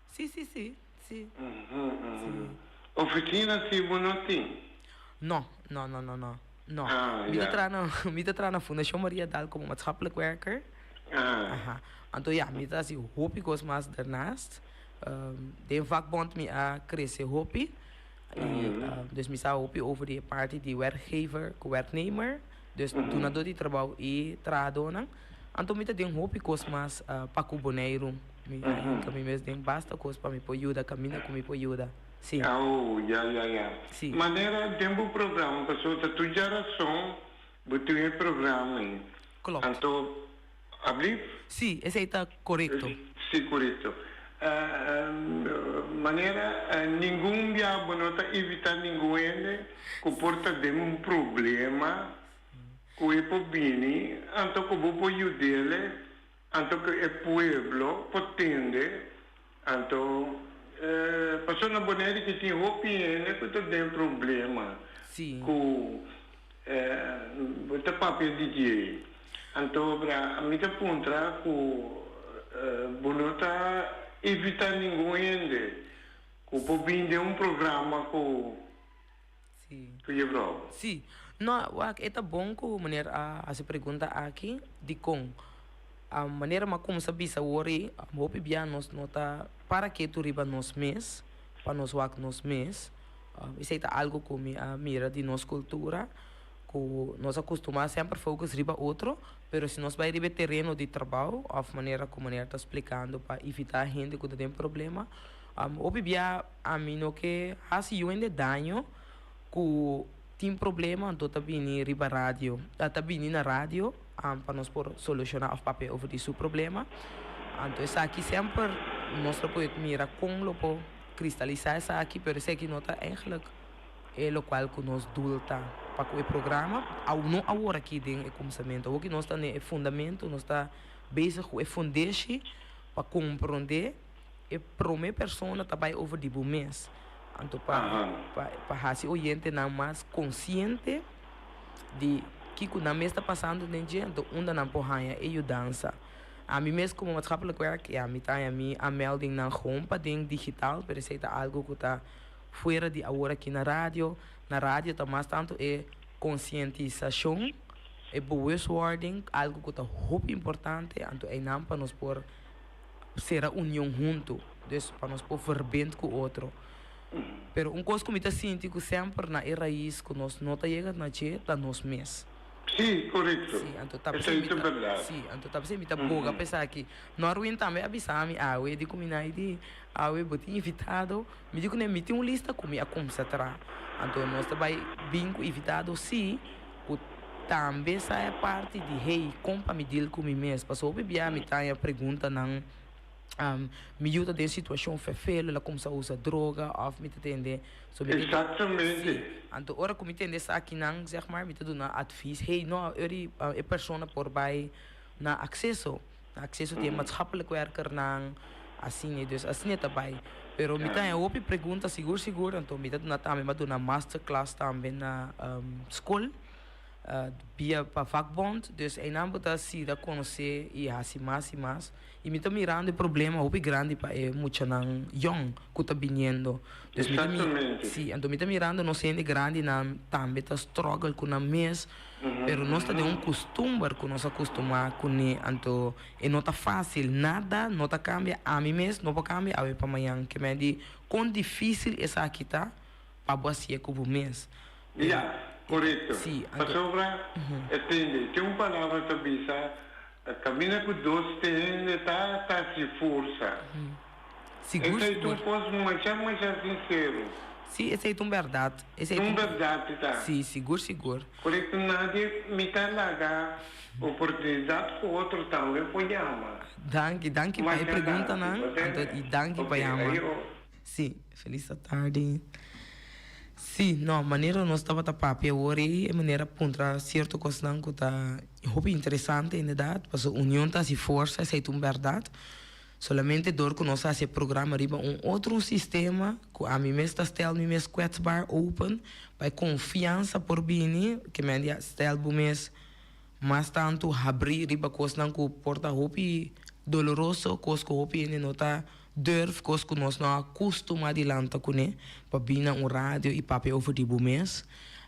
Sí, sí, sí, sí. Mhm, Sí. mhm. Oficina sí bo no tin? No, no, no, no, no, no. Ah, Mi ta ya. traha na, mi ta traha na Fundashon Maria Daal komo maatschappelijk werker. Ah. Aha. Anto ya, mi ta hasi hopi kos mas daarnaast. Den vakbond mi a krese hopi. I dus mi sa hopi over di e parti di werkgever ku werknemer, dus dunadó di trabou i trahadónan. Anto mi ta den hopi kos mas pa ku Boneiru. Mi a hinka mi mes den basta kos pa mi por yuda kaminda ku mi por yuda. Sí. Oh, ya, ya, ya. Sí. Manera den bo programa, pasobra ta tur djarason bo tin e programa ei. Klopt. Anto Ablief? Sí, esei ta korekto. Sí, korekto. Manera ningun bia bo no ta evitá ningun hende ku por ta den un problema ku e por bini, anto ku bo por yud'ele, anto ku e pueblo por tende, anto pasobra na Bonaire ki tin hopi hende ku ta den problema ku. Bo ta papia di dje. Anto bra mi ta puntra ku bo no ta evita ningun hende ku por bin den un programa ku ku juffrouw. Sí. No, wak, e ta bon ku meneer a hasi pregunta aki. Dikon? Manera mi a kumsa bisa awor ei, hopi bia nos no ta para ketu riba nos mes, pa nos wak nos mes. Esei ta algu ku mi a mira di nos kultura, ku nos a kustumá semper focus riba otro, pero si nos bai riba e tereno di trabou òf manera ku meneer ta splikando pa evitá hende ku ta den problema, hopi bia ami no ke hasi yu hende daño ku tin problema anto ta bini riba radio, ta bini na radio pa nos por solushoná òf papia over di su problema. Anto esaki semper nos lo por mira kon lo por kristalisá esaki, pero esaki no ta eigenlijk e lokual ku nos doel ta pa ku e programa. Aw no awor aki den e kumsamentu, awor ki nos ta den e fundamentu, nos ta bezig ku e fundeshi pa komprondé e promé persona ta bai over di bo mes. Anto pa pa pa hasi oyentenan mas konsiente di kiko nan mes ta pasando den dje, anto unda nan por haña e yudansa. Ami mes komo maatschappelijk werk, ya, mi ta haña mi aanmeldingnan gewoon pa den digital, pero esei ta algu ku ta fuera di awor aki na radio. Na radio ta mas tantu e konsientisashon, e bewustwording, algu ku ta hopi importante, anto einan pa nos por sera union huntu, dus pa nos por verbind ku otro. Pero un kos ku mi ta sinti ku semper na e rais ku nos no ta yega na dje ta nos mes. Sí, korekto. Sí, anto ta Esei ta bèrdat. Sí, anto ta p'esei mi ta boga pa esaki. Norwin tambe a bisa mi awe, di ku mi na di, awe bo tin invitado. Mi di ku ne, mi tin un lista ku mi a kumsa traha. Anto nos ta bai bin ku invitado sí, ku tambe sa e parti di hey, kon pa mi deal ku mi mes. Pasobra hopi bia mi ta haña preguntanan. Mi yu ta den situashon fefelo, el a kumsa usa droga òf mi ta tende so mi Exactamente. Sí, anto ora ku mi tende esakinan zeg maar mi ta duna advies, hey no eri e persona por bai na akseso, na akseso di e maatschappelijk werkernan, asina, dus asina e ta bai. Pero mi ta haña hopi pregunta sigur sigur, anto mi ta duna tambe, mi a duna masterclass tambe na skol. Bia pa vakbond, dus einan bo ta sida konosé i hasi mas i mas. I mi ta mirando e problema hopi grandi pa e muchanan yòn ku ta biniendo. Dus mi ta mi, si, anto mi ta mirando nos hende grandinan tambe ta struggle ku nan mes, pero nos ta den un kustumber ku nos a kustumá kuné, anto e no ta fásil, nada no ta kambia, ami mes no por kambia awe pa mañan, ke men di kon difísil esaki ta pa bo hasié ku bo mes. Ya, korekto. Sí, anto. Pasobra, e tende, tin un palabra ta bisa, Kaminda ku dos te hende ta, ta hasi forsa. Sigur, Esei ta un sigur. kos masha, masha sinsero. Sí, esei ta un bèrdat. Esei Ta un bèrdat e ta. Sí, sigur, sigur. Korekto, nadie mi ta laga oportunidat ku otro tambe por yama. Danki, danki pa e Masha danki, preguntanan, bo anto tende? i danki pa Ok, yama. ayo. Sí, felis atardi. Sí, no, manera nos tabata papia awor ei, e manera puntra cierto cosnan cu ta hopi interesante inderdaad, pasobra union ta haci forsa, esei ta un berdad. Solamente dor cu nos haci e programa riba un otro un sistema cu ami mes ta stel mi mes kwetsbaar, open, pa e confiansa por bini, ke men di a stel bo mes mas tantu habri riba cosnan cu por ta hopi doloroso, cos cu hopi hende no ta Durf kos ku nos no a kustumá di lanta kuné pa bin na un radio i papia over di bo mes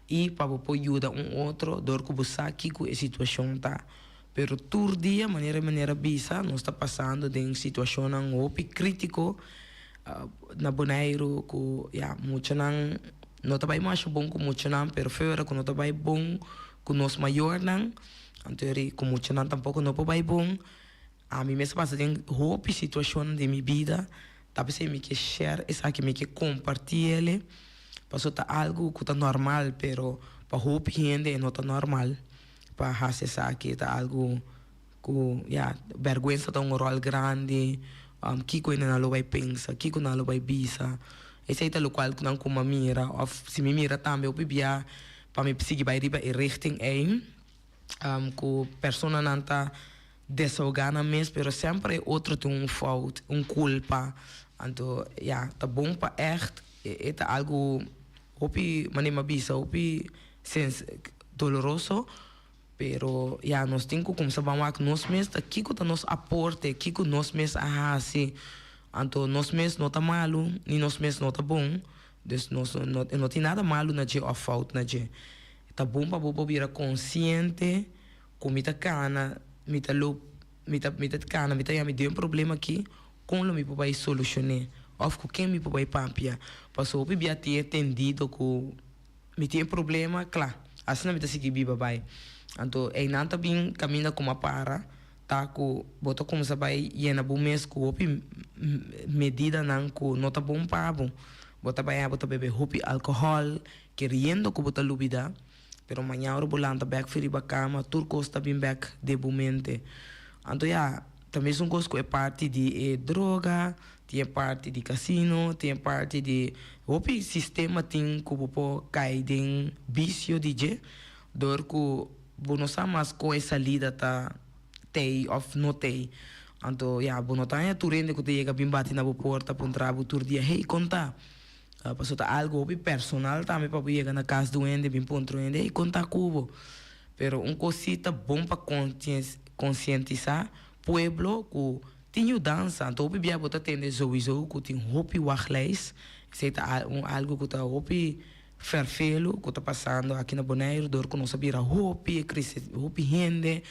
i pa bo por yuda un otro dor ku bo sa kiko e situashon ta. Pero tur dia, manera e manera bisa, nos ta pasando den situashonnan hopi krítiko na Boneiru ku ya muchanan no ta bai masha bon ku muchanan pero fuera ku no ta bai bon ku nos mayornan anto eri ku muchanan tampoko no por bai bon. Ami mes a pasa den hopi situacionnan den mi bida, ta p'esei mi ke share esaki, mi ke comparti el'e, pasobra ta algo cu ta normal, pero pa hopi hende e no ta normal pa haci esaki, ta algo cu ya, berguensa ta un rol grandi, kico hende nan lo bay pensa, kico nan lo bay bisa, esei ta locual cu nan kuma mira, of si mi mira tambe hopi bia pa mi sigui bay riba e richting ei. Ku personanan ta desahogá nan mes, pero semper e otro tin un fout, un kulpa. Anto ya, ta bon pa ègt e ta algu hopi, manera mi a bisa, hopi sens. doloroso, pero ya nos tin ku kumsa ban wak nos mes ta kiko ta nos aporte, kiko nos mes a hasi. Anto nos mes no ta malu ni nos mes no ta bon, dus nos no no tin nada malu na dje òf fout na dje. Ta bon pa bo por bira konsiente ku mi ta kana, mi ta lo mi ta mi ta kana mi ta yami den un problema aki, kon lo mi por bai solushon'é òf ku ken mi por bai papia. Pasobra hopi bia tin e tendido ku mi tin e problema, kla, asina mi ta sigui biba bai. Anto einan ta bin kaminda ku mi a para. Ta ku bo ta kumsa bai yena bo mes ku hopi medidanan ku no ta bon pa bo. Bo ta bai bo ta bebe hopi alkohòl, keriendo ku bo ta lubidá, pero maña ora bo lanta bèk for riba kama tur kos ta bin bèk den bo mente. Anto ya, ta mesun kos ku e parti di e droga, tin e parti di kasino, tin e parti di hopi sistema tin ku bo por kai den bisio di dje dor ku Bo no sa mas kon e salida ta tei òf no tei. Anto ya, bo no ta haña tur hende ku ta yega bin bati na bo porta puntra bo tur dia, Hey, kon ta? Pasobra ta algu hopi personal tambe pa bo yega na kas di un hende bin puntra un hende, Hey, kon ta ku bo? Pero un kos si ta bon pa konsientisá pueblo ku tin yudansa. Anto hopi bia bo ta tende souiso ku tin hopi wachtlijst. Esei ta un algu ku ta hopi. Ferfelu ku ta pasando aki na Boneiru dor ku nos a bira hopi hopi hende,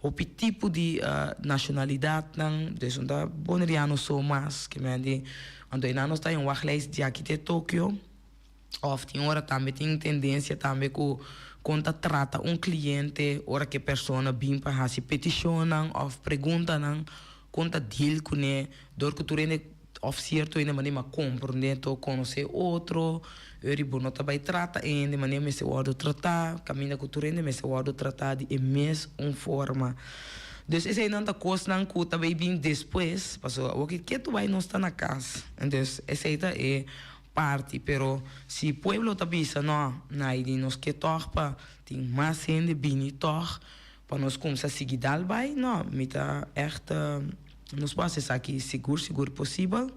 hopi tipo di nashonalidatnan, dus no ta boneriano so mas ke men di anto einan nos ta den wachtlijst di aki te Tokio òf tin ora tambe tin tendensia tambe ku kon ta trata un kliente ora ku e persona bin pa hasi petishonnan òf preguntanan kon ta deal kuné dor ku tur hende Of cierto hende manera mi a comprende to conoce otro, eri bo no ta bay trata e hende manera mester wordo trata, caminda cu tur hende mester wordo trata di e mes un forma. Dus eseynan ta cosnan cu ta bay bin despues, pasobra awor ki ketu bay nos ta na cas, entonces esey ta e parti, pero si pueblo ta bisa no, nay di nos ke tog pa tin mas hende bini tog pa nos cumsa sigui dal bay, no, mi ta echt. Nos por hasi esaki sigur sigur posibel,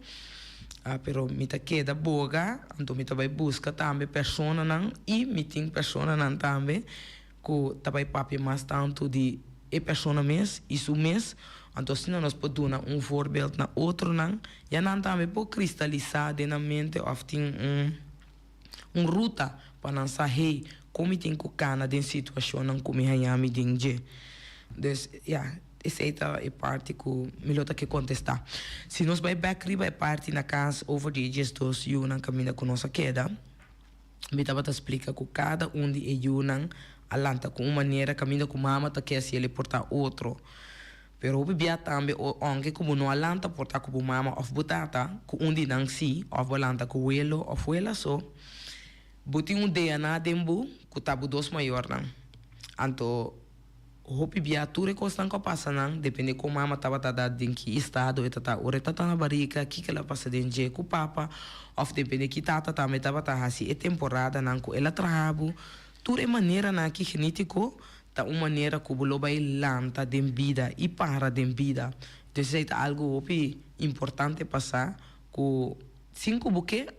pero mi ta keda boga, anto mi ta bai buska tambe personanan i mi tin personanan tambe ku ta bai papia mas tantu di e persona mes i su mes, anto asina nos por duna un voorbeeld na otronan, ya nan tambe por kristalisá den nan mente òf tin un. Un ruta pa nan sa hey kon mi tin ku kana den situashonnan ku mi haña mi den dje. Dus ya, esei ta e parti ku mi lo ta ke kontestá. Si nos bai bèk riba e parti na kas over di e diesdos yunan kaminda ku nos a keda, mi tabata splika ku kada un di e yunan a lanta ku un manera kaminda ku mama ta ke hasi el e por ta otro. Pero hopi bia tambe o ounke ku bo no a lanta por ta ku bo mama òf bo tata, ku un di nan sí, òf bo a lanta ku welo òf wela so, bo tin un DNA den bo ku ta bo dos mayornan. Anto hopi bia tur e kosnan ku a pasa nan, depende kon mama tabata ta den ki estado e ta ta ora e ta ta na barika, kiko el a pasa den dje ku papa, òf depende ki tata tambe tabata hasi e temporadanan ku el a traha bo, tur e maneranan aki genetiko Ta un manera ku bo lo bai lanta den bida i para den bida. Entonces esei ta algu hopi importante pa sa ku sin ku bo ke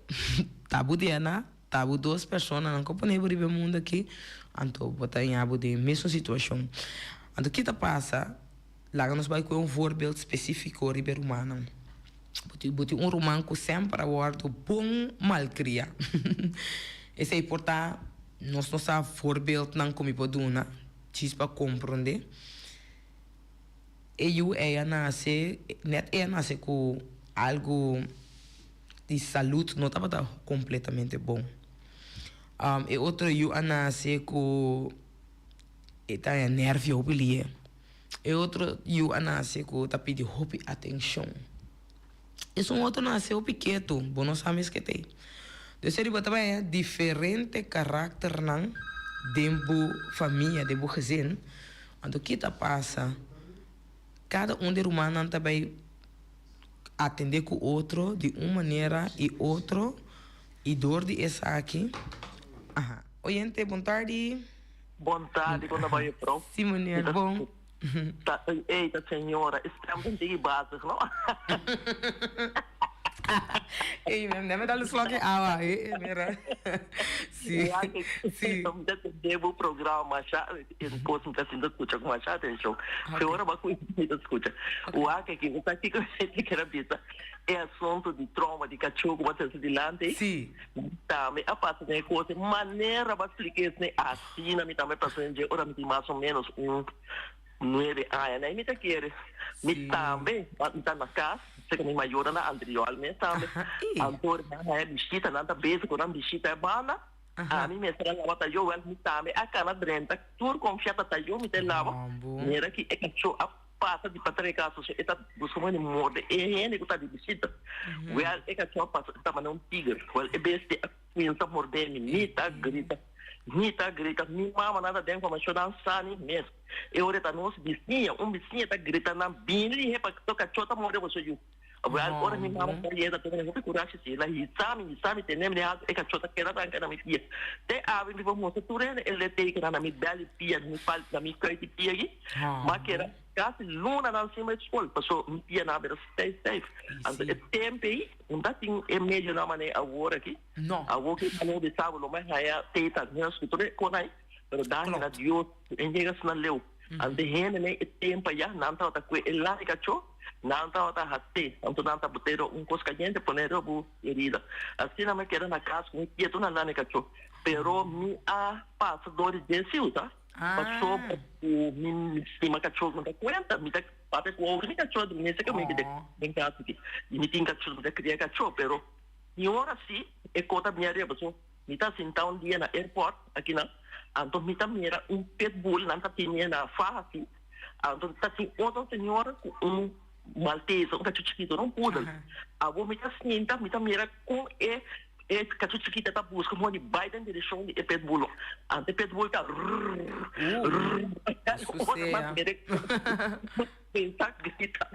ta bo DNA, ta bo dos personanan ku a pone bo riba e mundu aki, anto bo ta haña bo den e mesun situashon. Anto ki ta pasa? Laga nos bai ku un voorbeeld spesífiko riba e rumannan. Bo tin un ruman ku semper a wòrdu bon malkriá. Esei por ta, nos no sa voorbeeldnan ku mi por duna djis pa komprondé. E yu ei a nase, nèt ei a nase ku algu di salud no tabata kompletamente bon. E otro yu a nase ku e ta haña nèrvio hopi lihe. E otro yu a nase ku ta pidi hopi atenshon. Esun otro nase hopi ketu, bo no sa mes ke t'ei. Dus e riba ta bai diferente karakternan den bo famia, den bo gezin. Anto ki ta pasa? Kada un di e rumannan ta bai atendé ku otro di un manera i otro i dor di esaki, aha. Oyente, bon tardi. Bon tardi, kon ta bai juffrouw? Si meneer, bon. Ta, ey, ta señora, e stem ta un tiki bazig, no? Ey, mi a dal un slok di awa. Eh, mira. Si. Si. Mi ta tende bo programa masha, en kos mi ta sinta skucha ku masha atenshon. Fe ora bo a kuminsa mi ta skucha. Wak aki, bo sa kiko mi ta kere bisa? E asuntu di trauma di kachó ku bo a trese dilanti. Si. Mi tambe a pasa den e kos e manera bo a splika esei asina mi tambe a pasa den dje ora mi tin mas o ménos un Nuebe aña na mi ta kere. Mi tambe mi ta na kas seka mi mayornan na anterior mes tambe. Anto nan haya bishita nan ta bezig ku nan bishita e banda. Ami mester a laba tayo wèl mi tambe a kana drenta tur konfia ta tayo mi ta laba. Mira ki e kachó a pasa di patra e kas pasobra e ta buska manera di morde e hende ku ta di bishita. Wèl e kachó a pasa ta manera un tiger. Wèl e bestia a Kuminsa mordé mi, mi ta grita, mi ta grita, mi mama nan ta den komashon nan sa ni mes. E ora ta nos bisiña, un bisiña ta grita nan bini lihé pa to kachó ta morde boso yu. Wèl ora mi mama ta yega ta tene hopi kurashi si el a hisa mi, hisa mi tene mi den alto e kachó ta keda ranka na mi pia. Te awe mi por mustra tur hende e letekennan na mi bèl di pia, na mi pal, na mi kuit di pia aki. M'a keda kasi lunanan sin bai skol paso mi pianan a bira stijf stijf. Anto e tempu ei. Un ta tin e medionan manera awor aki. No. Awor ki mane di sabo lo mai haya teta nurse ku tur e kon ai, pero danki na Dios ku e yega asina leu. Ante hende nei e tempo aya nan tabata kue e lari kachó, nan tabata hasé, anto nan ta botero un kos kayente pone riba bo herida. Asina mi a keda na kas ku mi pie tur na lani kachó. Pero mi a pasa dor di dje siu sa, pasobra ku mi stima kachó mi ta kuenta, mi ta. Papia ku ouri mi kachó di mester ka mete den kas aki. I mi tin kachó, mi ta kria kachó, pero mi ora si e kota mi ariba. So mi ta sinta un dia na airport akinan, anto mi ta mira un pitbull nan ta tene na faha asi, anto ta tin otro señora ku un maltese, un kachó chikito, no un poodle. Awor mi ta sinta, mi ta mira kon e E kachó chikito ta buska moda di bai den direkshon di e pitbull. Anto e pitbull ta rrrr, rrrr. Susea. Pensa grita.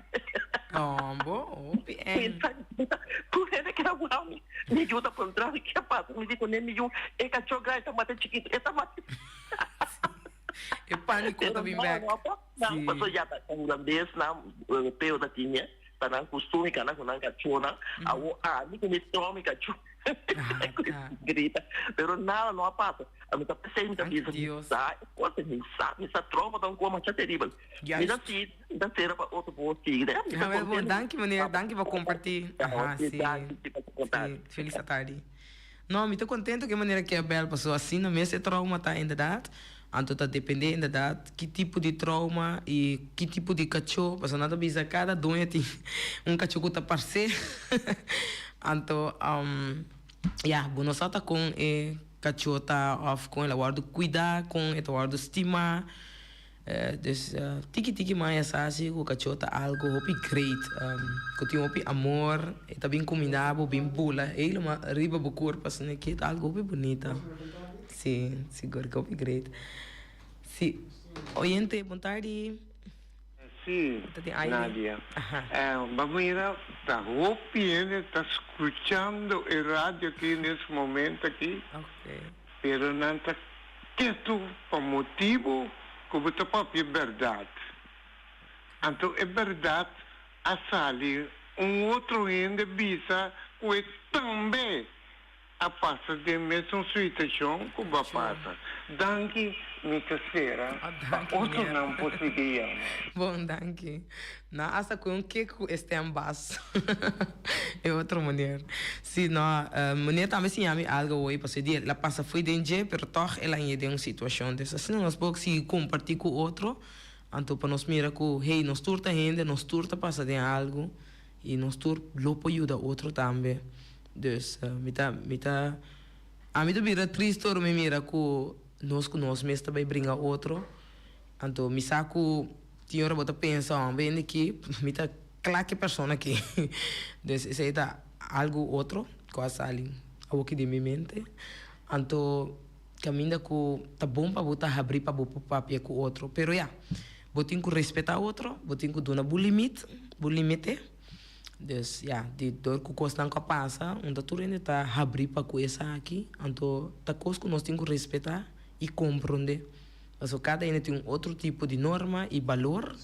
Tombo, hopi eng. Pensa grita. Tur hende keda wou mi. Mi yu ta puntra mi ke pasa. Mi di kuné mi yu, e kachó grandi ta mata e chikito. E ta mata. E pániko ta bin bèk. Si. Pasobra ya ta hulandes nan, europeo ta tin e. Ta nan kustum i kana ku nan kachónan. Awor ami ku mi tòm mi kachó grita. Pero nada no a pasa. Ami ta p'esei mi ta bisa mi sa e kos mi sa mi sa tròba ta un kos masha teribel. Mi ta sigui mi ta sera pa otro por sigui. Mi ta kontento. Danki meneer, danki pa kompartí. Aha si. Si, felis atardi. No, mi ta contento cu e manera cu e a bel paso asina mes e trauma ta inderdaad. Anto ta depende inderdaad ki tipo di trauma y ki tipo di cacho, pasobra nan ta bisa cada doño tin un cacho cu ta parce. Anto ya, bo no sa ta con e cacho ta of con el a wordo cuida, con e ta wordo stima. Dus tiki tiki maya sa si ku kachó ta algu hopi great ku tin hopi amor e ta bin kuminda bo bin bula helemaal riba bo kurpa asina ke ta algu hopi bunita si sigur ke hopi great si oyente bon tardi. Si Nadia bo mira ta hopi hende ta skuchando e radio aki nes momento aki pero nan ta Ketu pa motibu ku bo ta papia bèrdat. Anto e bèrdat a sali un otro hende bisa ku e tambe a pasa den mesun situashon ku bo a pasa. Danki, mi ta spera pa otronan por sigui yama. Bon, danki. Nan hasta ku un kek ku e stem bas. E otro meneer. Si, no, meneer tambe siña mi algo hoy, pasobra di el a pasa fo'i den dje, pero tog el a ñe den un situacion. Dus asina nos por sigui comparti cu otro, anto pa nos mira cu, hey, nos tur ta hende, nos tur ta pasa den algo, y nos tur lo por yuda otro tambe. Dus, mi ta, mi ta, ami ta bira triste ora mi mira cu nos cu nos mes ta bay bringa otro. Anto mi sa cu tin ora bo ta pensa, oh, bende aki, mi ta kla cu e persona aki. Dus esey ta algo otro cu a sali awoki den mi mente. Anto caminda cu ta bon pa bo ta habri pa bo por papia cu otro. Pero ya, bo tin cu respeta otro, bo tin cu duna bo limit, bo limite. Dus ya, di dor cu cosnan cu a pasa, unda tur hende ta habri pa cu esaki. Anto ta cos cu nos tin cu respeta y compronde. Pasobra kada hende tin un otro tipo di norma y balor.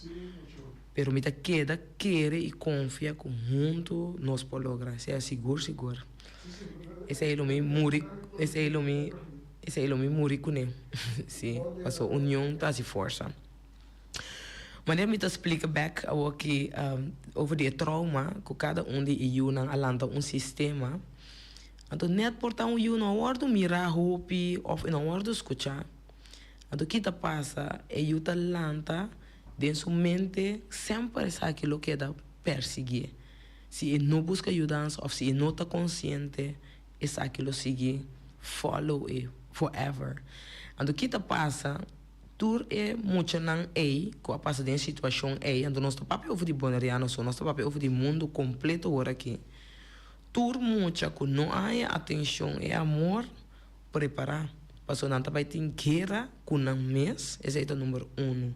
Pero mi ta keda kere i konfia ku huntu nos por logra. Esei sigur sigur. Esei lo mi muri, esei lo mi, esei lo mi muri kuné. Sí, paso union ta hasi forsa. Manera mi ta splika bek awoki over di e trauma ku kada un di e yunan a lanta un sistema, anto nèt por ta un yu no a wòrdu mirá hopi òf e no a wòrdu skuchá. Anto ki ta pasa? E yu ta lanta den su mente semper esaki lo keda persiguié. Si e no buska yudansa òf si e no ta konsiente, esaki lo sigui follow e forever. Anto ki ta pasa? Tur e muchanan ei ku a pasa den e situashon ei, anto nos ta papia over di boneriano so, nos ta papia over di mundu kompleto wor aki. Tur mucha ku no a haña atenshon e amor, Prepará, pasobra nan ta bai tin guera ku nan mes, esei ta number uno.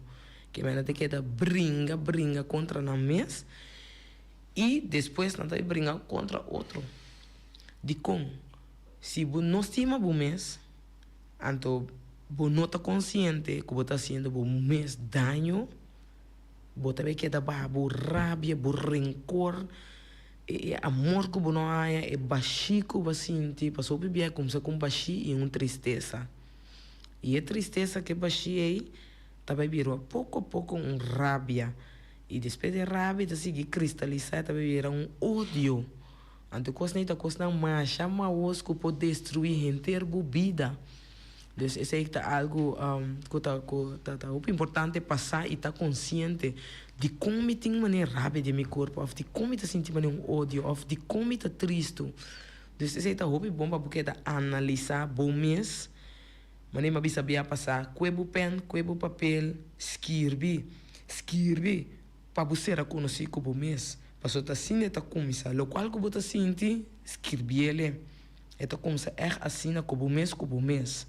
Ke men nan ta keda bringa, bringa kontra nan mes i despues nan ta bai bringa kontra otro. Dikon? Si bo no stima bo mes, anto bo no ta konsiente ku bo ta hasiendo bo mes daño, bo ta bai keda baha bo rabia, bo renkor. E amor ku bo no haña, e bashí ku bo a sinti, pasobra hopi bia e kumsa ku un bashí i un tristesa. I e tristesa ku e bashí ei ta bai bira poko a poko un rabia. I despues di e rabia ta sigui kristalisá i ta bai bira un odio. Anto e kosnan ei ta kosnan masha maos ku por destruí henter bo bida. Dus esei ta algu ku ta ku ta ta hopi importante pa sa i ta konsiente dikon mi tin manera rabia den mi kurpo òf dikon mi ta sinti manera un odio òf dikon mi ta tristu. Dus esei ta hopi bon pa bo keda analisá bo mes. Manera mi a bisa bia pasá, kue bo pèn, kue bo papel, skirbi, skirbi pa bo sera konosí ku bo mes. Pasobra ta asina e ta kuminsá. Lokual ku bo ta sinti, skirbiel e. E ta kumsa ègt asina ku bo mes ku bo mes.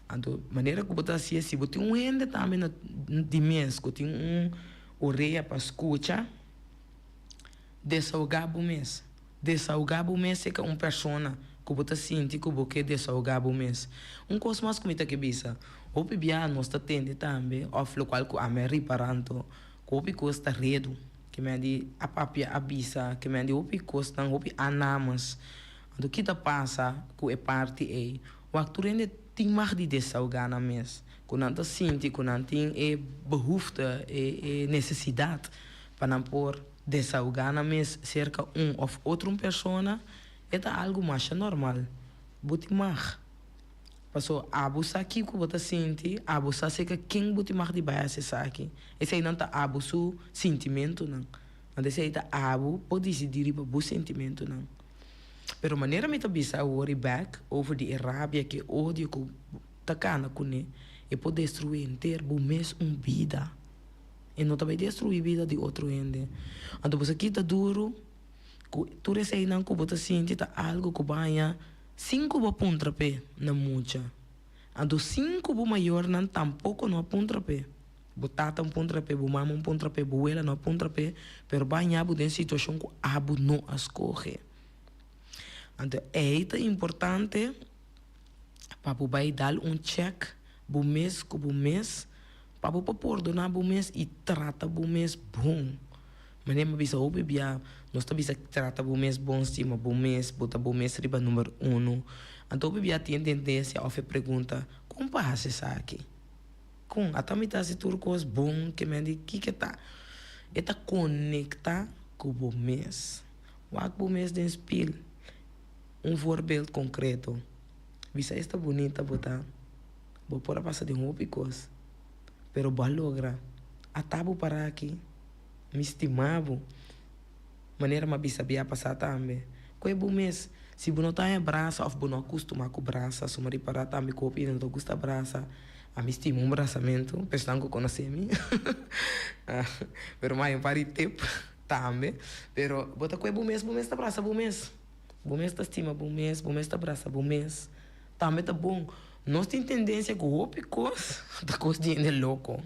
Anto manera ku bo ta hasié, si bo tin un hende tambe na di mes ku tin un orea pa skucha, desahogá bo mes. Desahogá bo mes serka un persona ku bo ta sinti ku bo ke desahogá bo mes. Un kos mas ku mi ta ke bisa, hopi biaha nos ta tende tambe, òf lokual ku ami a ripará anto, ku hopi kos ta redu. Ke men di a papia a bisa, ke men di hopi kosnan, hopi anamas. Anto ki ta pasa ku e parti ei? Wak tur hende tin mag di desahogá nan mes, ku nan ta sinti ku nan tin e behoefte, e e nesesidat pa nan por desahogá nan mes serka un òf otro un persona, e ta algu masha normal. Bo tin mag. Paso abo sa kiko bo ta sinti, abo sa serka ken bo tin mag di bai hasi esaki. Eseinan ta abo su sintimentunan. Anto esei ta abo por disidí riba bo sentimentunan. Pero manera mi ta bisa awor i bek over di e rabia ku e odio ku ta kana kuné, e por destruí henter bo mes un bida. E no ta bai destruí bida di otro hende. Anto bo sa kita duru ku tur eseinan ku bo ta sinti ta algu ku bo haña sin ku bo a puntra p'e na mucha. Anto sin ku bo mayornan tampoko no a puntra p'e. Bo tata un puntra p'e, bo mama un puntra p'e, bo wela no a puntra p'e, pero bo a haña bo den situashon ku abo no a skohe. Anto ei ta importante pa bo bai dal un chèk bo mes ku bo mes pa bo por pordoná bo mes i trata bo mes bon. Manera mi a bisa hopi bia, nos ta bisa trata bo mes bon, stima bo mes, bo ta bo mes riba number uno. Anto hopi bia tin e tendensia òf e pregunta, kon pa hasi esaki? Kon ata mi ta hasi tur kos bon ke men di kiko ta? E ta konekta ku bo mes. Wak bo mes den spil. Un voorbeeld konkreto. Bisa esta bunita bo ta. Bo por a pasa den hopi kos, pero bo a logra. Ata bo para aki. Mi stima bo. Manera mi a bisa bia pasá tambe. Koe bo mes. Si bo no ta haña brasa òf bo no a kustumá ku brasa, suma ripará tambe ku hopi hende no ta gusta brasa. Ami stima un brasamentu, personan ku konosé mi. Pero mi a haña un par di tip tambe. Pero bo ta koe bo mes, bo mes ta brasa bo mes. Bo mes ta stima bo mes, bo mes ta brasa bo mes. Tambe ta bon. Nos tin tendensia ku hopi kos ta kos di hende loko.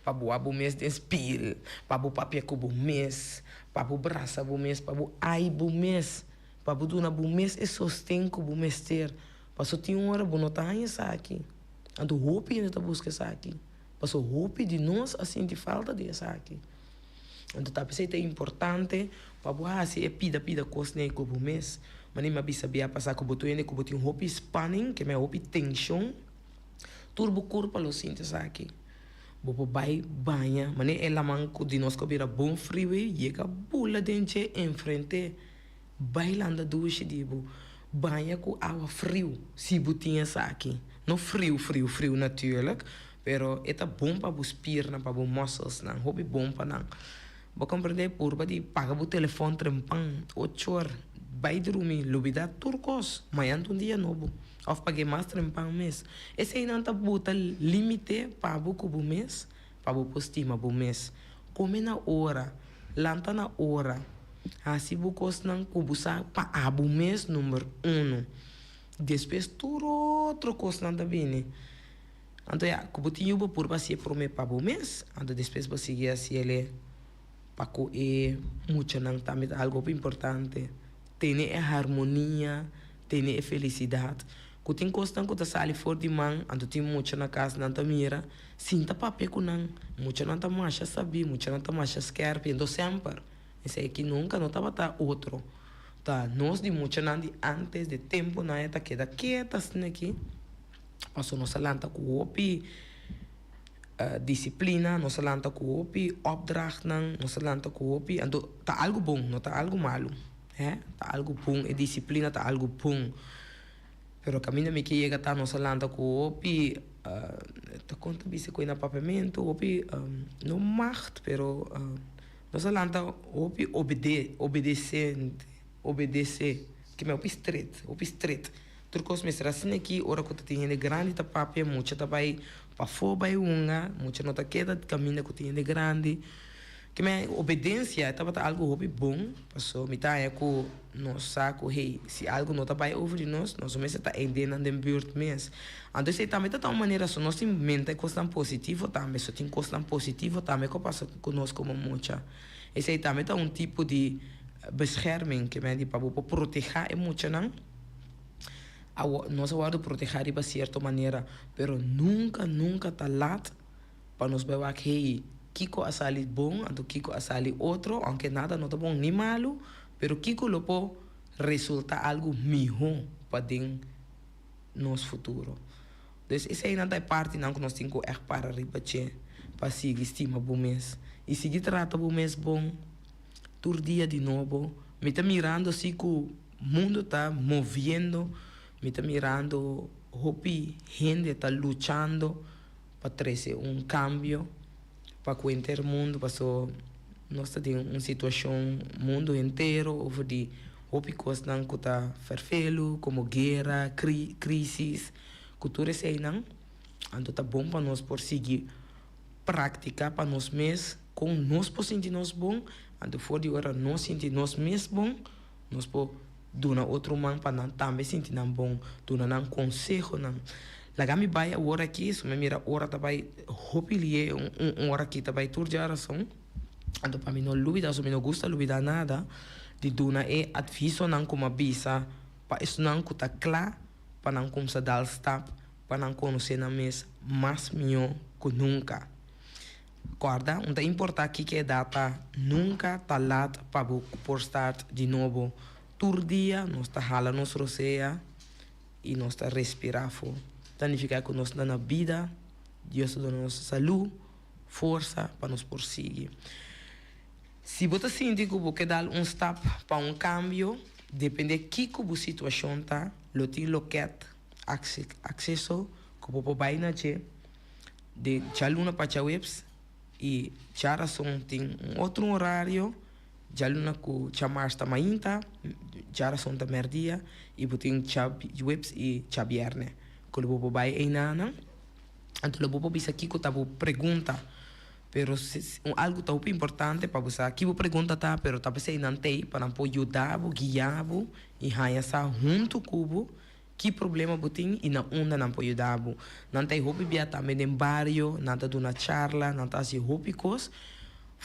Pa bo wak bo mes den spil, pa bo papia ku bo mes, pa bo brasa bo mes, pa bo ai bo mes, pa bo duna bo mes e sosten ku bo mester. Paso tin ora bo no ta haña esaki. Anto hopi hende ta buska esaki. Paso hopi di nos a sinti falta di esaki. Anto ta p'esei ta importante pa bo hasi e pida pida kosnan ei ku bo mes. Manera mi a bisa bia pasá ku bo tur hende ku bo tin hopi spanning, ke men hopi tenshon, tur bo kurpa lo sinti esaki. Bo por bai baña, manera e laman ku di nos ku a bira bon friu ei, yega bula den dje, enfrent'é, bai landa dushi di bo, baña ku awa friu, si bo tin esaki. No friu friu friu natuurlijk, pero e ta bon pa bo spiernan, pa bo musclesnan, hopi bon pa nan. Bo comprende? Purba di paga bo telefon trempan, ocho or, bai drumi, lubida tur cos, mañan ta un dia nobo, of pag'e mas trempan mes. Eseinan ta buta limite pa bo cu bo mes, pa bo por stima bo mes. Come na ora, lanta na ora, haci bo cosnan cu bo sa pa abo mes number uno. Despues tur otro cosnan ta bini. Anto ya, ku bo tin yu bo purba hasié promé pa bo mes, anto despues bo sigui hasiel pa ku e muchanan tambe. Ta algu hopi importante tene e harmonia, tene e felisidat. Ku tin kosnan ku ta sali for di man, anto tin mucha na kas nan ta mira, sinta papia ku nan. Muchanan ta masha sabí, muchanan ta masha skèrpi, anto semper esei aki nunka no tabata otro. Ta nos di muchanan di ántes, di tempunan e ta keda keta asina aki. Pasobra nos a lanta ku hopi disiplina, nos a lanta ku hopi opdrachtnan, nos a lanta ku hopi, anto ta algu bon, no ta algu malu, hè, ta algu bon, e disiplina ta algu bon. Pero kaminda mi ke yega ta nos a lanta ku hopi, ta kon ta bisa ku na papiamentu, hopi no macht, pero nos a lanta hopi obede, obedesente, obedese, ke mi hopi stret, hopi stret. Tur kos mester asina aki ora ku ta tin hende grandi ta papia, mucha ta bai pafó bai hunga, mucha no ta keda kaminda ku tin hende grandi. Ke men obedensia e tabata algu hopi bon, paso mi ta haña ku nos sa ku hey, si algu no ta bai over di nos, nos no mester ta eidennan den burt mes. Anto esei tambe ta ta un manera so nos tin menta e kosnan positivo tambe, so tin kosnan positivo tambe ku a pasa ku nos komo mucha. Esei tambe ta un tipo di bescherming, ke men di pa bo por protehá e muchanan. Nos a wòrdu protehá riba sierto manera, pero nunka, nunka ta lat pa nos bai wak, hey, kiko a sali bon anto kiko a sali otro, aunke nada no ta bon ni malu, pero kiko lo por resultá algu mihó pa den nos futuro. Dus eseinan ta e partinan ku nos tin ku ègt para riba dje pa sigui stima bo mes i sigui trata bo mes bon tur dia di nobo. Mi ta mirando si ku. Mundo ta moviendo, mi ta mirando hopi hende ta luchando pa trece un cambio pa cu henter mundo paso nos ta den un situacion mundo hentero over di hopi cosnan cu ta ferfelu como guera, crisis cu tur eseynan anto ta bon pa nos por sigui practica pa nos mes con nos por sinti nos bon anto for di ora nos sinti nos mes bon. Nos por duna otro man pa nan tambe sinti nan bon, duna nan konsehonan. Laga mi bai awor aki, so mi a mira ora ta bai hopi lié, un un ora aki ta bai tur djarason. Anto pa mi no lubida, so mi no gusta lubida nada, di duna e advisonan ku mi a bisa pa esnan ku ta kla pa nan kumsa dal stap pa nan konosé nan mes mas mihó ku nunka. Kòrda, un ta importá kiko e data, nunka ta lat pa bo por start di nobo. Tur dia nos ta hala nos rosea i nos ta respirá afó. Ta nifiká ku nos ta na bida, Dios ta duna nos salú, forsa pa nos por sigui. Si bo ta sinti ku bo ke dal un stap pa un kambio, dependé kiko bo situashon ta, lo tin lokèt, akseso, ku bo por bai na dje. Di djaluna pa djaweps i djarason tin un otro horario, djaluna ku djamars ta mainta, djarason ta mèrdia i bo tin djaweps i djabièrnè ku lo bo por bai einanan. Anto lo bo por bisa kiko ta bo pregunta, pero un algu ta hopi importante pa bo sa ki bo pregunta ta, pero ta p'esei nan t'ei pa nan por yuda bo, guia bo i haña sa huntu ku bo Ki problema bo tin i na unda nan por yuda bo. Nan ta e hopi bia tambe den bario, nan ta duna charla, nan ta hasi hopi kos.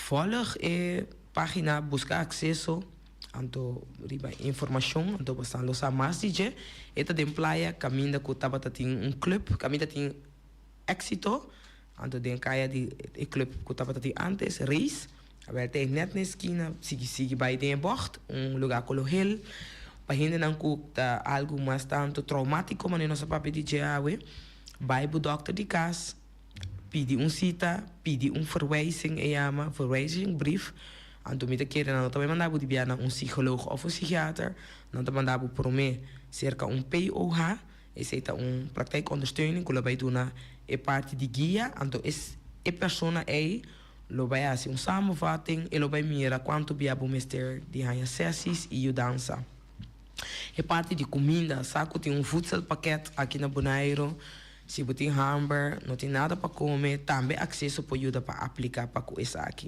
Volg e pagina Buska Akseso, anto riba informashon, anto bo sa lo sa mas di dje. E ta den playa kaminda ku tabata tin un club, kaminda tin Éxito, anto den kaya di e club ku tabata tin antes, Reis. Awel ta e net na e skina, sigui sigui bai den e bocht, un lugá kolo hel, pa hendenan ku ta algu mas tantu traumátiko manera nos a papia di dje awe, bai bo dòkter di kas, pidi un sita, pidi un verwijzing e yama, verwijzingbrief, anto mi ta kere nan no ta bai manda bo di bia na un psicoloog òf un psikiater, nan ta manda bo promé serka un POH, Esei ta un praktijkondersteuning ku lo bai duna e parti di guia, anto es e persona ei lo bai hasi un samenvatting, e lo bai mira kuantu bia bo mester di haña sessies i yudansa. E parti di kuminda, sa ku tin un voedselpakket aki na Boneiru, si bo tin hamber, no tin nada pa kome, tambe Akseso por yuda pa aplika pa ku esaki.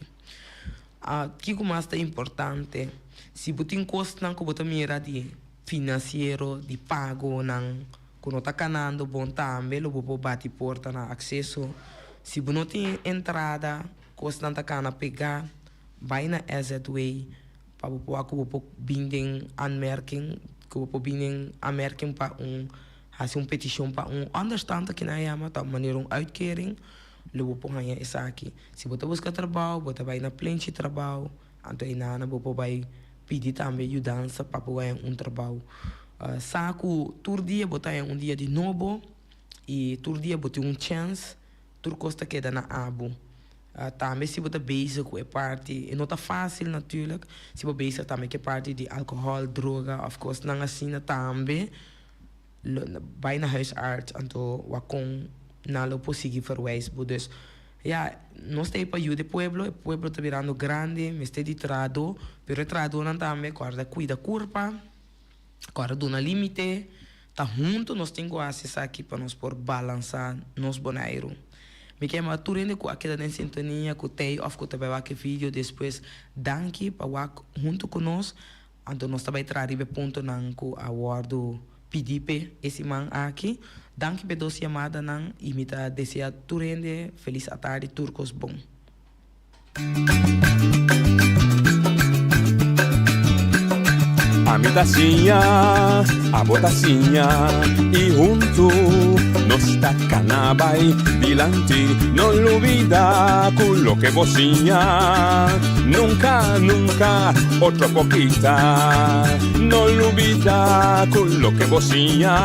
Kiko mas ta importante, si bo tin kosnan ku bo ta mira di. Finansiero di pagonan ku no ta kanando bon tambe lo bo por bati porta na akseso. Si bo no tin entrada, kosnan ta kana pegá, bai na SZW pa bo por wak ku bo por bin den aanmerking, ku bo por bin den aanmerking pa un hasi un petishon pa un ònderstand aki nan a yama, ta manera un uitkering, lo bo por haña esaki. Si bo ta buska trabou, bo ta bai na plenchi trabou. Anto einan bo por bai pidi tambe yudansa pa bo haña un trabou. Sa ku tur dia bo ta haña un dia di nobo i tur dia bo tin un chèns, tur kos ta keda na abo. Tambe si bo ta bezig ku e parti, e no ta fásil natuurlik, si bo bezig tambe ku e parti di alkohòl, droga òf kosnan asina tambe bai na huisarts anto wak kon nan lo por sigui verwijs bo. Dus ya, nos ta ei pa yuda e pueblo, e pueblo ta birando grandi, mester di trahadó, pero e trahadónan tambe kòrda kuida kurpa, kòrda duna límite, ta huntu nos tin ku hasi esaki pa nos por balansá nos Boneiru. Mi ke yama tur hende ku a keda den sintonia ku tei òf ku ta bai wak e video despues, danki pa wak huntu ku nos. Anto nos ta bai traha riba e puntonan ku a wòrdu pidí p'e e siman aki. Danki p'e dos yamadanan i mi ta deseá tur hende felis atardi tur kos bon. Ami ta siña, abo ta siña i huntu nos ta kana bai dilanti. No lubida ku loke bo siña nunka, nunka. Otro pokita, no lubida ku loke bo siña.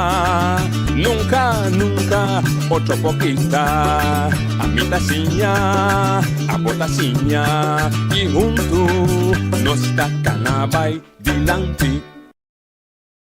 Nunka, nunka, otro pokita. Ami ta siña, abo ta siña, i huntu nos ta kana bai dilanti.